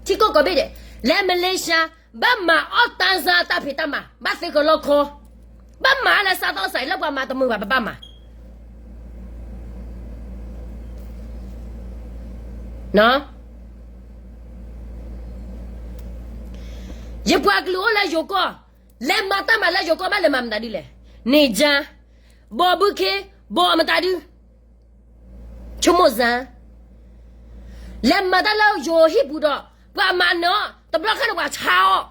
ထံကီၢ်ကိးဘ့ၣ်ဒဲး, လဲၤမလ့ၡါ, ဘၣ်မၤအီၣ်တၢ်စၢ်တၢ်ဖံးတၢ်မၤ, ဘၣ်သ့ကလီခီ, ဘၣ်မၤလၢစးသီစးအံၤလၢပှၤမၤတမုာ်ဘၣ် ပဘၣ်မၤ ယပှၤကလုာ်အိၣ်လၢယိၤကီၢ်, လဲၤမၤတၢ်မၤလၢယိၤကီၢ် ဘၣ်လဲၤမၤမတၤဒုလဲၣ်, န့ၣ်ကၠၢ, ဘီဘုခ့, ဘီမတၤဒု, ဆိကမိၣ်စၢ်, လဲၤမၤတၢ်လၢယိၤဟံၣ်ပူၤဒီး ပှၤမၤနၢၤအီၤ တဘျီခါန့ၣ်ပှၤဆါအီၤ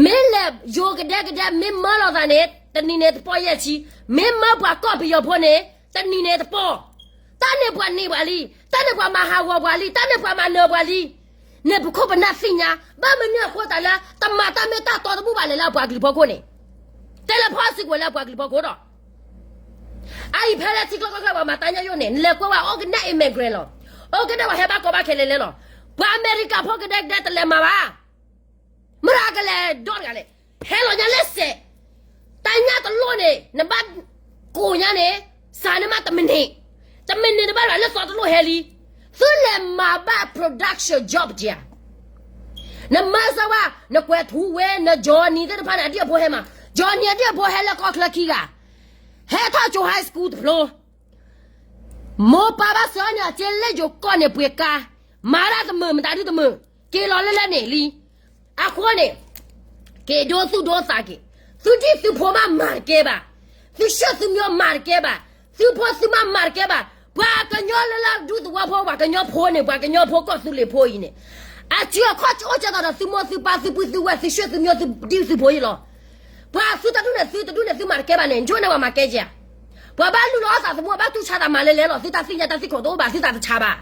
မ့ၢ်လဲၤယိၤကဒဲကဒဲ မ့ၢ်မၢလီၤသးန့ၣ် တနံၤန့ၣ်တပီၢ်ယဲၢ်ဆံ, မ့ၢ်မၢပှၤကီၢ်ပယီၤဖိန့ၣ် တနံၤန့ၣ်တပီၢ်, တၢ်န့ၣ်ပှၤန့ၢ်ပှၤလံ, တၢ်န့ၣ်ပှၤမၤဟးဂီၤပှၤလံ, တၢ်န့ၣ်ပှၤမၤနၢၤပှၤလံ, န့ၣ်ပခိၣ်ပနၢ်သ့ၣ်ညါ, ဘၣ်မနုၤအဃိသတးလၢ တမၤတၢ်မ့ၢ်တၢ်တီတဘူၣ်ဘၣ်လဲၣ်လၢအပှၤကလုာ်ဖီခိၣ်န့ၣ်, တဲလၢဖီၣ်စုကဝဲၤလၢအပှၤကလုာ်ဖီခိၣ်ဒီး အအံၤဖဲလၢထံချၢကီၢ်ချၢပှၤမၤတၢ်ညါယိၣ်န့ၣ် နလဲၤကွဲးဝဲအိၣ်ကနၣ် immigrant လီၤ, အိၣ်ကနၣ်ပှၤဟဲဘၣ်ကီဘၣ်ခဲလၢာ်လဲၣ်လီၤ, ပှၤအမဲရကၤဖိကဒဲကဒဲတလဲၤမၤဘၣ်, မတၤကလဲၤဒီတဂၤလဲၣ်, ဟဲလီၤညါလၢစဲး, တၢ်ညၣ်တလိၣ်န့ၣ် နဘၣ်ကိးညါန့ၣ်, စးန့ၢ်မးတမံးနံး, တမံးနံးနဘၣ်ရၤလၢသီတလိၣ်ဟဲလံ, သုလဲၤမၤဘၣ် production job က့ဧါ နမၤစၢၤဝဲ, နကွဲးထူဝ့ န Johnny သ့ၣ်တဖၣ်န့ၣ် အဒံၣ်အဖိဟဲမး, Johnny အဒံၣ်အဖိဟဲလၢကီၢ်ချၢခံဂၤ, ဟဲထီၣ်ကၠိ high school တဖျိ, မိၢ်ပၢ်ဘၣ်စၢၤန့ၣ်အစ့လၢယိၤကီၢ်န့ၣ်ပှ့ၤကါ, မၤတၢ်တမုာ်မတၤဒုတမုာ်, က့ၤလီၤလၢလဲၣ်န့ၣ်လံ, အဃိန့ၣ် က့ၤဒိသူၣ်ဒိသးက့ၤ, သုဒံၣ်သုဖိမးမၤတကဲဘၣ်, သုဆှၢသုမၠိမၤတကဲဘၣ်, သုဖိသုမါမၤတကဲဘၣ်, ပှၤကညီလၢလၢဒူသဝီဖိ ပှၤကညီဖိန့ၣ် ပှၤကညီဖိကီၢ်သူလ့ၤဖိအံၤန့ၣ်, အစုအခီၣ်အိၣ်ကဲသိးဒီးသုမိၢ်သုပၢ်သုပုၢ်သုဝဲၢ်သုဆှၢသုမၠိသုဒံၣ်သုဖိအံၤလီၤ, ပှၤသုတဒူၣ်န့ၣ်သုတဒူၣ်န့ၣ်သုမၤတကဲဘၣ်န့ၣ် ယိၣ်န့ၢ်ပှၤမၤကဲက့ၤဧါ, ပှၤဘၣ်လူလီၤအီၣ်သးသမူဘၣ်တူၢ်ဆါသးမၤလဲၤလဲၤလီၤ သုတၢ်သ့ၣ်ညါတၢ်သံခိၣ်တအိၣ်ဘၣ် သုတၢ်တဆါဘၣ်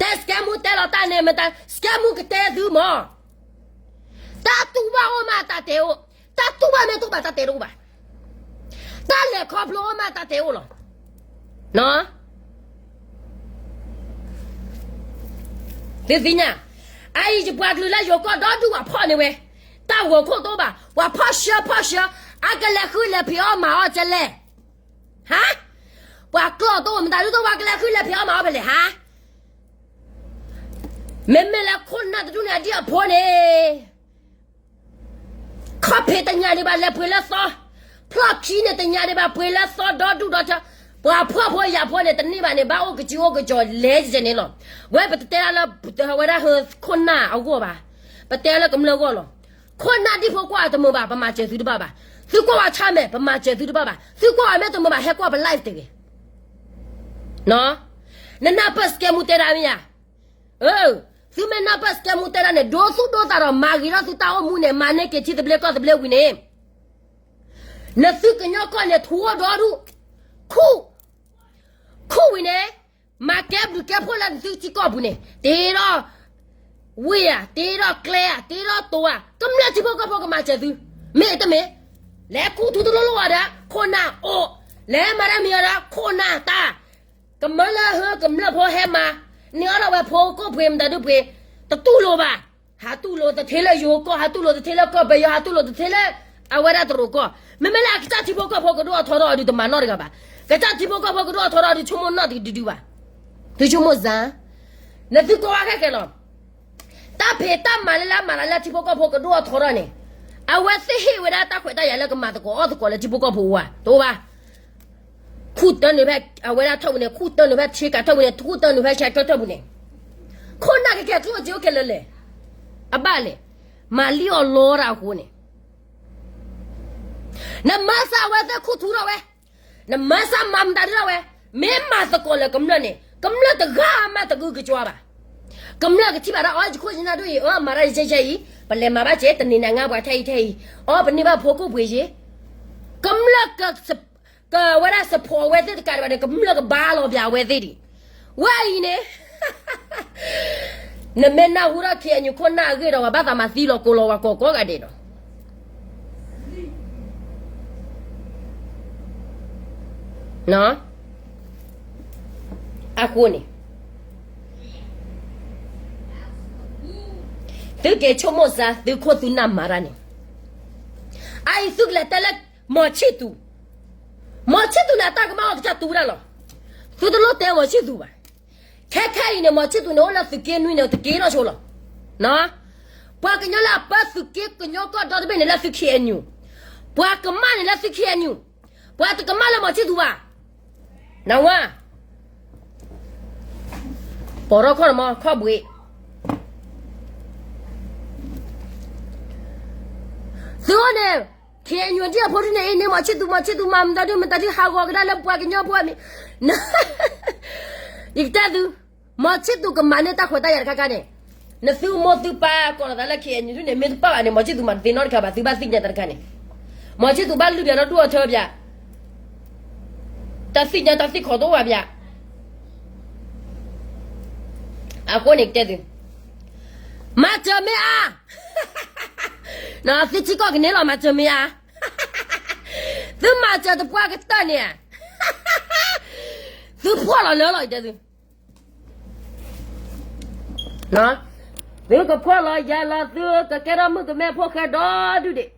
တဲစကဲမူတဲလီၤတၢ်န့ၣ်မတၤ စကဲမူကတဲသုမၢ်, တၢ်တူၢ်ဘၣ်အိၣ်မးတၢ်တဲအိၣ်, တၢ်တူၢ်ဘၣ်မ့ၢ်တအိၣ်ဘၣ်တၢ်တဲတအိၣ်ဘၣ်, တၢ်လဲၤခီဖျိအိၣ်မးတၢ်တဲအိၣ်လီၤ, သုသ့ၣ်ညါ, အအံၤယပှၤကလုာ်လၢယိၤကီၢ်ဒီဒူၣ်ပှၤဖီၣ်န့ၢ်ဝဲ, တၢ်ဂီၤခိၣ်တအိၣ်ဘၣ် ပှၤဖီၣ်ဆှၢဖီၣ်ဆှၢ, အကလဲၤဃုလဲၤဖံးအီၣ်မၤအီၣ်ကလဲၣ် ဟါ, ပှၤကျီၢ်တအိၣ်မတၤဒုတအိၣ် ပှၤကလဲၤဃုလဲၤဖံးအီၣ်မၤအီၣ်ဖဲလဲၣ်ဟါ, မ့မ့ၢ်လၢခိၣ်နၢ်တဒူၣ်န့ၣ်အဒံၣ်အဖိန့ၣ် ခီၣ်ဖံးတညၣ်ဒံးဘၣ်လဲၤပှ့ၤလၢသီ, ဖျီၣ်ခံန့ၣ်တညၣ်ဒံးဘၣ်ပှ့ၤလၢသီဒီဒူၣ်ဒီထၢ, ပှၤဖှီၣ်ဖိယာ်ဖိန့ၣ် တန့ၢ်ဘၣ်န့ၣ် ဘၣ်အိၣ်ကစုအိၣ်ကစီၤလဲၤကဲန့ၣ်လီၤ. ဝဲပတတဲဒၣ်လၢ ဝဲဒၣ်ဟၢခိၣ်နၢ်အဂီၢ်ဘၣ်, ပတဲလၢကမျၢၢ်ဂီၢ်လီၤ. ခိၣ်နၢ်ဒံၣ်ဖိကွၢ်တမုာ်ဘၣ် ပမၤစၢၤသုတဘၣ်ဘၣ်, သုကွၢ်ဝဲဆါမဲာ် ပမၤစၢၤသုတဘၣ်ဘၣ်, သုကွၢ်ဝဲမ့ၢ်တမုာ်ဘၣ် ဟဲကွၢ်ပ live တဂ့ၤ နနၢ်ပၢၢ်စကဲမူတဲဒၣ်မ့ၢ်ဧါ. သုမ့ၢ်နၢ်ပၢၢ်စကဲမူတဲဒၣ်န့ၣ် ဒိသူၣ်ဒိသးဒီးမၤဂ့ၤထီၣ်သုတၢ်အိၣ်မူန့ၣ် မၤန့ၢ်က့ၤထံသဘျ့ကီၢ်သဘျ့ဝံၤန့ၣ်, နသုကညီကီၢ်န့ၣ် ထူအိၣ်ဒီဒူၣ်, ခူၣ်, ခူၣ်ဝံၤန့ၣ် မၤကဲဘျုးကဲဖှိၣ်လၢနသုထံကီၢ်ပူၤန့ၣ် တ့ထီၣ် ဝ့ၢ်ဧါ, တ့ထီၣ်ကျဲဧါ, တ့ထီၣ်တိၤဧါ, ကမျၢၢ်ထံဖိကီၢ်ဖိကမၤစၢၤသု, မ့ၢ်တမ့ၢ်, လဲၤခူၣ်ထူတလိၣ်လိၣ်ဘၣ်ဒီး ခိၣ်နၢ်အိၣ်, လဲၤမၤတၢ်မံၤအီၤဒီး ခိၣ်နၢ်တၢ် ကမၢလၢဟၢကမျၢၢ်ဖိဟဲမၤ, န့ၢ်အီၣ်ဒၣ်ဝဲဖိကိၣ်ပှ့ၤမတၤဒုပှ့ၤ, တတူၢ်လိာ်ဘၣ်, ဟးတူၢ်လိာ်တထ့လၢယိၤကီၢ်, ဟးတူၢ်လိာ်တထ့လၢကီၢ်ပယီၤ, ဟးတူၢ်လိာ်တထ့လၢ အဝဲဒၣ်တရူးကီၢ်, မ့မ့ၢ်လၢအကစၢ်ထံဖိကီၢ်ဖိကဒိၣ်အထီထီၣ်အီၤဒုးတမၤနီၣ်တဂၤဘၣ်. ကစၢ်ထံဖိကီၢ်ဖိကဒိၣ်အထီထီၣ်အီၤဒုးဆိကမိၣ်နီၣ်တဒုဒုဘၣ်. သုဆိကမိၣ်စၢ်, နသုကိးဂၤခဲလၢာ်ခဲလၢာ်လီၤ. တၢ်ဖံးတၢ်မၤလၢလၢအမၤလၢလၢထံဖိကီၢ်ဖိကဒိၣ်အထီထီၣ်န့ၣ်, အဝဲသ့ၣ်ဟ့ၣ်ဝဲဒၣ်တၢ်ခွဲးတၢ်ယာ်လၢကမၤသကိးအီၣ်သကိးလၢထံဖိကီၢ်ဖိအအိၣ်ဧါ, တအိၣ်ဘၣ်. ခူၣ်တၢနုာ်ဖဲအဝဲဒၣ်ထၢၣ်ပူၤန့ၣ်, ခူၣ်တၢနုာ်ဖဲဆ့ကၤထၢၣ်ပူၤန့ၣ်, ခူၣ်တၢနုာ်ဖဲဆဲးကၢထၢၣ်ပူၤန့ၣ်, ခိၣ်နၢ်ကကဲကျိၣ်က့အိၣ်ကဲလၢလဲၣ်. အဘၣ်လဲၣ်, မၤလံအီၤလီတၢ်အဃိန့ၣ် နမၤစၢ်အဝဲသ့ၣ်ခူၣ်ထူထီၣ်ဝဲ, နမၤစၢ်မၤမတၤဒုထီၣ်ဝဲ, မ့ၢ်မၤသကိးလၢကမျၢၢ်န့ၣ် ကမျၢၢ်တဂၤမးတဂုာ်ကကွၢ်ဘၣ်. ကမျၢၢ်ကထံၣ်ဘၣ်ဒၣ် အီ ယခိၣ်ယနၢ်ဒိၣ်အံၤ အမၤတၢ်ယဲၢ်ယဲၢ်အံၤ, ပလဲၤမၤဘၣ်က့ၤ တန့ၢ်နၤငါပှၤထဲအံၤထဲအံၤ, အီ ပန့ၢ်ဘၣ်ဖိခိၣ်ပှ့ၤယ့ၤ, ကမျၢၢ် ကဝဲဒၣ် support အဝဲသ့ၣ်တကးဒံးဘၣ်န့ၣ် ကမျၢၢ်ကဘါလီၤပၠးအဝဲသ့ၣ်ဒံး. ဝဲအံၤန့ၣ် နမ့ၢ်နၢ်ဟူထီၣ် ခ့ၣ်အဲၣ်ယူၣ် ခိၣ်နၢ်အဂ့ၢ်ဒီး ပှၤဘၣ်သးမၤသံလီၤကိးလီၤဝဲကိးကိးဂၤဒဲးဒီး အဃိန့ၣ် သုက့ၤဆိကမိၣ်စၢ် သုခိၣ်သုနၢ်မၤတၢ်န့ၣ်, အအံၤသုကလဲၤတဲလၢ မီၤဆံၣ်သူး, မီၤဆံၣ်သူးန့ၣ် အတၢ်ကမၣ်အီၤကစၢ်တူဝဲဒၣ်လီၤ. သုတလိၣ်တဲမီၤဆံၣ်သူးဘၣ်. ခဲခဲအံၤန့ၣ် မီၤဆံၣ်သူးန့ၣ် အိၣ်လၢသုးက့နွံန့ၣ် တက့ၤထီၣ်ဆိလီၤ. ပှၤကညီလၢအပၢသုးက့ကညီကီၢ်ဒီတဘ့ၣ်န့ၣ် လၢသု ခ့ၣ်အဲၣ်ယူၣ်, ပှၤကမၣ်န့ၣ်လၢသု ခ့ၣ်အဲၣ်ယူၣ်, ပှၤတကမၣ်လၢမီၤဆံၣ်သူးဘၣ်. နဝါ ပိာ်ထီၣ်ခီၣ်နမီၤ ခီၣ်ဘှံး, သုအိၣ်န့ၣ် ခ့ၣ်အဲၣ်ယူၣ် ဒ်အဖိဒုန့ၣ်အံၤန့ၣ် မီၤဆံၣ်သူး မီၤဆံၣ်သူး မၤမတၤဒု မတၤဒု ဟးဂီၤကဒါလၢပှၤကညီဖိအမံၤ, ယကတဲသု, မီၤဆံၣ်သူးကမၤန့ၢ်တၢ်ခွဲးတၢ်ယာ်တခါခါန့ၣ်, နသုမိၢ်သုပၢ်ကိးလီၤသးလၢ ခ့ၣ်အဲၣ်ယူၣ် ဒုန့ၣ် မ့ၢ်တပၣ်ဘၣ်န့ၣ် မီၤဆံၣ်သူးမၤတသ့နီတခါဘၣ် သုဘၣ်သ့ၣ်ညါတၢ်တခါန့ၣ်, မီၤဆံၣ်သူးဘၣ်လုၢ်ပၠးဒီးဒူၣ်အထၢပၠး တၢ်သ့ၣ်ညါတၢ်သ့ၣ်ခီၣ်တအိၣ်ဘၣ်ပၠး. အဃိန့ၣ်ကတဲသု, မၤစၢၤမ့ၢ်အါ, သုထံကီၢ်ကန့ၢ်လီၤ မၤစၢၤမ့ၢ်အါ, သုမၤစၢၤတပှၢ်ကတၢၢ်န့ၣ်, သုဖှီၣ်လီၤလၢလီၤ ယတဲသု, သုကဖှီၣ်လီၤယၤလီၤ သုကကဲထီၣ်မုၣ်ကမဲဖိဃဲဒီဒူၣ်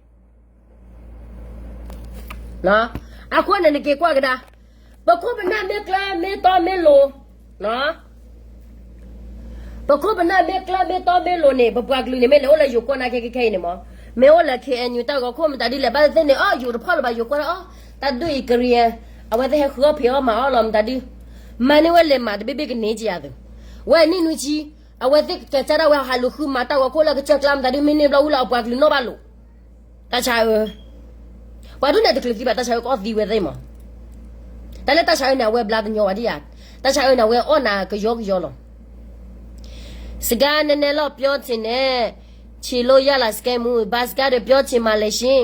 ဒံး အဃိန့ၣ်နက့ၤကွၢ်ကဒါ, ပခိၣ်ပနၢ်မ့ၢ်ကျၢၤမ့ၢ်တီမ့ၢ်လိၤ, ပခိၣ်ပနၢ်မ့ၢ်ကျၢၤမ့ၢ်တီမ့ၢ်လိၤန့ၣ် ပပှၤကလုာ်န့ၣ် မ့ၢ်လဲၤအိၣ်လၢယိၤကီၢ်နာ်က့ခဲခဲအံၤန့ၣ်မး, မ့ၢ်အိၣ်လၢ ခ့ၣ်အဲၣ်ယူၣ် တၢ်ဂီၤခိၣ်မတၤဒုလဲၣ် ဘၣ်သ့ၣ်သ့ၣ်န့ၣ် အီၣ်ယိၤတဖီၣ်လၢၤဘၣ် ယိၤကွၢ်ဒၣ်အီၣ်, တၢ်ဒုးအံၤကရံၤ, အဝဲသ့ၣ်ဟဲဃုအီၣ်ဖံးအီၣ်မၤအီၣ်လီၤမတၤဒု, မၤန့ၢ်ဝဲလဲၤမးတဘ့ၣ်ဘ့ၣ်ကန့ၢ်ကယၤသု, ဝဲနံၣ်နွံဆံ, အဝဲသ့ၣ်ကကဲးစၢ်ဒၣ်ဝဲဟးလူၤဃုမၤတၢ်ဂီၤခိၣ်လၢကစၢၢ်ကျါမတၤဒု မ့ၢ်န့ၢ်ဘျီဝံၤလၢအပှၤကလုာ်နီၣ်ဘၣ်လိာ်, တၢ်ဆါအၢ ပှၤဒ်န့ၣ်တချုးသံဘၣ် တၢ်ဆါအၢကအီၣ်သံဝဲသ့ၣ်မး, တၢ်လၢတၢ်ဆါအၢန့ၣ် အဝဲဘျါတညီဝဲဒ်ယၤ, တၢ်ဆါအၢန့ၣ် အဝဲအီၣ်နၤကယီကယီလီၤ, စကါနဲနဲလီၤ ပြောချင်တယ်, ချင်လို့ရလား စကဲမူ, ဘာစကားတွေပြောချင်မှလဲရှင်,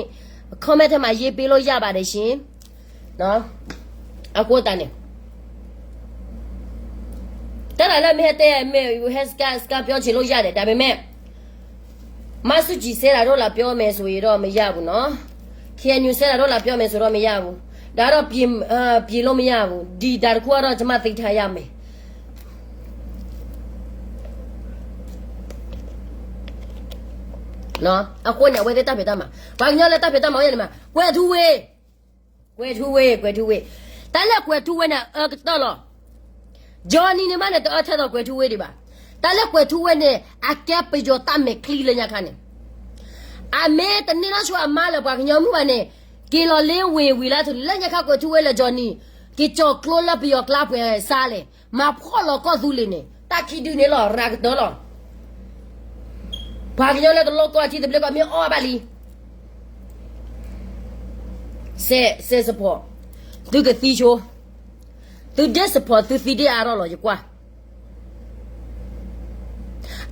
comment ထဲမှာရေးပေးလို့ရပါတယ်ရှင်, အဃိသတးန့ၣ် တၢ်လၢမ့ၢ်ဟဲတဲမ့ၢ်ဟဲစကါစကါ ပြောချင်လို့ရတယ်, ဒါပေမဲ့ မဆူၣ်ကြည်စဲတၢ်ဒိၣ်လာပြောမယ်ဆိုရင်တော့မရဘူးနော်, ခ့ၣ်အဲၣ်ယူၣ် စဲတၢ်ဒိၣ်လာပြောမယ်ဆိုတော့မရဘူး, ဒါတော့ပြင်, အာ, ပြင်လို့မရဘူး, ဒီတၢ်တခုကတော့ ကျွန်မသိထားရမယ်. အဃိန့ၣ် အဝဲသ့ၣ်တၢ်ဖံးတၢ်မၤ, ပှၤကညီလၢတၢ်ဖံးတၢ်မၤဝဲန့ၣ်မး, ကွဲၤထူဝ့ၣ်, ကွဲၤထူဝ့ၣ်, ကွဲၤထူဝ့ၣ်, တၢ်လၢကွဲၤထူဝ့ၣ်န့ၣ် အအၢကတၢၢ်လီၤ. ကၠီနံၤန့ၣ်မးန့ၣ် တအၢထဲသိးကွဲၤထူဝ့ၣ်ဒံးဘၣ်. တၢ်လၢကွဲၤထူဝ့ၣ်န့ၣ် အကဲပယီၤတၢ်မဲာ်ချံလၢညါခါန့ၣ်, အမ့ၢ်တန့ၢ်နီၢ်ဆိအမါလၢပှၤကညီမုၣ်ဘၣ်န့ၣ်, က့ၤလီၤလ့ဝ့ၢ်ဝံၤလၢထူလၢညါခါကွဲၤထူဝ့ၣ်လၢကၠီနံၤ, က့ၤကၠီၤကျိလၢပယီၤကျါပှဲၤစါလဲၣ်, မၤဖှီၣ်လီၤကီၢ်သူလ့ၤန့ၣ် တၢ်ခံဒုန့ၣ်လီၤ ရၤကတၢၢ်လီၤ. ပှၤကညီလၢတလိၣ်ကီၢ်ထံသဘျ့ကီၢ်မ့ၢ်အီၣ်ဘၣ်လံ စဲးစဲးစဖီၣ်, သုကသံဆိ, သုဒ့စဖီၣ် သုသံဒ့အါထီၣ်လီၤ ယကွၢ်.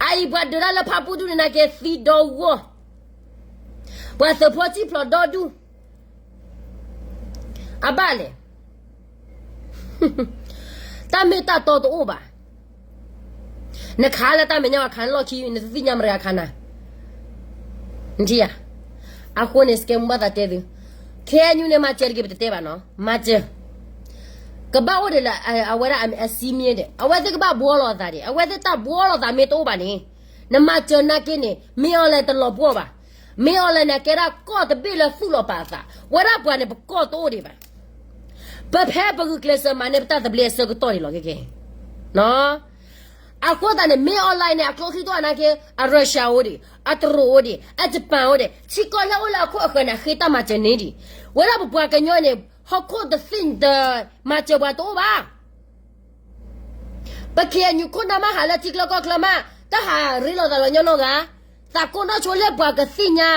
အအံၤပှၤဒုးတၢ်လၢဖးပူၣ်ဒူၣ်န့ၣ် နာ်က့သံဒီဂီၢ်, ပှၤသုးဖိစံၣ်ဖျိးဒီဒူၣ်, အဘၣ်လဲၣ် တၢ်မ့ၢ်တၢ်တီတအိၣ်ဘၣ်. နခးလၢတၢ်မဲာ်ညါအီၤခးနလီၢ်ခံ နတသ့ၣ်ညါမတၤဂၤခးနၤ, နထံၣ်ဧါ. အဃိန့ၣ် စကဲမူဘၣ်သးတဲသု, ခဲအံၤန့ၣ် မၤစၢၤတဂ့ၤ ပတတဲဘၣ်နီၤ, မၤစၢၤ, ကဘၣ်အိၣ်ဒီးလၢအဝဲဒၣ်အစံမ့ၢ်ဒီး အဝဲသ့ၣ်ကဘၣ်ဘှီလီၤအသးဒီး အဝဲသ့ၣ်တၢ်ဘှီလီၤသးမ့ၢ်တအိၣ်ဘၣ်န့ၣ်, နမၤစၢၤနာ်က့န့ၣ် မ့ၢ်အီၤလဲၤတလီၤပှီၢ်ဘၣ်. မ့ၢ်အီၤလဲၣ်န့ၣ် ကဲဒၣ်ကီၢ်တဘ့ၣ်လၢသူၣ်လီၤပာ်အသး, ဝဲဒၣ်ပှၤန့ၣ် ပကီၢ်တအိၣ်ဒံးဘၣ်. ပဖဲပဂုာ်ကျဲးစၢးမၤန့ၢ်ပတၢ်သဘျ့အဆၢကတီၢ်န့ၣ်လီၤ. ကဲကဲ အဃိသတးန့ၣ် မ့ၢ်အီၤလဲၣ်န့ၣ် အကျိချံတအိၣ်နာ်က့ အရၢရှါအိၣ်ဒံး, အတရူးအိၣ်ဒံး, အယပၣ်အိၣ်ဒံး, ထံကီၢ်လၢအိၣ်လၢအခိၣ်အဃၢၤန့ၣ် အဃ့တၢ်မၤစၢၤန့ၢ်ဒံး. ဝဲဒၣ်ပပှၤကညီန့ၣ် ဟီၣ်ခိၣ်တသ့ၣ်ညါ မၤစၢၤပှၤတအိၣ်ဘၣ်. ပ ခ့ၣ်အဲၣ်ယူၣ် ခိၣ်နၢ်မးဟးလၢထံကျါကီၢ်ချၢမး, တၢ်ဟးရ့လိာ်သးလီၤညီနီၢ်ဂၤ, သးကိးနီၢ်ဆိလၢပှၤကသ့ၣ်ညါ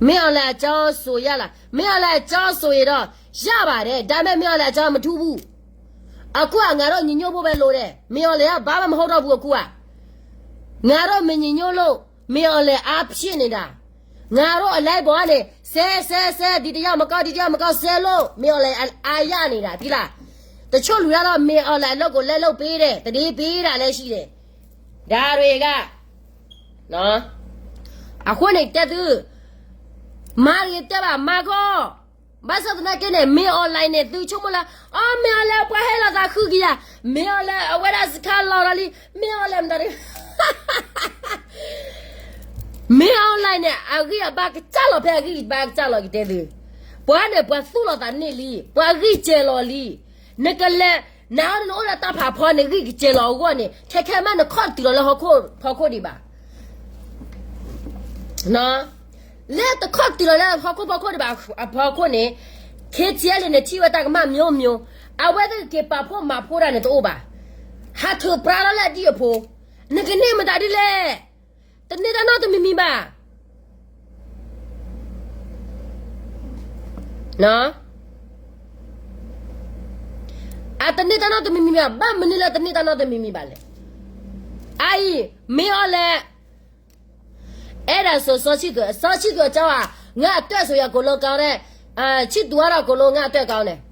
မ့ၢ်အီၤလဲၣ်အကၠီစိၤယါလီၤ, မ့ၢ်အီၤလဲၣ်အကၠီစိၤအံၤဒီး ယါဘၣ်ဒဲး, ဒါမ့ၢ်မ့ၢ်အီၤလဲၣ်အကၠီမထူဘူး, အခိၣ်အငါဒီးညီညိၣ်ဘိၣ်ဝဲလိၤဒဲး, မ့ၢ်အီၤလဲၣ်အဘၣ်ဘၣ်မဟီၣ်ထီၣ်ဘူးအခိၣ်ဧါ, ငါဒီးမညီညိၣ်လိၣ်, မ့ၢ်အီၤလဲၣ်အါဖျ့ၣ်န့ၣ်ဒၣ်, ငါဒီးအလဲၤဘီန့ၣ် စဲစဲစဲ ဒ်တယၢ်မကီၢ် ဒ်တယၢ်မကီၢ်စဲလိၣ်, မ့ၢ်အီၤလဲၣ်အါယါန့ၣ်ဒၣ်, ဒ်လၢ တဆိၣ်လွံၢ်ဒၣ်ဒီး မ့ၢ်အီၤလဲၣ်အလိၣ်ကိးလဲလိၣ်ပ့ၤဒဲး တဒ့ပ့ၤဒၣ်လဲၤဆံးဒဲး, ဒါရ့ဂၤ အဃိန့ၣ်တဲသု, မၤဂ့ၤတဲဘၣ်မၤခီ, ဘၣ်ဆၣ်သနာ်က့န့ၣ် မ့ၢ်အီၤလဲၣ်န့ၣ် သုဆိကမိၣ်လၢ အီ မ့ၢ်အီၤလဲၣ်ပှၤဟဲလီၤသးဃုကယၤ, မ့ၢ်အီၤလဲၣ်အဝဲဒၣ်စခါလီၤဒီးလံ, မ့ၢ်အီၤလဲၣ်မတၤဒု မ့ၢ်အီၤလဲၣ်န့ၣ် အဂံၢ်အဘါကစၢ်လီၤ ဖဲအဂံၢ်ဘါကစၢ်လီၤကတဲသု, ပှၤန့ၣ် ပှၤသူၣ်လီၤသးန့ၢ်လံ, ပှၤဂံၢ်စဲၤလီၤလံ, နကလဲၤ နအီၤနအိၣ်လၢတၢ်ဖးဖီန့ၣ် ဂံၢ်ကစဲၤလီၤအဂီၢ်န့ၣ် ထဲခဲမးနခီၣ်တတုၤလီၤလၢဟီၣ်ခိၣ်ဖီခိၣ်ဒံးဘၣ် လၢတခီၣ်တတုၤလီၤလၢဟီၣ်ခိၣ်ဖီခိၣ်ဒံးဘၣ်အဖီခိၣ်န့ၣ်, ခ့ၣ်ထံၣ်လံန့ၣ် ထံၣ်ဝဲတၢ်ကမၣ်မျိးမျိး, အဝဲသ့ၣ်က့ၤပာ်ဖှိၣ်မၤဖှိၣ်တၢ်န့ၣ်တအိၣ်ဘၣ်, ဟးထုးပြါလီၤလၢအဒံၣ်အဖိ, နကန့ၢ်မတၤဒ်လဲၣ်, တန့ၢ်တၢ်နီတမံၤမံၤဘၣ် အတန့ၢ်တၢ်နီတမံၤမံၤဘၣ်, ဘၣ်မနုၤလၢတန့ၢ်တၢ်နီတမံၤမံၤဘၣ်လဲၣ်. အအံၤ မ့ၢ်အီၤလဲၣ်, အဲၣ်ဒိးစိာ်စီၤဆံၣ်သူး, စီၤဆံၣ်သူးအကၠီဧါ, ငါအတွဲၣ်စိာ်ယၤကိးလီၤကီးန့ၣ်, ဆံၣ်သူးအါထီၣ်ကိးလီၤ ငါအတွဲၣ်ကီးန့ၣ်,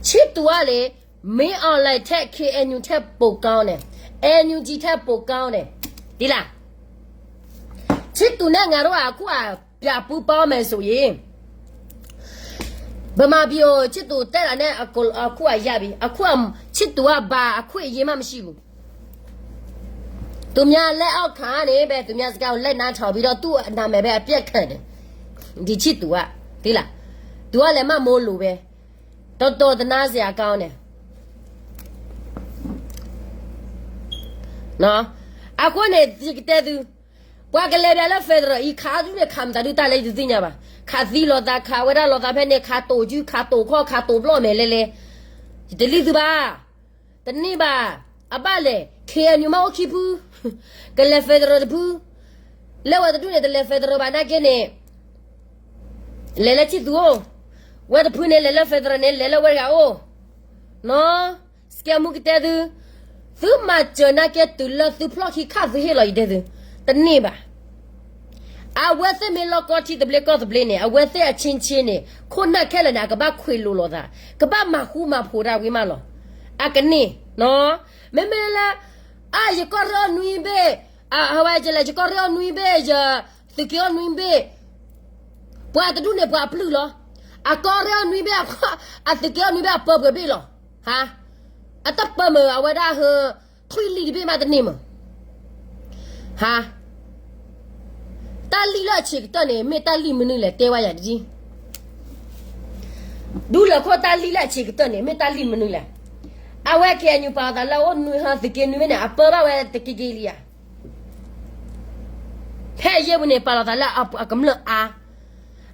ဆံၣ်သူးအါလံ, မ့ၢ်အီၤလဲၣ်ထဲ ခ့ၣ်အဲၣ်ယူၣ် ထဲပိာ်ကီးန့ၣ်, အဲၣ်ယူၣ်ကၠံ ထဲပိာ်ကီးန့ၣ်, ဒ်လဲၣ် ဆံၣ်သူးန့ၣ် ငါတို့က အခုအပြပူပေါင်းမယ်ဆိုရင်, ဗမာပြည်ကို ချစ်သူ တက်လာတဲ့ အခုအရပြီ, အခု ချစ်သူက ဘာအခွင့်အရေးမှ မရှိဘူး. သူများလက်အောက်ခံကနေပဲ သူများစကားကို လိုက်နားထောင်ပြီးတော့ သူ့အနာမည်ပဲ အပြတ်ခံတယ်. ဒီချစ်သူက သိလား, သူကလည်း မမိုးလို့ပဲ, တော်တော်သနားစရာကောင်းတယ်. အဃိန့ၣ် ယကတဲသု, ပှၤကလဲၤဘၣ်လၢ federal အံၤ ခးဒုးန့ၣ် ခးမတၤဒုးတၢ်လဲၣ် ယတသ့ၣ်ညါဘၣ်. ခးသံလိာ်သး, ခးဝဲဒၣ်လိာ်သးဖဲန့ၣ်, ခးတိာ်စု, ခးတိာ်ခီၣ်, ခးတိာ်ဘျီၣ်မဲာ်လဲၣ်လဲၣ်, ယတလံသုဘၣ်. တန့ၢ်ဘၣ်. အဘၣ်လဲၣ်, ခ့ၣ်အဲၣ်ယူၣ် မ့ၢ်အိၣ်ခံဖု, ကလဲၤ federal တဖု, လၢဝဲတဒူၣ်န့ၣ် တလဲၤ federal ဘၣ်နာ်က့န့ၣ်, လဲၤလၢဆံၣ်သူးအိၣ်, ဝဲတဖုန့ၣ် လဲၤလၢ federal န့ၣ် လဲၤလၢဝဲတဂၤအိၣ်. နီၢ်, စကဲမူကတဲသု, သုမၤစၢၤနာ်က့ တုၤလၢသုဖျီၣ်ခံခၣ်သုဟ့ၣ်လီၤယတဲသု, တန့ၢ်ဘၣ်. အဝဲသ့ၣ်မ့ၢ်လီၢ်ကီၢ်ထံသဘျ့ကီၢ်သဘျ့န့ၣ် အဝဲသ့ၣ်အဆ့ဆ့န့ၣ် ခိၣ်နၢ်ခဲလၢာ်န့ၣ် အကဘၣ်ခွဲးလိာ်လိာ်သး, ကဘၣ်မၤဃူမၤဖိးတၢ်ဝံၤမးလီၤ. အကန့ၢ်, မ့မ့ၢ်လၢ အါ ယကီၢ်ရ့ၣ်အီၣ်နွံဘ့ၣ်, အဝဲလဲၣ် ယကီၢ်ရ့ၣ်အီၣ်နွံဘ့ၣ်, ယသုးက့ၤအီၣ်နွံဘ့ၣ်, ပှၤတဒူၣ်န့ၣ် ပှၤအပျုၢ်လီၤ. အကီၢ်ရ့ၣ်အီၣ်နွံဘ့ၣ်, အသုးက့ၤအီၣ်နွံဘ့ၣ် အပၢပှဲၤဘ့ၣ်လီၤ. ဟါ, အတပၢမုာ်အဝဲဒၣ်ဟၢ ထွံၣ်လံတဘ့ၣ်မးတန့ၢ်မး. ဟါ, တၢ်လံၣ်လၢအဆံးကတၢၢ်န့ၣ် မ့ၢ်တၢ်လံၣ်မနုၤလဲၣ် တဲဝဲယၤတဒ်. ဒူလၢာ်ခိၣ်တၢ်လံၣ်လၢအဆံးကတၢၢ်န့ၣ် မ့ၢ်တၢ်လံၣ်မနုၤလဲၣ်. အဝဲ ခ့ၣ်အဲၣ်ယူၣ် ပာ်လီၤသးလၢအအိၣ်နွံဟါ သုးက့နွံဘ့ၣ်န့ၣ် အပၢဘၣ်ဝဲတက့ၢ်က့ၢ်လံဧါ. ဖဲအယဲၢ်ပူၤန့ၣ် ပာ်လီၤသးလၢအကမျၢၢ်အါ,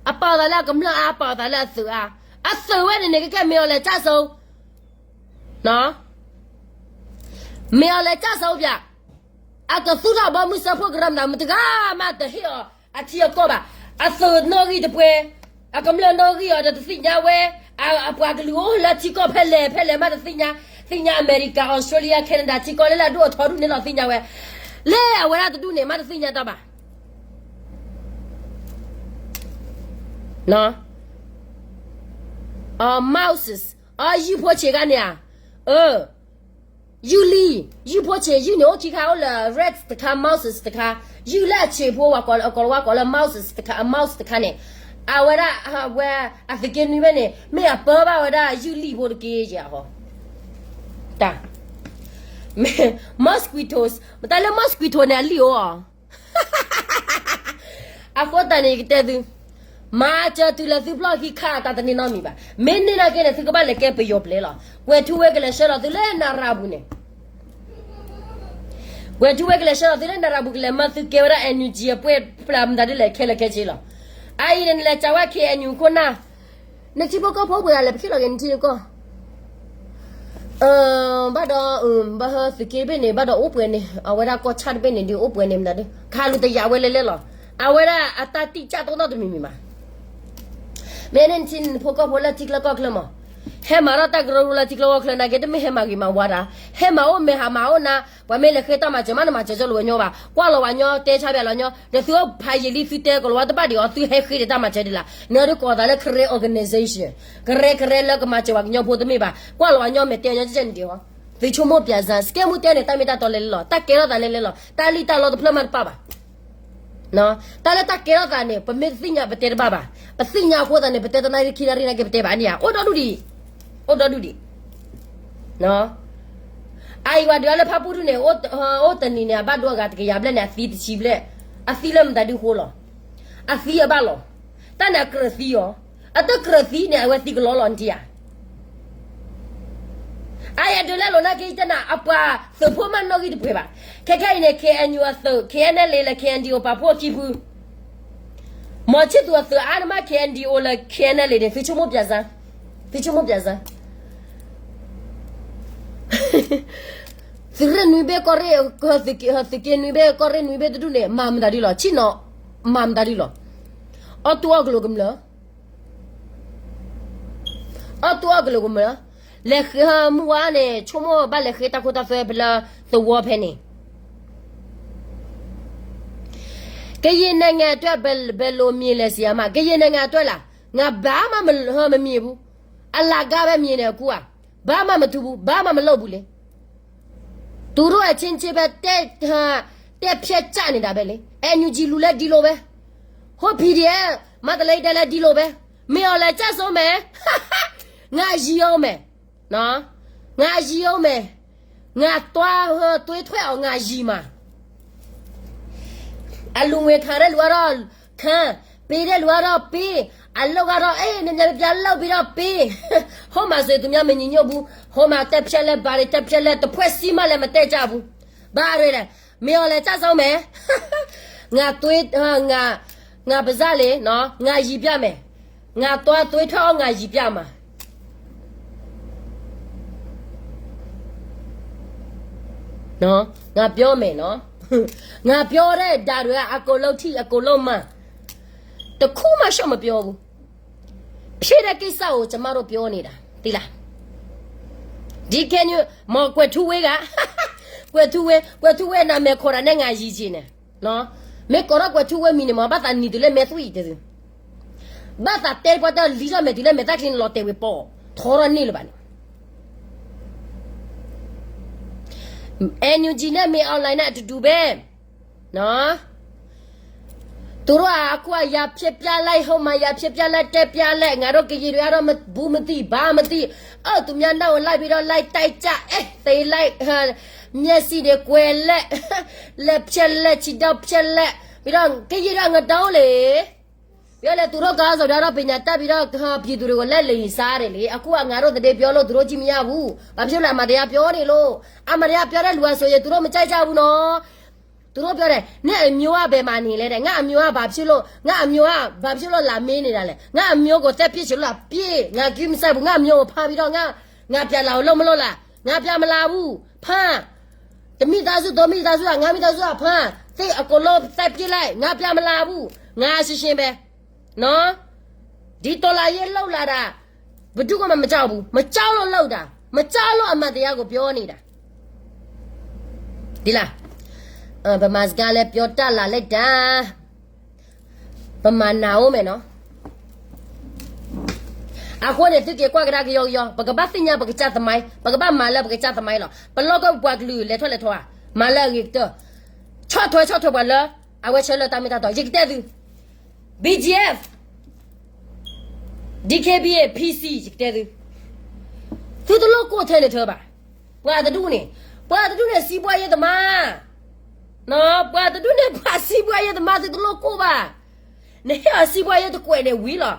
အပာ်လီၤသးလၢအကမျၢၢ်အါ, ပာ်လီၤသးလၢအသုးအါ, အသုးဝဲန့ၣ်န့ၣ် ကဲကဲမ့ၢ်အီၤလဲၤကၢ်စိ မ့ၢ်အီၤလဲၤကၢ်စိပၠး, အကသူၣ်ထီၣ်ဘီမုၢ်စၢဖှိၣ်ကရၢမတၤ မတဂၤမးတဟ့ၣ်အီၤအထံအကီၢ်ဘၣ်. အသုးနီၣ်ဂံၢ်တပှဲၤ, အကမျၢၢ်နီၣ်ဂံၢ်အီၤဒီးတသ့ၣ်ညါဝဲ, အပှၤကလုာ်အိၣ်လၢထံကီၢ်ဖဲလဲၣ်ဖဲလဲၣ်မးတသ့ၣ်ညါ, သ့ၣ်ညါအမဲရကၤ, အီစထြ့လယါ, ခဲနဒၤ, ထံကီၢ်လၢလၢအဒိၣ်အထီဒူၣ်န့ၣ်လီၤသ့ၣ်ညါဝဲ, လၢအဝဲဒၣ်တဒူၣ်န့ၣ် မးတသ့ၣ်ညါတၢ်ဘၣ်. အီ Moses, အီ ယုၢ်ဖိဆံးခါန့ၣ်ဧါ, အၢ, ယုၢ်လံ, ယုၢ်ဖိဆံး, ယုၢ်န့ၣ်အိၣ်ခံခါ, အိၣ်လၢ Rex တခါ, Moses တခါ, ယုၢ်လၢအဆံးဖိ ဝဲကိးလၢ ကိးလၢ ကိးလၢ Moses တခါ, Moses တခါန့ၣ်, အဝဲဒၣ်, အဝဲအသုးက့နွံဘ့ၣ်န့ၣ် မ့ၢ်အပၢဘၣ်ဝဲဒၣ်ယုၢ်လံဖိတက့ၢ်ဧါ, တၢ် မ့ၢ် mosquitoes မတၤလၢ mosquito န့ၣ် အလံၣ်အိၣ်အီၤ အဃိသတးန့ၣ် ယကတဲသု, မၤစၢၤတုၤလၢသုဖျီၣ်ခံခါအတၢ်တန့ၢ်နီတမံၤဘၣ်. မ့ၢ်န့ၢ်နာ်က့န့ၣ် သုကဘၣ်လဲၤကဲပယီၤပျဲလီၤ. ကွဲၤထူဝ့ကလဲၤဆှၢလီၤသုလၢနရၤပူၤန့ၣ် ကွဲၤထူဝ့ကလဲၤဆှၢလီၤသုလၢနရၤပူၤ ကလဲၤမၢသုကဲဝဲဒၣ် NUG အပှဲၢ်ပျၢ်မတၤဒ်လဲၣ်ခဲလၢာ်ခဲဆ့လီၤ. အအံၤန့ၣ် နလဲၤစးဝဲ KNU ခိၣ်နၢ် နထံဖိကီၢ်ဖိပှဲၤဒၣ်လဲၣ် ပဟ့ၣ်လီၤက့ၤနထံနကီၢ် ဘၣ်ဒီး ဘၣ်ဟၢသုးက့တဘ့ၣ်န့ၣ် ဘၣ်ဒီးအိၣ်ပှဲၤန့ၣ် အဝဲဒၣ်ကီၢ်ဆၣ်တဘ့ၣ်န့ၣ် ဒ်အိၣ်ပှဲၤန့ၣ်မတၤဒ် ခးလူၤတယာ်ဝဲလဲၤလဲၤလီၤ. အဝဲဒၣ်အတၢ်တံၢ်ကၢ်တိၢ်နီၣ်တမံၤမံၤမး မ့ၢ်န့ၣ်နထံနဖိကီၢ်ဖိလၢထံချၢကီၢ်ချၢမး ဟဲမၤထီၣ်တၢ်ကရၢကရိလၢထံချၢကီၢ်ချၢနာ်က့ တမ့ၢ်ဟဲမၤဂ့ၤမၤဝါတၢ် ဟဲမၤအိၣ်မဲာ်ဟးမၤအိၣ်နၤ ပှၤမ့ၢ်လဲၤဃ့တၢ်မၤစၢၤမး နမၤစၢၤကၠီလိာ်ဝဲညီဘၣ် ကွၢ်လီၤဝဲညီတဲဆါဘၣ်လီၤညီ ဒီးသုအိၣ်ဖးယံာ်လံ သုတဲကလီၤဝဲတဘၣ်ဒံးအီၤ သုဟဲဃ့ဒီးတၢ်မၤစၢၤဒံးလၢ နဒုးကိးသးလၢ Karen organization ကရၢကရဲလၢကမၤစၢၤပှၤကညီဖိတမ့ၢ်ဘၣ် ကွၢ်လီၤဝဲညီမဲာ်တဲညီကဲန့ၣ်ဒံးအီၤ သုဆိကမိၣ်ပၠးစၢ် စကဲမူတဲန့ၣ် တၢ်မ့ၢ်တၢ်တီလဲၤလဲၤလီၤ တၢ်ကဲထီၣ်သးလဲၤလဲၤလီၤ တၢ်လံၣ်တၢ်လီတဖျၢၣ်မးတပာ်ဘၣ် တၢ်လၢတၢ်ကဲထီၣ်သးန့ၣ် ပမ့ၢ်တသ့ၣ်ညါပတဲတဘၣ်ဘၣ် ပသ့ၣ်ညါအဃိသတးန့ၣ် ပတဲတနၢ်ရံၣ်ခံနၢ်ရံၣ်နာ်က့ပတဲဘၣ်န့ၣ်ဧါ အိၣ်ဒီဒူၣ်ဒံး အိၣ်ဒီဒူၣ်ဒံး အအံၤဝဲဒၣ်လၢဖၣ်ပူၣ်ဒူၣ်န့ၣ် အိၣ်တနံၤန့ၣ် အဘၣ်ဒိအဂၤတကယၤဘျဲၣ်န့ၣ် အသံတဆံဘျဲၣ် အသံလၢမတၤဒုဃိလီၤ အသံအဘၣ်လီၤ တၢ်န့ၣ်အကြၢးသံအီၤ အတကြၢးသံန့ၣ် အဝဲသံကလီလီၤနထံဧါ အအံၤအဒုးလဲလိာ်နာ်က့ ယတဲနၤ အပှၤသုးဖိမးနီၣ်ဂံၢ်တပှဲၤဘၣ် ခဲခဲအံၤန့ၣ် KNU အသုး KNLA လၢ KNDO ပာ်ဖှိၣ်ခံဖု မီၤဆံၣ်သူၤအသုးအါန့ၣ်မး KNDO လၢ KNLA န့ၣ် သုဆိကမိၣ်ပၠးစၢ် သုဆိကမိၣ်ပၠးစၢ် သုးရ့ၣ်နွံဘ့ၣ်ကီၢ်ရ့ၣ် သုးက့နွံဘ့ၣ်ကီၢ်ရ့ၣ်နွံဘ့ၣ်တဒူၣ်န့ၣ် မၤမတၤဒ်လီၤ ဆ့ၣ်နီၤ မၤမတၤဒ်လီၤ အီၣ်တူၢ်အီၣ်ကလိာ်ကမျၢၢ် အီၣ်တူၢ်အီၣ်ကလိာ်ကမျၢၢ် လဲၤဃ့မုၢ်ဝါန့ၣ် ဆိကမိၣ်ဘၣ်လဲၤဃ့တၢ်ခိတၢ်သွဲဖဲလၢသဝီဖဲန့ၣ် ကရင်နိုင်ငံအတွက် ဘယ်လိုမြင်လဲဆရာမ ကရင်နိုင်ငံအတွက်လား ငါဘာမှမမမြင်ဘူး အလကားပဲမြင်တယ်အခုက ဘာမှမထူးဘူး ဘာမှမလုပ်ဘူးလေ သူတို့အချင်းချင်းပဲ တက် တက်ဖြတ်ကြနေတာပဲလေ NUG လူလည်းဒီလိုပဲ ဟို PDF မန္တလေးတိုင်းလည်းဒီလိုပဲ မင်းအောင်လှိုင်ကျဆုံးမယ် ငါအရင်အောင်မယ် နော် ငါအရင်အောင်မယ် ငါသွားသွေးထွက်အောင် ငါအရင်မှာ အလူငွေခံတဲ့လူကတော့ခံ ပေးတဲ့လူကတော့ပေး အလုပ်ကတော့ အေး နများလုပ်ပြီးတော့ပေး ဟိုမှာဆိုရင် သူများမညီညွတ်ဘူး ဟိုမှာတက်ဖြတ်လက် ဘာတွေတက်ဖြတ်လက် တစ်ဖွဲ့စည်းမှလည်းမတက်ကြဘူး ဘာတွေလဲ မင်းအောင်လှိုင်ကျဆုံးမယ် ငါသွေး ငါ ငါပါးစပ်လေနော် ငါရည်ပြမယ် ငါသွားသွေးထွက်အောင် ငါရည်ပြမှာ နော် ငါပြောမယ်နော် ငါပြောတဲ့ဓာတ်တွေကအကုန်လုံးထိ အကုန်လုံးမှန် တစ်ခုမှရှုံးမပြောဘူး ဖြစ်တဲ့ကိစ္စကို ကျမတို့ပြောနေတာ သိလား ဒီကဲည မော်ကွယ်ထူးဝေးက ကွယ်ထူးဝေး ကွယ်ထူးဝေး နာမည်ခေါ်တာနဲ့ ငါရည်ချင်တယ်နော် မင်းကတော့ ကွယ်ထူးဝေး မီၤန့ၣ် မဘၣ်သးနံၤတုၤလၢမဲသွံၣ်အံၤတသု ဘၣ်သးတဲပှၤတၢ်လံၤထီၣ်မဲာ်တုၤလၢမဲာ်သၣ်ချံန့ၣ် လီၤတဲာ်ဝဲပီၢ် ထီထီၣ်န့ၢ်လၢၤဘၣ်န့ၣ် NUG နဲ့ မင်းအောင်လှိုင်နဲ့ အတူတူပဲနော် သူတို့က အခုက ရန်ဖြစ်ပြလိုက် ဟိုမှာ ရန်ဖြစ်ပြလိုက် တက်ပြလိုက် ငါတို့ကရင်တွေကတော့ မဘူးမသိ ဘာမသိ အဲ သူများနောက်ကို လိုက်ပြီးတော့ လိုက်တိုက်ကြ အဲ သေလိုက် မျက်စိတွေ ကွယ်လက် လက်ဖြတ်လက် ခြေထောက်ဖြတ်လက် ပြီးတော့ ကရင်တွေ ငတုံးလေ ပြောလေ သူတို့ခေါင်းဆောင်တွေကတော့ ပညာတတ်ပြီးတော့ ပြည်သူတွေကို လက်လိမ်စားတယ်လေ အခုက ငါတို့သတင်းပြောလို့ သူတို့ကြည့်မရဘူး ဘာဖြစ်လို့လဲ အမှန်တရားပြောနေလို့ အမှန်တရားပြောတဲ့လူကဆိုရင် သူတို့မကြိုက်ကြဘူးနော် သူတို့ပြောတယ် နင့်အမျိုးကဘယ်မှာနေလဲတဲ့ ငါ့အမျိုးကဘာဖြစ်လို့ ငါ့အမျိုးကဘာဖြစ်လို့လာမေးနေတာလဲ ငါ့အမျိုးကို သတ်ပစ်ချင်လို့လား ပစ် ငါ ဂရုမစိုက်ဘူး ငါ့အမျိုးကိုဖမ်းပြီးတော့ ငါ ငါပြန်လာအောင်လုပ်မလို့လား ငါပြန်မလာဘူး ဖမ်း တစ်မိသားစု သုံးမိသားစုက ငါးမိသားစုက ဖမ်း သတ် အကုန်လုံး သတ်ပစ်လိုက် ငါပြန်မလာဘူး ငါ ရှင်းရှင်းပဲ နော် ဒီတော်လှန်ရေးလုပ်လာတာ ဘယ်သူကမှမကြောက်ဘူး မကြောက်လို့လုပ်တာ မကြောက်လို့ အမှန်တရားကို ပြောနေတာ ဒီလား ဗမာစကားလည်း ပြောတတ်လာလိုက်တာ ဗမာနာအိုးမယ်နော် အဃိန့ၣ် သုက့ၤကွၢ်ကဒါကယီကယီ ပကဘၣ်သ့ၣ်ညါပကစၢ်သမိုင်း ပကဘၣ်မၤလၢပကစၢ်သမိုင်းလီၤ ပလီၢ်ကပှၤကလုာ်လဲၤထီၣ်လဲၤထီဧါ မၤလၢအဂ့ၤကတၢၢ် ဆီၣ်ထွဲဆီၣ်ထွဲပှၤလၢ အဝဲဆၢလၢတၢ်မ့ၢ်တၢ်တီ ယကတဲသု BGF DKBA PC ယကတဲသု သုတလိၣ်ကိၢ်ထဲန့ၣ်ထၢဘၣ် ပှၤတဒူၣ်န့ၣ် ပှၤတဒူၣ်န့ၣ် စံးဘှါယဲတမါ, ပှၤတဒူၣ်န့ၣ် ပှၤစံးဘှါယဲတမါ သုတလိၣ်ကိၢ်ဘၣ်. နဟ့ၣ်အီၤစံးဘှါယဲတကွဲးန့ၣ်ဝံၤလီၤ.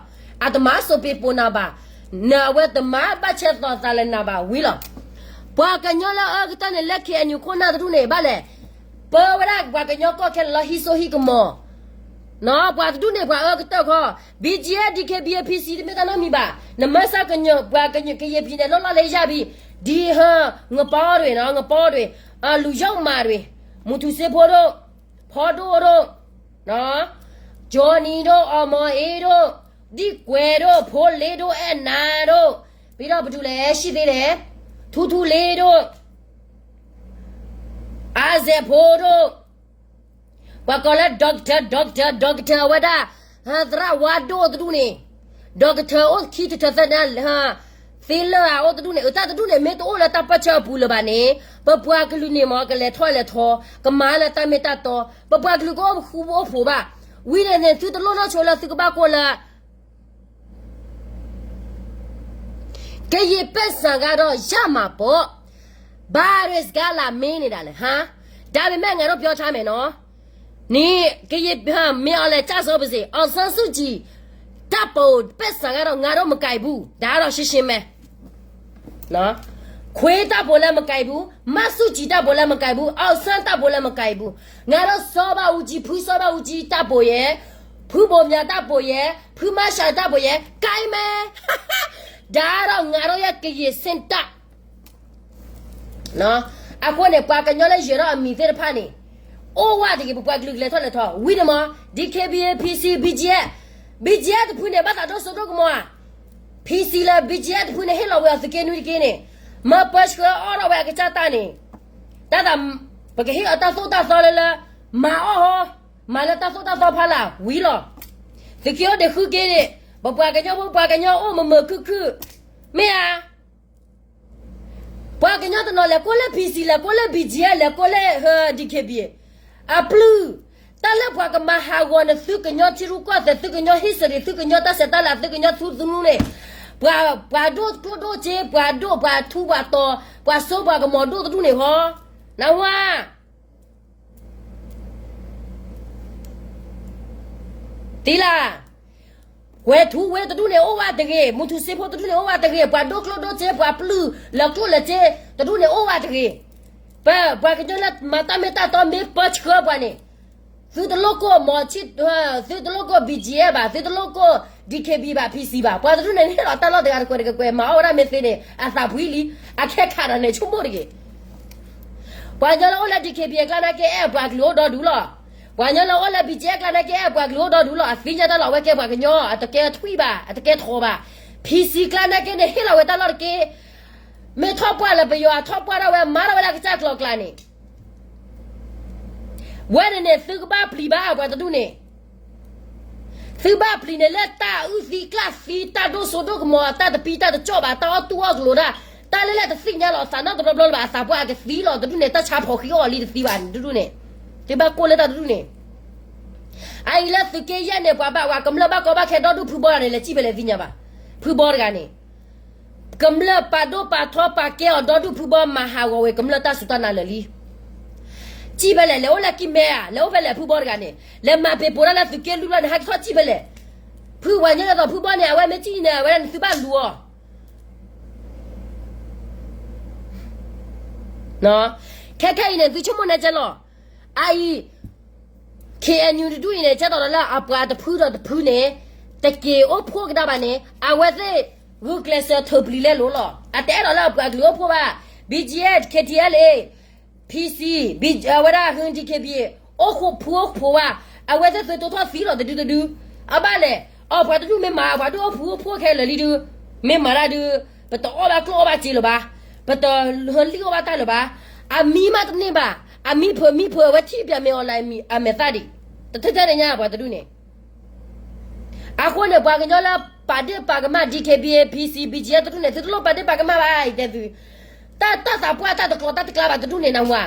အတမၤစိးပ့ၤပိာ်နၤဘၣ်, နအဝဲတမၤဘၣ်ဆဲးသီသးလၢနၤဘၣ်ဝံၤလီၤ. ပှၤကညီလၢအအၢကတၢၢ်န့ၣ် လၢ ခ့ၣ်အဲၣ်ယူၣ် ခိၣ်နၢ်တဒူၣ်န့ၣ် ဘၣ်လဲၣ်, ပၢဝဲဒၣ်ပှၤကညီကီၢ်ခဲလၢာ်လၢဟံးစိဟံးကမီၤ ပှၤတဒူၣ်န့ၣ် ပှၤအၢကတၢၢ်ခီ, B G F, D K B A, P C တမ့ၢ်တၢ်နီတမံၤဘၣ်. နမၤစၢ်ကညီ ပှၤကညီ ကရင်ပြည်နယ် လီၤလီၤလၢယၢ်ဘံ, ဒီဟၢ ငပီဒွဲၣ်နီၤ, ငပီဒွဲၣ်, လူၤယီၣ်မးဒွဲၣ်, မူထူစ့ဖိဒိၣ်, ဖီဒိၣ်ဒိၣ်, ကၠီနံၤဒိၣ်, အီမီၤအ့ဒိၣ်, ဒံၣ်ကွဲးဒိၣ်, ဖိလ့ဒိၣ်, အဲၣ်နၤဒိၣ်, ပြီးတော့ ပတုၤလဲၣ် ရှိသေးလဲၣ်, ထူထူလ့ဒိၣ်, အါစဲးဖိဒိၣ်, ပှၤကိးလၢ doctor, doctor, doctor အဝဲဒၣ်, သရၣ်ဝါဒိၣ်တဒူၣ်န့ၣ်, doctor အိၣ်ခံတထၢသၢနါ, သ့လၢာ်ဧါအိၣ်တဒူၣ်န့ၣ်, အတၢ်တဒူၣ်န့ၣ် မ့ၢ်တအိၣ်လၢတၢ်ပၢဆှၢအပူၤလၢၤဘၣ်န့ၣ်, ပပှၤကလုာ်န့ၣ်မ့ၢ် ကလဲၤထီၣ်လဲၤထီ, ကမၤလၢတၢ်မ့ၢ်တၢ်တီ, ပပှၤကလုာ်ကအိၣ်ဃူအိၣ်ဖိးဘၣ်. ဝံၤန့ၣ်န့ၣ် သုတလိၣ်နီၢ်ဆိလၢသုကဘၣ်ကိၢ်လၢ ကရင်ပက်ဆံကတော့ ရမှာပေါ့, ဘာတွေစကားလာမင်းနေတာလဲ, ဟါ, ဒါပေမဲ့ ငါတို့ပြောထားမယ်နော်, န့ၣ် ကရင် မင်းအောင်လှိုင် ကျဆုံးပါစေ, အောင်ဆန်းစုကြည် တပ်ပုံ ပိုက်ဆံကတော့ ငါတို့မကိုင်ဘူး, ဒါကတော့ရှင်းရှင်းပဲ. နော်, ခွေးတပ်ပုံလည်းမကိုင်ဘူး, မဆူၣ်ကြည်တပ်ပုံလည်းမကိုင်ဘူး, အောင်ဆန်းတပ်ပုံလည်းမကိုင်ဘူး, ငါတို့ စောဘဦးကြီး, ဖု စောဘဦးကြီး တပ်ပုံရယ်, ဖု ဗိုလ်မြ တပ်ပုံရယ်, ဖု မါရှန် တပ်ပုံရယ်, ကိုင်မယ်. ဒါကတော့ ငါတို့ရဲ့ ကရင်စစ်တပ်. အဃိန့ၣ် ပှၤကညီလၢယဲၤထီၣ်အမံၤသ့ၣ်တဖၣ်န့ၣ် အိၣ်ဝဲတဂ့ၤ, ပပှၤကလုာ်ကလဲၤထီၣ်လဲၤထီ, ဝံၤန့ၣ်မ့ၢ် D K B A, P C, B G F, B G F တဖုန့ၣ် ဘၣ်သးဒိၣ်စိဒိၣ်ကမီၤဧါ, P C လၢ B G F တဖုန့ၣ် ဟ့ၣ်လီၤဝဲအီၤသုးက့နွံတက့ၢ်န့ၣ်, မၤပၢဆှၢအီၣ်ထီၣ်ဝဲအကစၢ်တၢ်န့ၣ်, တၢ်သး ပကဟ့ၣ်အီၤတၢ်သိၣ်တၢ်သီလၢလၢ မၤအီၣ်ဟီ, မၤလၢတၢ်သိၣ်တၢ်သီဖးလၢ်ဝံၤလီၤ. သုးက့အိၣ်ဒံးဃုက့ၢ်န့ၣ်, ပပှၤကညီဖိ ပှၤကညီအိၣ်မုာ်မုာ်ခုၣ်ခုၣ်, မ့ၢ်ဧါ. ပှၤကညီတနီၤလဲၤကိးလၢ P C, လဲၤကိးလၢ B G F, လဲၤကိးလၢ ဟၢ D K B A, အပျုၢ်, တၢ်လၢပှၤကမၤဟးဂီၤန့ၣ် သုကညီထံရူၢ်ကီၢ်သဲး, သုကညီ history, သုကညီတၢ်ဆဲးတၢ်လၤ, သုကညီထူသနူန့ၣ်, ပှၤ ပှၤဒိၣ်ကျိၣ်ဒိၣ်စ့, ပှၤဒိၣ်ပှၤထူပှၤတီၤ, ပှၤစိပှၤကမီၤဒိၣ်တဒူၣ်န့ၣ်ဟီ, နဝါ သံလၢ်, ကွဲၤထူဝ့တဒူၣ်န့ၣ် အိၣ်ဝဲတဂ့ၤ, မူထူစ့ဖိတဒူၣ်န့ၣ် အိၣ်ဝဲတဂ့ၤ, ပှၤဒိၣ်ကျိၣ်ဒိၣ်စ့, ပှၤပျုၢ်လၢကျိၣ်လၢစ့တဒူၣ်န့ၣ် အိၣ်ဝဲတဂ့ၤ. ပ ပှၤကညီလၢမၤတၢ်မ့ၢ်တၢ်တီမ့ၢ်ပၢဆှၢပှၤန့ၣ်, သုတလိၣ်ကိၢ်မီၤဆံ, သုတလိၣ်ကိၢ် B G F ဘၣ်, သုတလိၣ်ကိၢ် D K B A ဘၣ်, P C ဘၣ်, ပှၤတဒူၣ်န့ၣ် နဟ့ၣ်လီၤတၢ်လီၢ်တဂၤတကွဲးတကကွဲး မၤအီၣ်ဝဲဒၣ်မ့ၢ်သ့န့ၣ် အသးဖှံလံ, အခဲခးဒီးန့ၣ် ဆိကမိၣ်တဂ့ၤ. ပှၤကညီလၢအိၣ်လၢ D K B A အကျါနာ်က့ အဲၣ်ပှၤကလုာ်အိၣ်ဒီဒူၣ်လီၤ. ပှၤကညီလၢအိၣ်လၢ B G F အကျါနာ်က့ အဲၣ်ပှၤကလုာ်အိၣ်ဒီဒူၣ်လီၤ. အသ့ၣ်ညါတၢ်လီၤ အဝဲကဲပှၤကညီ, အတကဲထွံၣ်ဘၣ်, အတကဲထီဘၣ်. P C ကျါနာ်က့န့ၣ် ဟ့ၣ်လီၤဝဲတၢ်လီၢ်တက့ၢ်. မ့ၢ်ထီၣ်ပှၢ်လၢပယီၤ အထီၣ်ပှၢ်ဒၣ်ဝဲ မၤထီၣ်ဝဲဒၣ်ကစၢ်ကျိၤကျါန့ၣ် ဝဲန့ၣ်န့ၣ် သုကဘၣ်ပျံၤဘၣ် ပှၤတဒူၣ်န့ၣ်. သုဘၣ်ပျံၤန့ၣ်လၢတၢ်အုၣ်သံကျၣ်သံ တၢ်ဒိၣ်စိဒိၣ်ကမီၤ တၢ်တပံတၢ်တကၠီၣ်ဘၣ် တၢ်အီၣ်တူၢ်အီၣ်ကလိၤဒၣ် တၢ်လၢလၢတသ့ၣ်ညါလီၤအသးနီတဘျီဘျီလၢၤဘၣ် အသးပှၢ်အကသံလီၤ တဒူၣ်န့ၣ် တၢ်ဆါဖီၣ်ဃံအီၣ်လံတသံဘၣ်န့ၣ် တဒူၣ်န့ၣ်. သုဘၣ်ကိၢ်လၢတၢ်တဒူၣ်န့ၣ်. အအံၤလၢသုးက့ယဲၢ်န့ၣ် ပှၤဘၣ်ဝဲကမျၢၢ်ဘၣ်ကီဘၣ်ခဲဒီဒူၣ်ဖုဘီတဂၤန့ၣ် လဲၤစံၣ်ဖဲလဲၣ်သ့ၣ်ညါဘၣ်. ဖုဘီတဂၤန့ၣ် ကမျၢၢ်ပာ်ဒိၣ်ပာ်ထီပာ်ကဲအီၤဒီဒူၣ်ဖုဘီမၤဟးဂီၤဝဲကမျၢၢ်တၢ်စူၢ်တၢ်နာ်လၢာ်လံ. စံၣ်ဖဲလဲၣ် လဲၤအိၣ်လၢကံၢ်မဲဧါ လဲၤအိၣ်ဖဲလဲၣ်ဖုဘီတဂၤန့ၣ် လဲၤမၤပ့ၤပိာ်တၢ်လၢသုးက့လွံၢ်ဘျီန့ၣ် ဟဲက့ၤထီၣ်စံၣ်ဖဲလဲၣ်. ဖုဝဲညါလၢသိးဖုဘီန့ၣ် အဝဲမ့ၢ်စံၣ်န့ၣ် အဝဲဒၣ်န့ၣ်သုဘၣ်လူၤအီၤ ခဲခဲအံၤန့ၣ် သုဆိကမိၣ်န့ၣ်ကဲလီၤ. အအံၤ ခ့ၣ်အဲၣ်ယူၣ်တဒူၣ်အံၤန့ၣ် ကဲသိးဒီးလၢအပှၤတဖုဒီးတဖုန့ၣ် တက့ၤအိၣ်ဖှိၣ်ကဒါဘၣ်န့ၣ် အဝဲသ့ၣ်ဂုာ်ကျဲးစၢးထုးပျံၤလဲလိာ်လီၤ. အတအဲၣ်ဒိးလၢအပှၤကလုာ်အိၣ်ဖှိၣ်ဘၣ်. B G F, K T L A, P C, အဝဲဒၣ် H K D K B A အိၣ်ဃိဖှိၣ်အိၣ်ဖှိၣ်ဘၣ်. အဝဲသ့ၣ်သုးတိာ်ထီၣ်သံလီၤတဒုတဒု အဘၣ်လဲၣ်. အပှၤတဒူၣ်မ့ၢ်မၤ ပှၤဒူၣ်အိၣ်ဖှိၣ်အိၣ်ဖှိၣ်ခဲလၢာ်လံဒု မ့ၢ်မၤတၢ်ဒု ပတအီၣ်ဘၣ်ကျိၣ်အီၣ်ဘၣ်စ့လၢၤဘၣ်. ပတဟၢလံၣ်အီၣ်ဘၣ်တၢ်လၢၤဘၣ်. အမံမးတန့ၢ်ဘၣ်. အမံဖုးမံဖုး အဝဲထံၣ်ပၠးမ့ၢ်အီၤလၢအမဲာ်သၣ်ဒံး တထံၣ်တၢ်န့ၣ်ညါပှၤတဒူၣ်န့ၣ်. အဃိန့ၣ် ပှၤကညီလၢပာ်ဒ့ၣ်ပာ်ကမၣ် D K B A, P C, B G F တဒူၣ်န့ၣ် သုတလိၣ်ပာ်ဒ့ၣ်ပာ်ကမၣ်ဘၣ် ယတဲသု. တၢ် တၢ်သးပှၢ်တၢ်တကျိၤတၢ်တကျါဘၣ်တဒူၣ်န့ၣ်နဝၤ.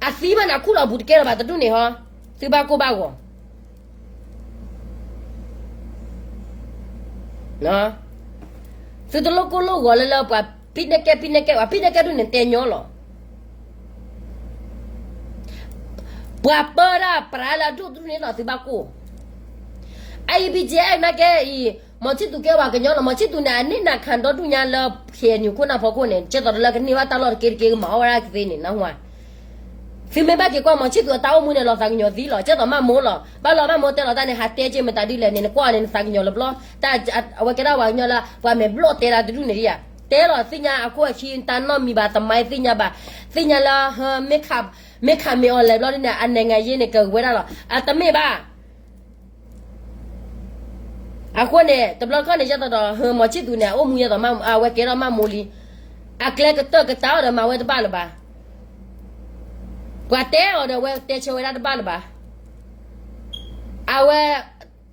အသံမးနၤခူၣ်လီၤဘူးတကဲလီၤဘၣ်တဒူၣ်န့ၣ်ဟီ. သုဘၣ်ကိၢ်ဘၣ်ဂီၤ သုတလိၣ်ကိၢ်လိၣ်ဂီၤလၢလၢပှၤ ပံနဲၣ်ကဲ ပံနဲၣ်ကဲ ပှၤပံနဲၣ်ကဲဒူၣ်န့ၣ်တဲညီလီၤ. ပှၤပၢတၢ်ပြးလၢအဒိၣ်တဒူၣ်န့ၣ်လီၤ သုဘၣ်ကိၢ် အအံၤ ဘီကဲ နာ်က့အံၤ မီၤဆံၣ်သူၣ်ကဲပှၤကညီလီၤ မီၤဆံၣ်သူၣ်န့ၣ် အန့ၢ်နၤခးဒီဒူၣ်ညါလၢ ခ့ၣ်အဲၣ်ယူၣ်ခိၣ်နၢ်ဖီခိၣ်န့ၣ် ကဲသိးဒီးလၢကန့ၢ်ဘၣ်တၢ်လီၢ်တက့တက့ ကမၤအီၣ်ဝဲဒၣ်ကသ့န့ၣ် နၢ်ဟူဧါ သုမ့ၢ်ဘၣ်က့ၤကွၢ်မီၤဆံၣ်သူၣ်အတၢ်အိၣ်မူန့ၣ် လီၤသးကညီၤသံလီၤ ကဲသိးမၤမိၢ်လီၤ ဘၣ်လီၤဘၣ်မိၢ်တဲလီၤတၢ်န့ၣ် ဟးတဲက့ၤမတၤဒ်လဲၣ်န့ၣ် နကွၢ်န့ၣ် နသးကညီၤလၢဘျီ တၢ်အဝဲကဲဒၣ်ပှၤကညီလၢ ပှၤမဲာ်ဘျီၣ်တဲတၢ်တဒူၣ်န့ၣ်ဒ်ယါ တဲလီၤသ့ၣ်ညါအခိၣ်အခံ တၢ်နီတမံၤဘၣ် သမိုင်းသ့ၣ်ညါဘၣ် သ့ၣ်ညါလၢ မ့ၢ်ခး မ့ၢ်ခးမ့ၢ်အီၤလဲၤဘျီဒ်န့ၣ် အနဲၣ်ငၤယ့န့ၣ် ကဂဝဲဒၣ်လီၤ အတမ့ၢ်ဘၣ် အဃိန့ၣ် တဘျီခီန့ၣ် ယဲသိးဒီး မီၤဆံၣ်သူၣ်န့ၣ် အအိၣ်မူယဲသိး အဝဲကဲထီၣ်မၤမိၢ်လံ အကျဲကတၢၢ်ကတၢၢ်အီၤဒီးမၤဝဲတဘၣ်လၢၤဘၣ် ပှၤတဲအီၤဒီး အဝဲတဲဆၢဝဲဒၣ်တဘၣ်လၢၤဘၣ် အဝဲ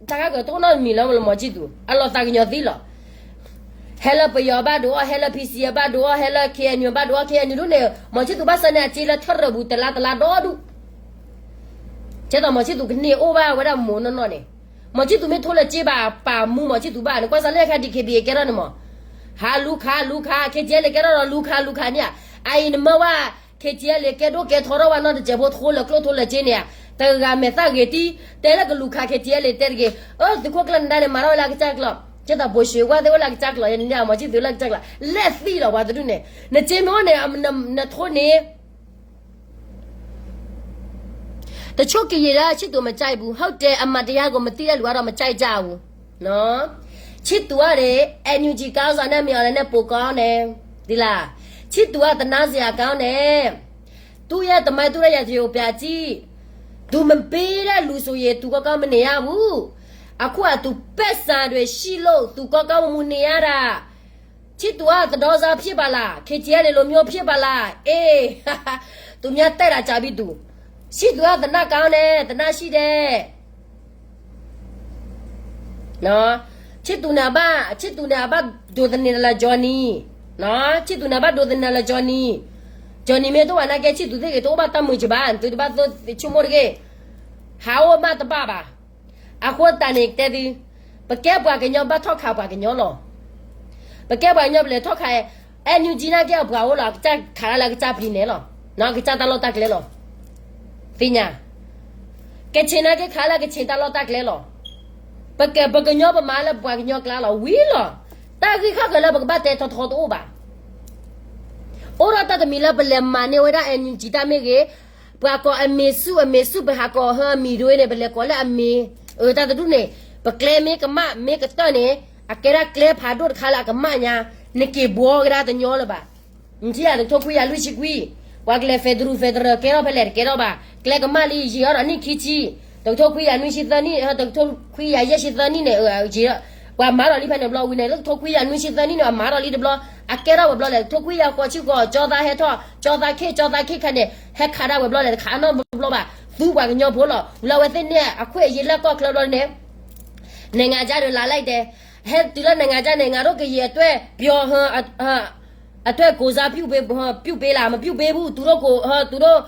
တၢ်ဂ့ၢ်ကီတအိၣ်နီတမံၤလၢမီၤဆံၣ်သူၣ် အလီၤသးကညီၤသံလီၤ ဟဲလၢပယီၤဘၣ်ဒိးအီၣ် ဟဲလၢ PC ဘၣ်ဒိးအီၣ် ဟဲလၢ KNU ဘၣ်ဒိးအီၣ် KNU ဒ်န့ၣ် မီၤဆံၣ်သူၣ်ဘၣ်ဆၣ်န့ၣ် အစ့လၢထၢၣ်ရၢၢ်ပူၤတလါတလါဒီဒူၣ် ကဲသိးမီၤဆံၣ်သူၣ်ကန့ၢ်အိၣ်ဘၣ်ဝဲဒၣ်မိၢ်နီၢ်နီၢ်န့ၣ် မီၤဆံၣ်သူၣ်မ့ၢ်ထိလၢစ့ဘၣ် ပာ်မူမီၤဆံၣ်သူၣ်ဘၣ်န့ၣ် ကွၢ်စးလၢအခါ DKBA ကဲထီၣ်န့ၣ်မး ဟးလူၤခးလူၤခး KTLA ကဲထီၣ်ဒီးလူၤခးလူၤခးန့ၣ်ဧါ အအံၤနမၢဝဲ KTLA ကဲဒိၣ်ကဲထီထီၣ်ဝဲနီတစဲးဖိ ထိလၢကျိၣ်ထိလၢစ့န့ၣ်ဧါ တဂၤမဲာ်သၣ်ဂ့ၤတံၢ် တဲလၢကလူၤခး KTLA တဲတဂ့ၤ အၢ သုးခိၣ်ကျၢၢ်နဒါန့ၣ် မၤထီၣ်ဝဲလၢအကစၢ်ကျီး ကဲသိးဘိၣ်ၡ့ဝါသ့ၣ်အိၣ်လၢအကစၢ်ကျီး ယဲန့ၣ် မီၤဆံၣ်သူၣ်လၢအကစၢ်ကျီး လဲၣ်သံလီၤ ပှၤတဒူၣ်န့ၣ် နစ့မ့ၢ်အိၣ်န့ၣ် နထိန့ၣ် တချို့ကရင်တွေ ချစ်သူ မကြိုက်ဘူး ဟုတ်တယ် အမှန်တရားကို မသိတဲ့လူကတော့ မကြိုက်ကြဘူးနော် ချစ်သူကလေ NUG ခေါင်းဆောင်နဲ့ မင်းအောင်လှိုင်နဲ့ ပိုကောင်းတယ် သိလား ချစ်သူက သနားစရာကောင်းတယ် သူ့ရဲ့သမိုင်း သူ့ရဲ့ရာဇဝင်ကို ပြန်ကြည့် သူမပေးတဲ့လူဆိုရင် သူကောင်းကောင်းမနေရဘူး အခုက သူပိုက်ဆံတွေရှိလို့ သူကောင်းကောင်းမွန်မွန်နေရတာ ချစ်သူက သတော်စားဖြစ်ပါလား KTLA လိုမျိုးဖြစ်ပါလား အေး သူများတက်တာကြာပြီ သူ ချစ်သူက သနားကောင်းတယ် သနားရှိတယ် နော် ချစ်သူနဲ့ အဘ ချစ်သူနဲ့ အဘ ဒိုသန့ၤတလၢ Johnny နော် ချစ်သူနဲ့ အဘ ဒိုသန့ၤတလၢ Johnny Johnny မ့ၢ်တအိၣ်ဘၣ်နာ်က့ ချစ်သူသ့ၣ်ဂ့ၤ တအိၣ်ဘၣ်တၢ်မုာ်ကဘၣ် သုတဘၣ်သိဆိကမိၣ်တဂ့ၤ ဟးအိၣ်ဘၣ်တဘၣ်ဘၣ် အဃိသတးန့ၣ် တဲသု ပကဲပှၤကညီဘၣ်ထီၣ်ခးပှၤကညီလီၤ ပကဲပှၤကညီပလဲၤထီၣ်ခး NUG နာ်က့အပှၤအိၣ်လီၤ အကစၢ်ခးတၢ်လၢအကစၢ်ပျံၤနဲလီၤ ကစၢ်တၢ်လီၢ်တၢ်ကျဲလီၤ သ့ၣ်ညါ ကချင်နာ်က့ခးလၢကချင်တၢ်လီၢ်တၢ်ကျဲလီၤ ပက ပကညီပမၤလၢပှၤကညီကျါလီၤ ဝံၤလီၤ တၢ်ဂ့ၢ်ခီၣ်ကၢၤလၢပကဘၣ်တဲထီထီတအိၣ်ဘၣ် အိၣ်ဒီးတၢ်တမံၤလၢပလဲၤမၤန့ၢ်ဝဲဒၣ် NUG တၢ်မ့ၢ်ဂ့ၤ, ပှၤကိးအမံၤဆူၣ်အမံၤဆူၣ် ပဟးကိးဟၢအမံၤဒ်န့ၣ် ပလဲၤကိးလၢအမံၤ, အတၢ်တဒူၣ်န့ၣ် ပကျဲမ့ၢ်ကမၣ်မ့ၢ်ကတၢၢ်န့ၣ် အကဲဒၣ်ကျဲဖးဒိၣ်တခါလၢအကမၣ်ညါ, နက့ၤဘှီကဒါတညီလၢၤဘၣ်. နထံၣ်ဧါ တကထိခွံကယၤလွံၢ်ဆံခွံ, ပှၤကလဲၤ federal federal ကဲထီၣ်ဖဲလဲၣ်တကဲထီၣ်ဘၣ်, ကျဲကမၣ်လံ ယံာ်အီၤဒီးနံၣ်ခံဆံ, တကထိခွံကယၤနွံဆံသၢနံၣ် တကထိခွံကယၤယဲၢ်ဆံသၢနံၣ်န့ၣ် ယံာ် ပှၤမၤထီၣ်လံဖဲန့ၣ်ဘျီဝံၤန့ၣ် လၢတကထိခွံကယၤနွံဆံသၢနံၣ်န့ၣ် အမၤထီၣ်လံတဘျီ, အကဲထီၣ်ဝဲဘျီလဲၣ် တကထိခွံကယၤဃိးဆံဃိး ကၠီသးဟဲထီၣ် ကၠီသးခ့ ကၠီသးခ့ခဲန့ၣ် ဟဲခးဒၣ်ဝဲဘျီလဲၣ် တခးနီတဘျီဘၣ်, သူပှၤကညီဖိလီၤ ဝံၤလၢအဝဲသ့ၣ်န့ၣ် အခွဲးအယာ်လၢကီၢ်ချၢဘျီန့ၣ် နိုင်ငံခြားတွေလာလိုက်တယ်, ဟဲတုၤလၢ နိုင်ငံခြား န့ၣ် ငါတို့ကရင်အတွက် ပြော ဟ အ အတွက်ကိုယ်စားပြုပေး ပြုပေးလား မပြုပေးဘူး သူတို့ကို ဟ သူတို့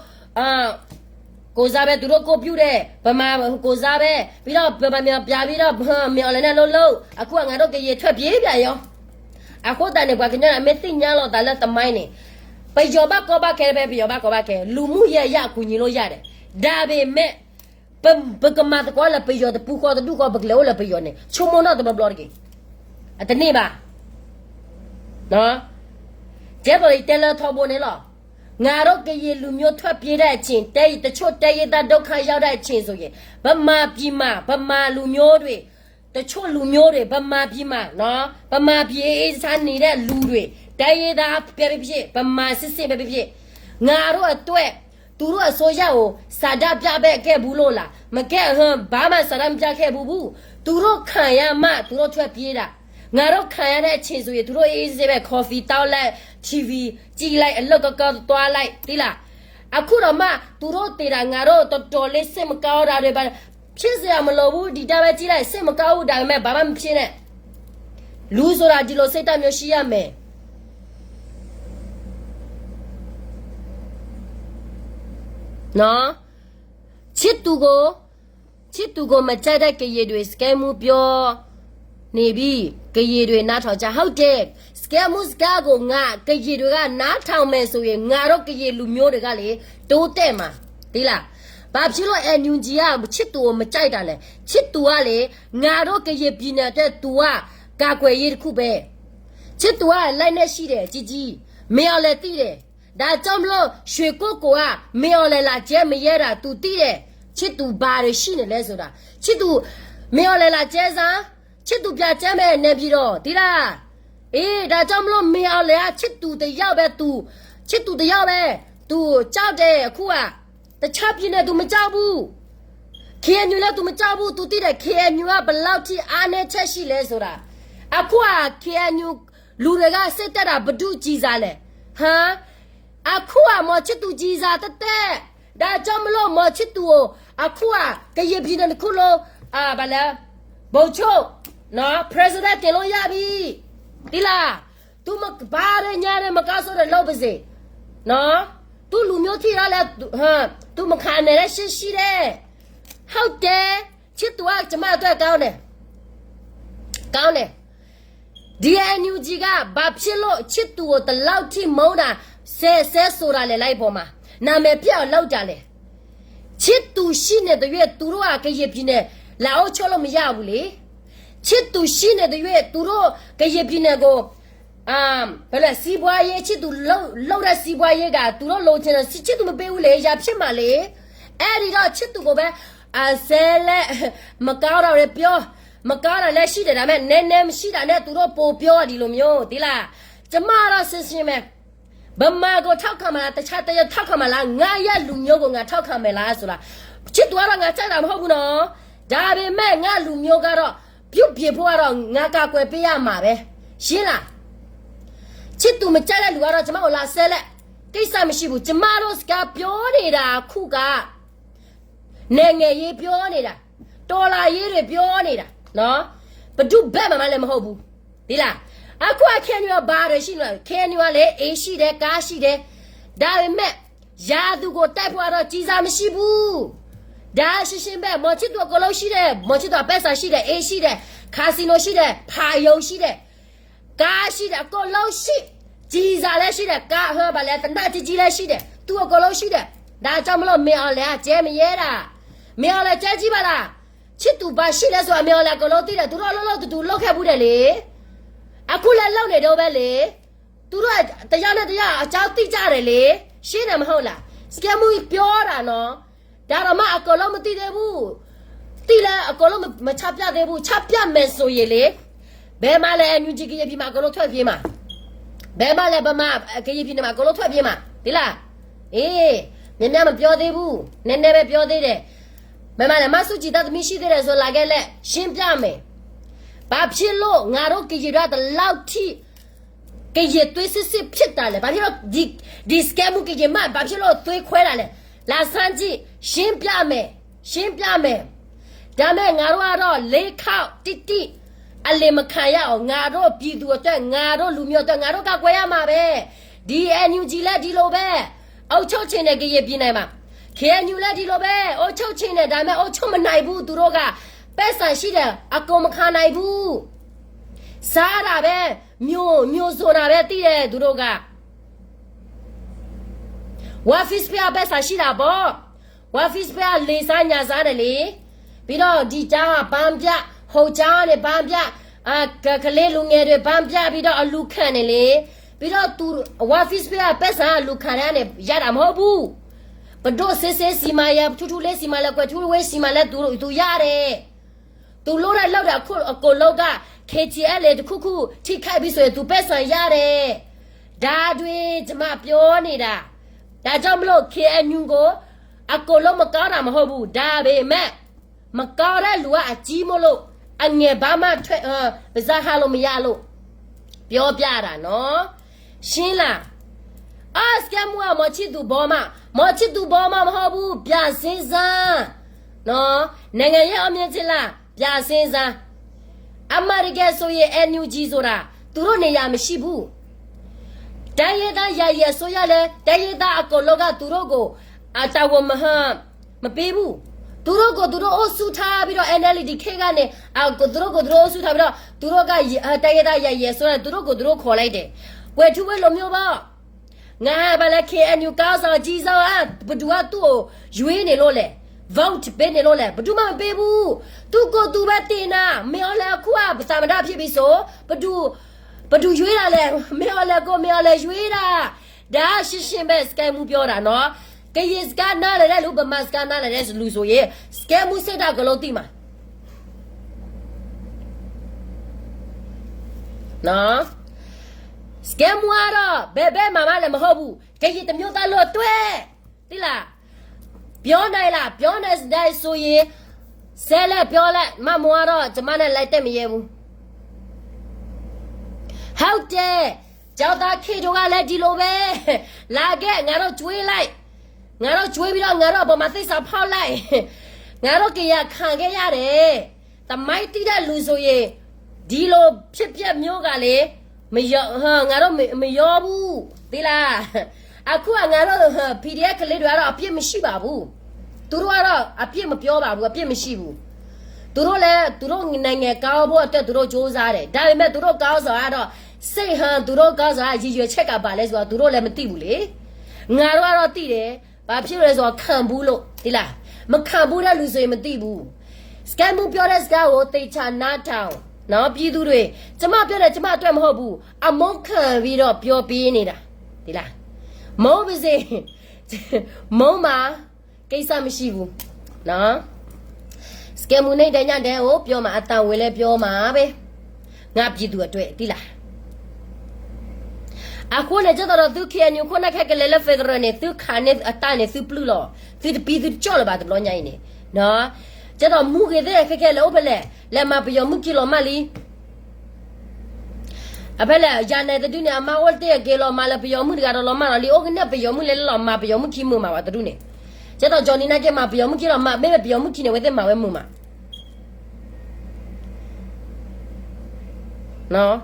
ကိုယ်စားပဲ သူတို့ကိုပြုတယ် ဗမာကိုယ်စားပဲ ပြီးတော့ဗမာပြန်ပြီးတော့ မင်းအောင်လှိုင်နဲ့ လုပ်လုပ် အခုက ငါတို့ကရင်ထွက်ပြေးပြန်ရော အဃိသတးန့ၣ် ပှၤကညီန့ၣ် အမ့ၢ်သ့ၣ်ညါလီၤသးလၢသမိုင်းန့ၣ် ပယီၤဘၣ်ကီဘၣ်ခဲဖဲ ပယီၤဘၣ်ကီဘၣ်ခဲ လူမှုရေးအရ အကူအညီလုပ်ရတယ်, ဒါပေမဲ့ ပ ပကမၤသကိးလၢပယီၤ တပူၤဃီတဒူၣ်ဃီ ပကလဲၤအိၣ်လၢပယီၤန့ၣ် ဆိကမိၣ်နီၣ်တဘျီဘျီတဂ့ၤ, အတန့ၢ်ဘၣ်. ကဲသိးယတဲလၢထီဘိန့ၣ်လီၤ, ငါတို့ကရင်လူမျိုးထွက်ပြေးတဲ့အချိန် တချို့တိုင်းရင်းသားဒုက္ခရောက်တဲ့အချိန်ဆိုရင် ဗမာပြည်မှာ ဗမာလူမျိုးတွေ တချို့လူမျိုးတွေ ဗမာပြည်မှာနော် ဗမာပြည်အေးအေးချမ်းချမ်းနေတဲ့လူတွေ တိုင်းရင်းသားပဲဖြစ်ဖြစ် ဗမာစစ်စစ်ပဲဖြစ်ဖြစ် ငါတို့အတွက် သူတို့အစိုးရကို ဆန္ဒပြခဲ့ဘူးလို့လား မကဲ ဘာမှ ဆန္ဒမပြခဲ့ဘူးဘူး သူတို့ခံရမှ သူတို့ထွက်ပြေးတာ ငါတို့ခံရတဲ့အချိန်ဆိုရင် သူတို့အေးအေးဆေးဆေးပဲ coffee သောက်လိုက် TV ကြည့်လိုက် အလုပ်ကကောသွားလိုက် သိလား အခုတောင်မှ သူတို့သေတာ ငါတို့တော်တော်လေး စိတ်မကောင်းတာတွေပါ ဖြစ်စရာမလိုဘူး ဒီတိုင်းပဲ ကြည့်လိုက် စိတ်မကောင်းဘူး ဒါပေမဲ့ ဘာမှမဖြစ်နဲ့ လူဆိုတာ ဒီလိုစိတ်ဓာတ်မျိုးရှိရမယ် နော် ချစ်သူကို ချစ်သူကိုမကြိုက်တဲ့ကရင်တွေ စကဲမူပြော နေပြီ ကရင်တွေနားထောင်ကြ ဟုတ်တယ် စကဲမူစကားကို ငါ ကရင်တွေက နားထောင်မယ်ဆိုရင် ငါတို့ကရင်လူမျိုးတွေကလေ တိုးတက်မှာ သိလား ဘာဖြစ်လို့ NUG က ချစ်သူကို မကြိုက်တာလဲ။ ချစ်သူကလေ ငါတို့ကရင်ပြည်နယ်အတွက် သူက ကာကွယ်ရေးတစ်ခုပဲ။ ချစ်သူက လက်နက်ရှိတယ် ကြီးကြီး။ မင်းအောင်လှိုင်သိတယ်။ ဒါကြောင့်မလို့ ရွှေကုက္ကိုက မင်းအောင်လှိုင်လာကျဲမရဲတာ သူသိတယ်။ ချစ်သူဘာတွေရှိနေလဲဆိုတာ။ ချစ်သူ မင်းအောင်လှိုင်လာကျဲစမ်း ချစ်သူပြကျဲမယ် နေပြည်တော် သိလား။ အေး ဒါကြောင့်မလို့ မင်းအောင်လှိုင်က ချစ်သူတစ်ယောက်ပဲ သူ ချစ်သူတစ်ယောက်ပဲ သူကြောက်တယ် အခုက တခြားပြည်နယ် သူမကြောက်ဘူး။ KNU လည်း သူမကြောက်ဘူး။ သူသိတယ် KNU က ဘယ်လောက်ထိ အားနည်းချက်ရှိလဲဆိုတာ။ အခုက KNU လူတွေက စိတ်တက်တာ ဘယ်သူ ကြီးစားလဲ ဟမ်။ အခုက မောင်ချစ်သူ ကြီးစား တက်တက် ဒါကြောင့်မလို့ မောင်ချစ်သူကို အခုက ကရင်ပြည်နယ်တစ်ခုလုံး အာ ဘာလဲ ဗိုလ်ချုပ် နော် president တင်လို့ရပြီ သိလား။ သူမ ဘာတွေညာတွေ မကောင်းဆိုးတွေ လုပ်ပါစေနော်။ သူ့လူမျိုးထိတော့လဲ ဟမ် သူမခံနိုင်တဲ့ ရှင်းရှိတယ်။ ဟုတ်တယ် ချစ်သူက ကျမအတွက် ကောင်းတယ် ကောင်းတယ်။ ဒီ NUG က ဘာဖြစ်လို့ ချစ်သူကို ဒီလောက်ထိ မုန်းတာ ဆဲဆဲဆိုတာလဲ လိုက်ပေါ်မှာ နာမည်ပျက်အောင် လုပ်တာလဲ။ ချစ်သူရှိနေသရွေ့ သူတို့က ကရင်ပြည်နယ် လာအုပ်ချုပ်လို့မရဘူးလေ။ ချစ်သူရှိနေသရွေ့ သူတို့ ကရင်ပြည်နယ်ကို အာ ဘယ်လဲ စီးပွားရေး ချစ်သူလုပ် လုပ်တဲ့ စီးပွားရေးက သူတို့လိုချင်တယ် ချစ်သူမပေးဘူးလေ ရဖြစ်မှာလေ။ အဲ့ဒီတော့ ချစ်သူကိုပဲ အစဲလဲ မကောင်းတာတွေပြော မကောင်းတာလည်းရှိတယ် ဒါပေမဲ့ နည်းနည်းမရှိတာနဲ့ သူတို့ပိုပြောဒီလိုမျိုး သိလား။ ကျမတော့ ရှင်းရှင်းပဲ ဗမာကို ထောက်ခံမှာလား တခြားတရထောက်ခံမှာလား ငါရဲ့လူမျိုးကို ငါထောက်ခံမယ်လားဆိုတာ။ ချစ်သူကတော့ ငါကြိုက်တာမဟုတ်ဘူးနော်။ ဒါပေမဲ့ ငါလူမျိုးကတော့ ပြုတ်ပြင်ဖို့ကတော့ ငါကာကွယ်ပေးရမှာပဲ။ ရှင်းလား။ ချစ်သူမကြိုက်တဲ့လူကတော့ ကျမကို လာစဲလဲ ကိစ္စမရှိဘူး။ ကျမတို့ စကားပြောနေတာ ခုက နိုင်ငံရေးပြောနေတာ တော်လှန်ရေးတွေ ပြောနေတာနော်။ ဘယ်သူ့ဘက်မှလည်း မဟုတ်ဘူး သိလား။ အခုက KNU က ဘာတွေရှိလဲ။ KNU ကလေ အိမ်ရှိတယ် ကားရှိတယ်။ ဒါပေမဲ့ ရန်သူကို တိုက်ဖို့ကတော့ ကျည်ဆံမရှိဘူး။ ဒါရှင်းရှင်းပဲ။ မောင်ချစ်သူ အကုန်လုံးရှိတယ်။ မောင်ချစ်သူ အပဲဆံရှိတယ် အိမ်ရှိတယ် ခါစံနိရှိတယ် ဖာရုံရှိတယ် ကားရှိတယ် အကုန်လုံးရှိ။ ကျည်ဆံလည်းရှိတယ် ကား ဟဲ ဘာလဲ သေနတ်ကြီးကြီးလည်းရှိတယ် သူ့အကုန်လုံးရှိတယ်။ ဒါကြောင့်မလို့ မင်းအောင်လှိုင်က ကျဲမရဲတာ။ မင်းအောင်လှိုင် ကျဲကြီးပါလား။ ချစ်သူ ဘာရှိလဲဆိုတာ မင်းအောင်လှိုင် အကုန်လုံးသိတယ်။ သူတို့ အလုပ်လုပ် သူ သူလုပ်ခဲ့ဖူးတယ်လေ။ အခုလည်း လုပ်နေတုန်းပဲလေ။ သူတို့ တစ်ယောက်နဲ့တစ်ယောက် အကြောင်းသိကြတယ်လေ။ ရှင်းတယ်မဟုတ်လား။ စကဲမူ ပြောတာနော်။ ဒါတောင်မှ အကုန်လုံး မသိသေးဘူး။ သိလည်း အကုန်လုံး မ မချပြသေးဘူး။ ချပြမယ်ဆိုရင်လေ ဘယ်မှာလဲ NUG ကရင်ပြည်မှာ အကုန်လုံး ထွက်ပြေးမှာ။ ဘယ်မှာလဲ ဗမာ ကရင်ပြည်နယ်မှာ အကုန်လုံး ထွက်ပြေးမှာ သိလား။ အေး များများ မပြောသေးဘူး။ နည်းနည်းပဲ ပြောသေးတယ်။ ဘယ်မှာလဲ မဆူၣ်ကြည် သားသမီး ရှိသေးတယ်ဆို လာခဲ့လဲ ရှင်းပြမယ်။ ဘာဖြစ်လို့ ငါတို့ ကရင်တွေက ဒီလောက်ထိ ကရင်သွေးစစ်စစ် ဖြစ်တာလဲ။ ဘာဖြစ်လို့ ဒီ ဒီစကဲမူ ကရင်မ ဘာဖြစ်လို့ သွေးခွဲတာလဲ။ လာစမ်းကြည့် ရှင်းပြမယ် ရှင်းပြမယ်။ ဒါပေမဲ့ ငါတို့ကတော့ လေးခေါက်တိတိ အလင်မခံရအောင် ငါတို့ပြည်သူအတွက် ငါတို့လူမျိုးအတွက် ငါတို့ ကာကွယ်ရမှာပဲ။ ဒီ NUG လည်း ဒီလိုပဲ အုပ်ချုပ်ချင်တယ် ကရင်ပြည်နယ်မှာ။ KNU လည်း ဒီလိုပဲ အုပ်ချုပ်ချင်တယ်။ ဒါပေမဲ့ အုပ်ချုပ်မနိုင်ဘူး သူတို့က။ ပဲဆံရှိတယ် အကုန်မခံနိုင်ဘူး။ စားတာပဲ မျိုး မျိုးစုံတာပဲ သိတယ် သူတို့က။ ဝါဖီးစပ့း က ပဲဆံရှိတာပေါ့။ ဝါဖီးစပ့း က လင်စားညါစားတယ်လေ။ ပြီးတော့ ဒီကျောင်းက ဘန်းပြ ဟိုကျောင်းကနေ ဘန်းပြ အာ က ကလေးလူငယ်တွေ ဘန်းပြပြီးတော့ အလူခံနေလေ။ ပြီးတော့ သူ ဝါဖီးစပ့း က ပဲဆံ အလူခံတဲ့ကနေ ရတာမဟုတ်ဘူး။ ပဒိၣ် စစ်စစ် ဆီမှာလည်း ထူထူလေး ဆီမှာလည်း ကွယ်ထူဝေး ဆီမှာလည်း သူ သူရတယ်။ သူလုပ်တဲ့ လုပ်တဲ့ အခု အကုန်လုံးက KTLA တစ်ခုခု ထိခိုက်ပြီဆိုရင် သူပဲဆံရတယ်။ ဒါတွေ ကျွန်မပြောနေတာ။ ဒါကြောင့်မလို့ KNU ကို အကုန်လုံး မကောင်းတာ မဟုတ်ဘူး။ ဒါပေမဲ့ မကောင်းတဲ့လူက အကြီးမို့လို့ အငယ် ဘာမှ ထွက် ပါးစပ်ဟပ်လို့ မရလို့ ပြောပြတာနော်။ ရှင်းလား။ အာ စကဲမူက မောင်ချစ်သူ ဘောမ မောင်ချစ်သူ ဘောမ မဟုတ်ဘူး ပြန်စဉ်းစားနော်။ နိုင်ငံရေး အောင်မြင်ခြင်းလား ပြန်စဉ်းစား။ အမှန်တကယ်ဆိုရင် NUG ဆိုတာ သူတို့နေရာမရှိဘူး။ တိုင်းရင်းသား ယာယီအစိုးရလည်း တိုင်းရင်းသား အကုန်လုံးက သူတို့ကို အတာဝန်မဟ မပေးဘူး။ သူတို့ကိုယ်သူတို့ အုပ်စုထားပြီးတော့ NLD ခေတ်ကနေ အ သူတို့ကိုယ်သူတို့ အုပ်စုထားပြီးတော့ သူတို့က တိုင်းရင်းသား ယာယီအစိုးရ သူတို့ကိုယ်သူတို့ ခေါ်လိုက်တယ်။ ကွယ်ထူးဝေးလိုမျိုးပေါ့။ ငါ ဘာလဲ KNU ခေါင်းဆောင်ကြီးစား ဘယ်သူက သူ့ကို ရွေးနေလို့လဲ။ vote ပေးနေလို့လဲ, ဘယ်သူမှမပေးဘူး. သူကိုယ်သူပဲတင်တာ, မင်းအောင်လှိုင်အခုက သမ္မတဖြစ်ပြီဆို, ဘယ်သူ, ဘယ်သူရွေးတာလဲ, မင်းအောင်လှိုင်ကို မင်းအောင်လှိုင်ရွေးတာ, ဒါရှင်းရှင်းပဲ စကဲမူပြောတာနော်. ကရင်စကားနားလည်တဲ့လူ, ဗမာစကားနားလည်တဲ့လူဆိုရင် စကဲမူစစ်တပ်ကလုံးသိမှာ. နော်, စကဲမူကတော့ ဘယ်ဘက်မှာမှလည်းမဟုတ်ဘူး, ကရင်တစ်မျိုးသားလို့အတွက် သိလား. ပြောနိုင်လား, ပြောနိုင်တယ်ဆိုရင် ဆက်လက်ပြောလိုက်, မမွားတော့ ကျမနဲ့ လိုက်တက်မရဲဘူး. ဟုတ်တယ်, ကျောင်းသားခေတ်တုန်းကလည်း ဒီလိုပဲ, လာခဲ့, ငါတို့ကျွေးလိုက်, ငါတို့ကျွေးပြီးတော့ ငါတို့ဗမာသစ္စာဖောက်လိုက်, ငါတို့ကရံခံခဲ့ရတယ်. သမိုင်းသိတဲ့လူဆိုရင် ဒီလိုဖြစ်ပျက်မျိုးကလေ, မယ, ငါတို့မ, မယုံဘူး, သိလား. အခုက ငါတို့ PDF ကလေးတွေကတော့ အပြစ်မရှိပါဘူး. သူတို့ကတော့ အပြစ်မပြောပါဘူး, အပြစ်မရှိဘူး. သူတို့လည်း သူတို့နိုင်ငံကောင်းဖို့အတွက် သူတို့ကြိုးစားတယ်. ဒါပေမဲ့ သူတို့ခေါင်းဆောင်ကတော့ စိတ်ဟန်, သူတို့ခေါင်းဆောင်က ရည်ရွယ်ချက်က ဘာလဲဆိုတော့ သူတို့လည်း မသိဘူးလေ. ငါတို့ကတော့ သိတယ်. ဘာဖြစ်လို့လဲဆိုတော့ ခံဘူးလို့, သိလား. မခံဘူးတဲ့လူဆိုရင် မသိဘူး. စကဲမူပြောတဲ့စကားကို သေချာနားထောင်, နော်, ပြည်သူတွေ, ကျမပြောတယ် ကျမအတွက်မဟုတ်ဘူး, အမုန်းခံပြီးတော့ ပြောပေးနေတာ, သိလား. မုန်းပါစေ, မုန်းပါ, ကိစ္စမရှိဘူး, နော်. စကဲမူ နေ့တိုင်းညတိုင်းကို ပြောမှာ, အသံဝင်လည်း ပြောမှာပဲ, ငါပြည်သူအတွက်, သိလား. အဃိန့ၣ် ကဲသိးဒီးသု KNU ခိၣ်နၢ်ခဲကလဲၤလၢ federal န့ၣ် သုခးန့ၢ်အတၢ်န့ၣ် သုပျုၢ်လီၤ, သုတပံသုတကၠီၣ်လၢၤဘၣ် တဘျီညါအံၤန့ၣ်, နော်. ကဲသိးမူဂ့ၤသ့ၣ် ခဲခဲလၢအိၣ်ဖဲလဲၣ်, လဲၤမၤပယီၤမုၣ်ခံလီၤမၢ်လံ. အဖဲလဲၣ် ယၤနဲၤတဒုန့ၣ် အမါအိၣ်တ့ၢ်အက့ၤလီၤမၢ်လၢပယီၤမုၣ်တဂၤဒီးလီၤမၢ်လီၤလံ, အိၣ်ကန့ၣ်ပယီၤမုၣ်လဲၤလီၤမၤပယီၤမုၣ်ခံမုာ်မးဝဲတဒုန့ၣ်. ကဲသိး Johnny နာ်က့မၤပယီၤမုၣ်ခံလီၤမၢ်, မ့မ့ၢ်ပယီၤမုၣ်ခံန့ၣ် အဝဲသ့ၣ်မၤဝဲမုာ်မး.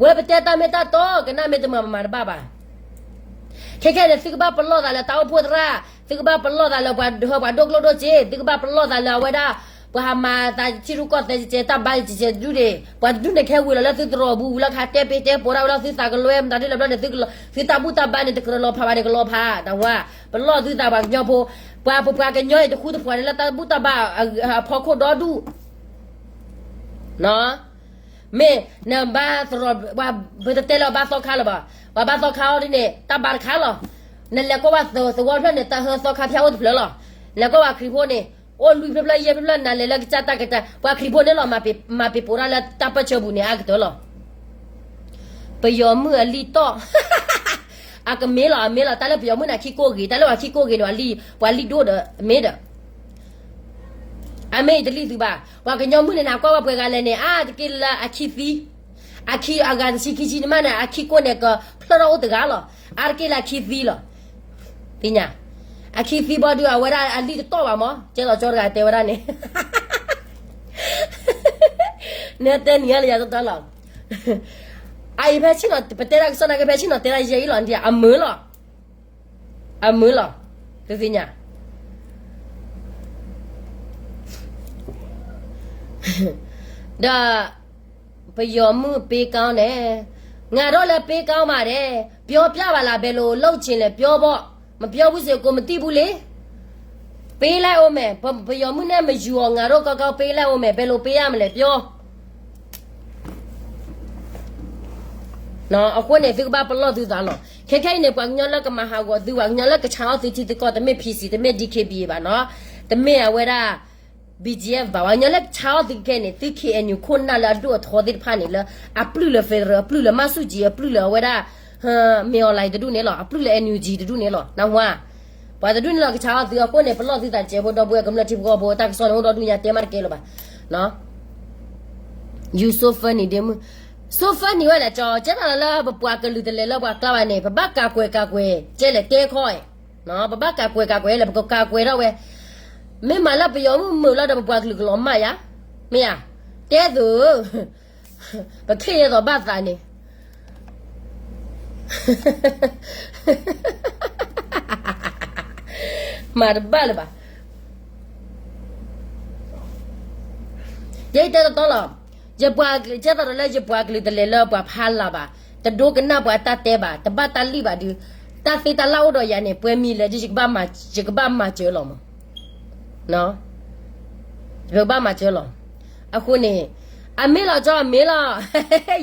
ဝဲပတဲတၢ်မ့ၢ်တၢ်တီ, ကနၣ်မ့ၢ်တမၤပမၤတဘၣ်ဘၣ်. ခဲခဲန့ၣ် သုကဘၣ်ပလီၢ်သးလၢတၢ်အိၣ်ဖှိၣ်သရၣ်, သုကဘၣ်ပလီၢ်သးလၢပှၤဟၢပှၤဒိၣ်ကျိၣ်ဒိၣ်စ့, သုကဘၣ်ပလီၢ်သးလၢအဝဲဒၣ် ပှၤဟးမၤသးထံရူၢ်ကီၢ်သဲးကဲး တၢ်ဘါကဲးကဲးတဒုန့ၣ်, ပှၤတဒုန့ၣ် ခဲဝံၤလီၤလၢသုသရိာ်ပူၤ ဝံၤလီၤခါတဲပ့ၤတဲပိာ်ဒၣ်ဝဲလီၤ သုသးကလွဲမတၤဒ်လဲၣ်ဘျီန့ၣ် သုသးဘူၣ်တၢ်ဘါန့ၣ် တကြၢးလီၤဖးဘၣ်န့ၣ် ကလီၤဖး, တၢ်ဝါ, ပလီၢ်သုသးပှၤကညီဖိ, ပှၤပပှၤကညီအံၤတဃူတဖိးန့ၣ်လၢတၢ်ဘူၣ်တၢ်ဘါအဖီခိၣ်ဒီဒူၣ် မ့ၢ်နဘါသရိာ်, ပတတဲလၢအဘါသီခါလၢၤဘၣ်, ပှၤဘါသီခါအီၤဒ်န့ၣ် တၢ်ဘါတခါလီၤ. နလဲၤကွၢ်ဝဲသဝီတဖျၢၣ်န့ၣ် တၢ်ဟၢသီခါဖၠါအိၣ်တဖျၢၣ်လီၤ. နလဲၤကွၢ်ဝဲခရံာ်ဖိန့ၣ် အိၣ်လွံၢ်ဖျၢၣ်ဖျၢၣ်ယဲၢ်ဖျၢၣ်ဖျၢၣ် နလဲၤလၢကစၢ်တၢ်ကတၢၢ် ပှၤခရံာ်ဖိန့ၣ်လီၤ မၤပ့ၤပိာ်တၢ်လၢတၢ်ပၢၢ်ဆၢပူၤန့ၣ် အါကတၢၢ်လီၤ. ပယီၤမုၣ်အလံၣ်တီၢ် အကမ့ၢ်လီၤ အမ့ၢ်လီၤ တၢ်လၢပယီၤမုၣ်န့ၣ် အခံကိၢ်ဂ့ၤ တၢ်လၢပှၤခံကိၢ်ဂ့ၤန့ၣ် ပှၤလံၣ်ဒိၣ်ဒီးမ့ၢ်ဒီး အမ့ၢ်အံၤတလံၣ်သုဘၣ်. ပှၤကညီမုၣ်န့ၣ် နကွၢ်ဝဲပှဲၤဂၤလဲၣ်န့ၣ် အါတက့ၢ်လၢအခံသံ, အခံအဂၤတဆံခံဆံန့ၣ်မးန့ၣ် အခံကိၢ်န့ၣ် ကဖျၢၣ်ထီၣ်အိၣ်တဂၤလီၤ. အါတက့ၢ်လၢအခံသံလီၤ. သ့ၣ်ညါ, အခံသံဘီဒုး အဝဲဒၣ်အလံၣ်တတီၢ်ဘၣ်မး ကဲသိးကၠီတဂၤတဲဝဲဒၣ်န့ၣ် နတဲနံၤအါလၢယၤတတီၢ်လီၤ. အအံၤဖဲဆ့ၣ်နီၤ ပတဲဒၣ်ကစီၣ်နာ်က့ ဖဲဆ့ၣ်နီၤတဲဒၣ်ယဲအံၤလီၤ အမုာ်လီၤ. အမုာ်လီၤ. တသ့ၣ်ညါ ဒီး ပယီၤမုၣ်ပေးကောင်းတယ်, ငါတို့လည်းပေးကောင်းပါတယ်, ပြောပြပါလား, ဘယ်လိုလုပ်ချင်လဲ, ပြောပေါ့, မပြောဘူးဆို ကိုယ်မသိဘူးလေ. ပေးလိုက်ဦးမယ်, ပ, ပယီၤမုၣ်န့ၣ်မယူအောင် ငါတို့ကောင်းကောင်းပေးလိုက်ဦးမယ်, ဘယ်လိုပေးရမလဲ, ပြော. အဃိန့ၣ် သုကဘၣ်ပလီၢ်သုသးလီၤ. ခဲခဲအံၤန့ၣ် ပှၤကညီလၢကမၤဟးဂီၤသု, ပှၤကညီလၢကဆါအီၣ်သုထံသုကီၢ် တမ့ၢ် PC တမ့ၢ် DKBA ဘၣ်နီၤ, တမ့ၢ်အဝဲဒၣ် BGF ဘၣ်, ပှၤကညီလၢကဆါအီၣ်သုခဲခဲန့ၣ် သု KNU ခိၣ်နၢ်လၢအဒိၣ်အထီသ့ၣ်တဖၣ်န့ၣ် လၢအပျုၢ်လၢ federal, အပျုၢ်လၢမၤဆူၣ်ကၠံ, အပျုၢ်လၢအဝဲဒၣ် မ့ၢ် online တဒူၣ်န့ၣ်လီၤ, အပျုၢ်လၢ NUG တဒူၣ်န့ၣ်လီၤ, နၢ်ဟူဧါ. ပှၤတဒူၣ်န့ၣ်လီၤကဆါအီၣ်သုအဃိန့ၣ် ပလီၢ်သုသးစဲးဖိ ဒီပုၢ်ဝဲၢ်ကမျၢၢ်ထံဖိကီၢ်ဖိ တၢ်ကစီၣ်န့ၣ် အိၣ်ဒီဒူၣ်ညါတဲမးတကဲလၢၤဘၣ်. ယူၤ so funny ဒ့မုၣ်, so funny ဝဲလဲၣ်, ကၠီကဲထီၣ်လၢပပှၤကလုာ်တလဲၤလၢပှၤကျါဘၣ်န့ၣ် ပဘၣ်ကးကွဲးကးကွဲး ကဲလဲၣ်တဲခီ, ပဘၣ်ကးကွဲးကးကွဲးလဲၣ် ပကကးကွဲးထီၣ်ဝဲ, မ့ၢ်မၤလၢပယီၤမုၣ်မုာ်လီၤဒီး ပပှၤကလုာ်ကလီၤမၢ်ယါ, မ့ၢ်ဧါ, တဲသု, ပခ့ယဲသိးဘၣ်သးန့ၣ် မၤတဘၣ်လၢၤဘၣ်. ယတဲတတီလီၤ, ယပှၤကလုာ် ကဲသိးဒီးလၢယပှၤကလုာ်တလဲၤလၢပှၤဖးလၢ်ဘၣ်, တဒိကနၣ်ပှၤတၢ်တဲဘၣ်, တဘၣ်တၢ်လံၣ်ဘၣ်ဒုး, တၢ်သ့တၢ်လၢ်အိၣ်ဒီးယၤန့ၣ် ပှဲၤမံၤလဲၣ်ဒုး ယကဘၣ်မၤစၢၤလီၤမး. ပကဘၣ်မၤစၢၤလီၤ. အဃိန့ၣ် အမ့ၢ်လီၤကၠီ အမ့ၢ်လီၤ.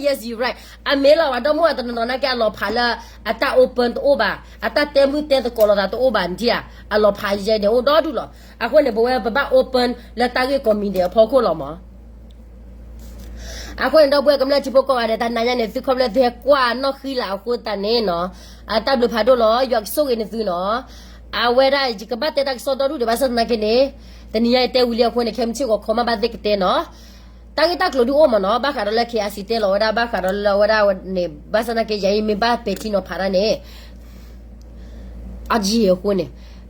Yes, you right. အမ့ၢ်လီၤ ပှၤဒီမါဝၤတနီၤနီၤနာ်က့ အလီၤဖးလၢ အတၢ် open တအိၣ်ဘၣ်, အတၢ်တဲမုၢ်တဲသကိးလိာ်သးတအိၣ်ဘၣ် နထံၣ်ဧါ, အလီၤဖးယဲန့ၣ် အိၣ်ဒီဒူၣ်လီၤ. အဃိန့ၣ် ပဝဲပဘၣ် open လၢတၢ်ဂ့ၢ်ကိးမံၤဒဲးအဖီခိၣ်လီၤမး. အဃိန့ၣ် ဒီပုၢ်ဝဲၢ်ကမျၢၢ်ထံဖိကီၢ်ဂၤဒဲး တနၤညါန့ၣ် သုခီဖျိလၢသုဟဲကွၢ်နီၣ်ဃံလၤအဃိသတးန့ၣ်နီၤ, အတၢ်ဘျုးဖးဒိၣ်လီၤ, ယွၤကဆိၣ်ဂ့ၤနသုနီၤ. အဝဲဒၣ် ယကဘၣ်တဲတၢ်ကစီၣ်ဒီဒူၣ်ဒံး ဘၣ်ဆၣ်သနာ်က့န့ၣ် တနံၤညါယတဲဝံၤလံအဃိန့ၣ် ခဲမုၢ်ဆ့ၣ်ဂီၤခီမ့ၢ်ဘၣ်သ့ၣ်ကတဲနီၤ. တၢ်ဂ့ၢ်တၢ်ကျိၤဒုးအိၣ်မးနီၤ, ဘၣ်ဃးဒီးလၢ KIC တဲလီၤဝဲဒၣ် ဘၣ်ဃးဒီးလၢအဝဲဒၣ်န့ၣ် ဘၣ်ဆၣ်သနာ်က့ ယၤအံၤမ့ၢ်ဘၣ်ပဲာ်ထံနီၤဖးတၢ်န့ၣ် အယံၤအဃိန့ၣ်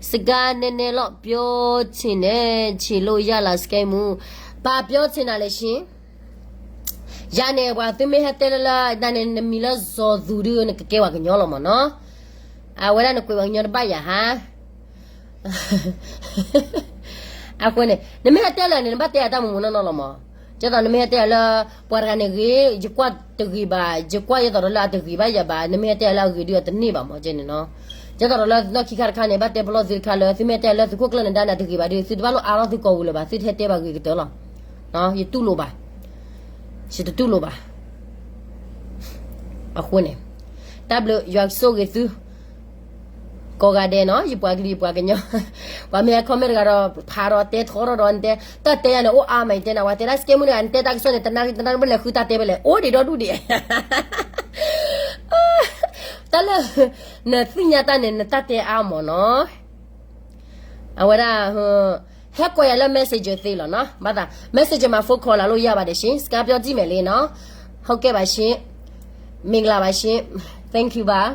စကါနဲနဲလီၤ ပြောချင်တယ် ချင်လို့ရလား စကဲမူ ဘာပြောချင်တာလဲရှင် ယၤန့ၣ် ပှၤသုမ့ၢ်ဟဲတဲလၢလၢဒၣ်န့ၣ် နမံၤလၢစီၤသူဒုး နကကဲပှၤကညီလီၤမးနီၤ. အဝဲဒၣ်နကွဲးပှၤကညီတဘၣ်ယၤဟါ အဃိန့ၣ် နမ့ၢ်ဟဲတဲလၢာ်န့ၣ် နဘၣ်တဲအတၢ်မူးမူးနီၢ်နီၢ်လီၤမး. ဒ်သိးနမ့ၢ်ဟဲတဲလၢ ပှၤတဂၤန့ၣ်ဂ့ၤ ယကွၢ်တဂ့ၤဘၣ်, ယကွၢ်ဒ်သိးဒီးလၢအတဂ့ၤဘၣ်ယၤဘၣ်, နမ့ၢ်ဟဲတဲလၢအဂ့ၤဒုးအတန့ၢ်ဘၣ်မး ကဲန့ၣ်နီၤ. ဒ်သိးဒီးလၢနီၢ်ခံခါတခါန့ၣ် ဘၣ်တဲပလီၢ်သုတခါလၢ သုမ့ၢ်ဟဲတဲလၢသုးခိၣ်ကျၢၢ်နဒါန့ၣ် အတဂ့ၤဘၣ်ဒီး သုတဘၣ်လိၣ်အါထီၣ်သုကိာ်ပူၤလၢၤဘၣ်, သုတဟဲတဲဘၣ်ဂ့ၤကတၢၢ်လီၤ. ယတူၢ်လိာ်ဘၣ်, ယတတူၢ်လိာ်ဘၣ်. အဃိန့ၣ် တၢ်ဘျုး ယွၤကဆိၣ်ဂ့ၤသု ကိးဂၤဒဲးနီၤ, ယပှၤကလုာ်ယပှၤကညီ, ပှၤမ့ၢ်ဟဲ comment တဂၤဒီး ဖးဒီးတဲထီထီၣ်ဒီး နတဲ တၢ်တဲယၤန့ၣ် အိၣ်အါမး ယတဲနၤ, ပှၤတဲဒၣ် စကဲမူ တဂၤ နတဲတၢ်ကစီၣ်န့ၣ် တနၣ်ရံၣ်တနၣ်ရံၣ်ဘၣ်လဲၤဃုတၢ်တဲဘၣ်လဲၣ်, အိၣ်ဒံးဒီဒူၣ်ဒံး တၢ်လၢ နသ့ၣ်ညါတၢ်န့ၣ် နတၢ်တဲအါမးနီၤ. အဝဲဒၣ် ဟဲကိးယၤလၢ messenger သ့လီၤနီၤ, ဘၣ်သး messenger မၤ phone call လၢ်လိာ်ယၤဘၣ်ဒဲးရှ့, စကါပျီတံၢ်မဲာ်လံနီၤ, ဟုတ်ကဲ့ပါရှင်, မင်္ဂလာပါရှင်, thank you ဘၣ်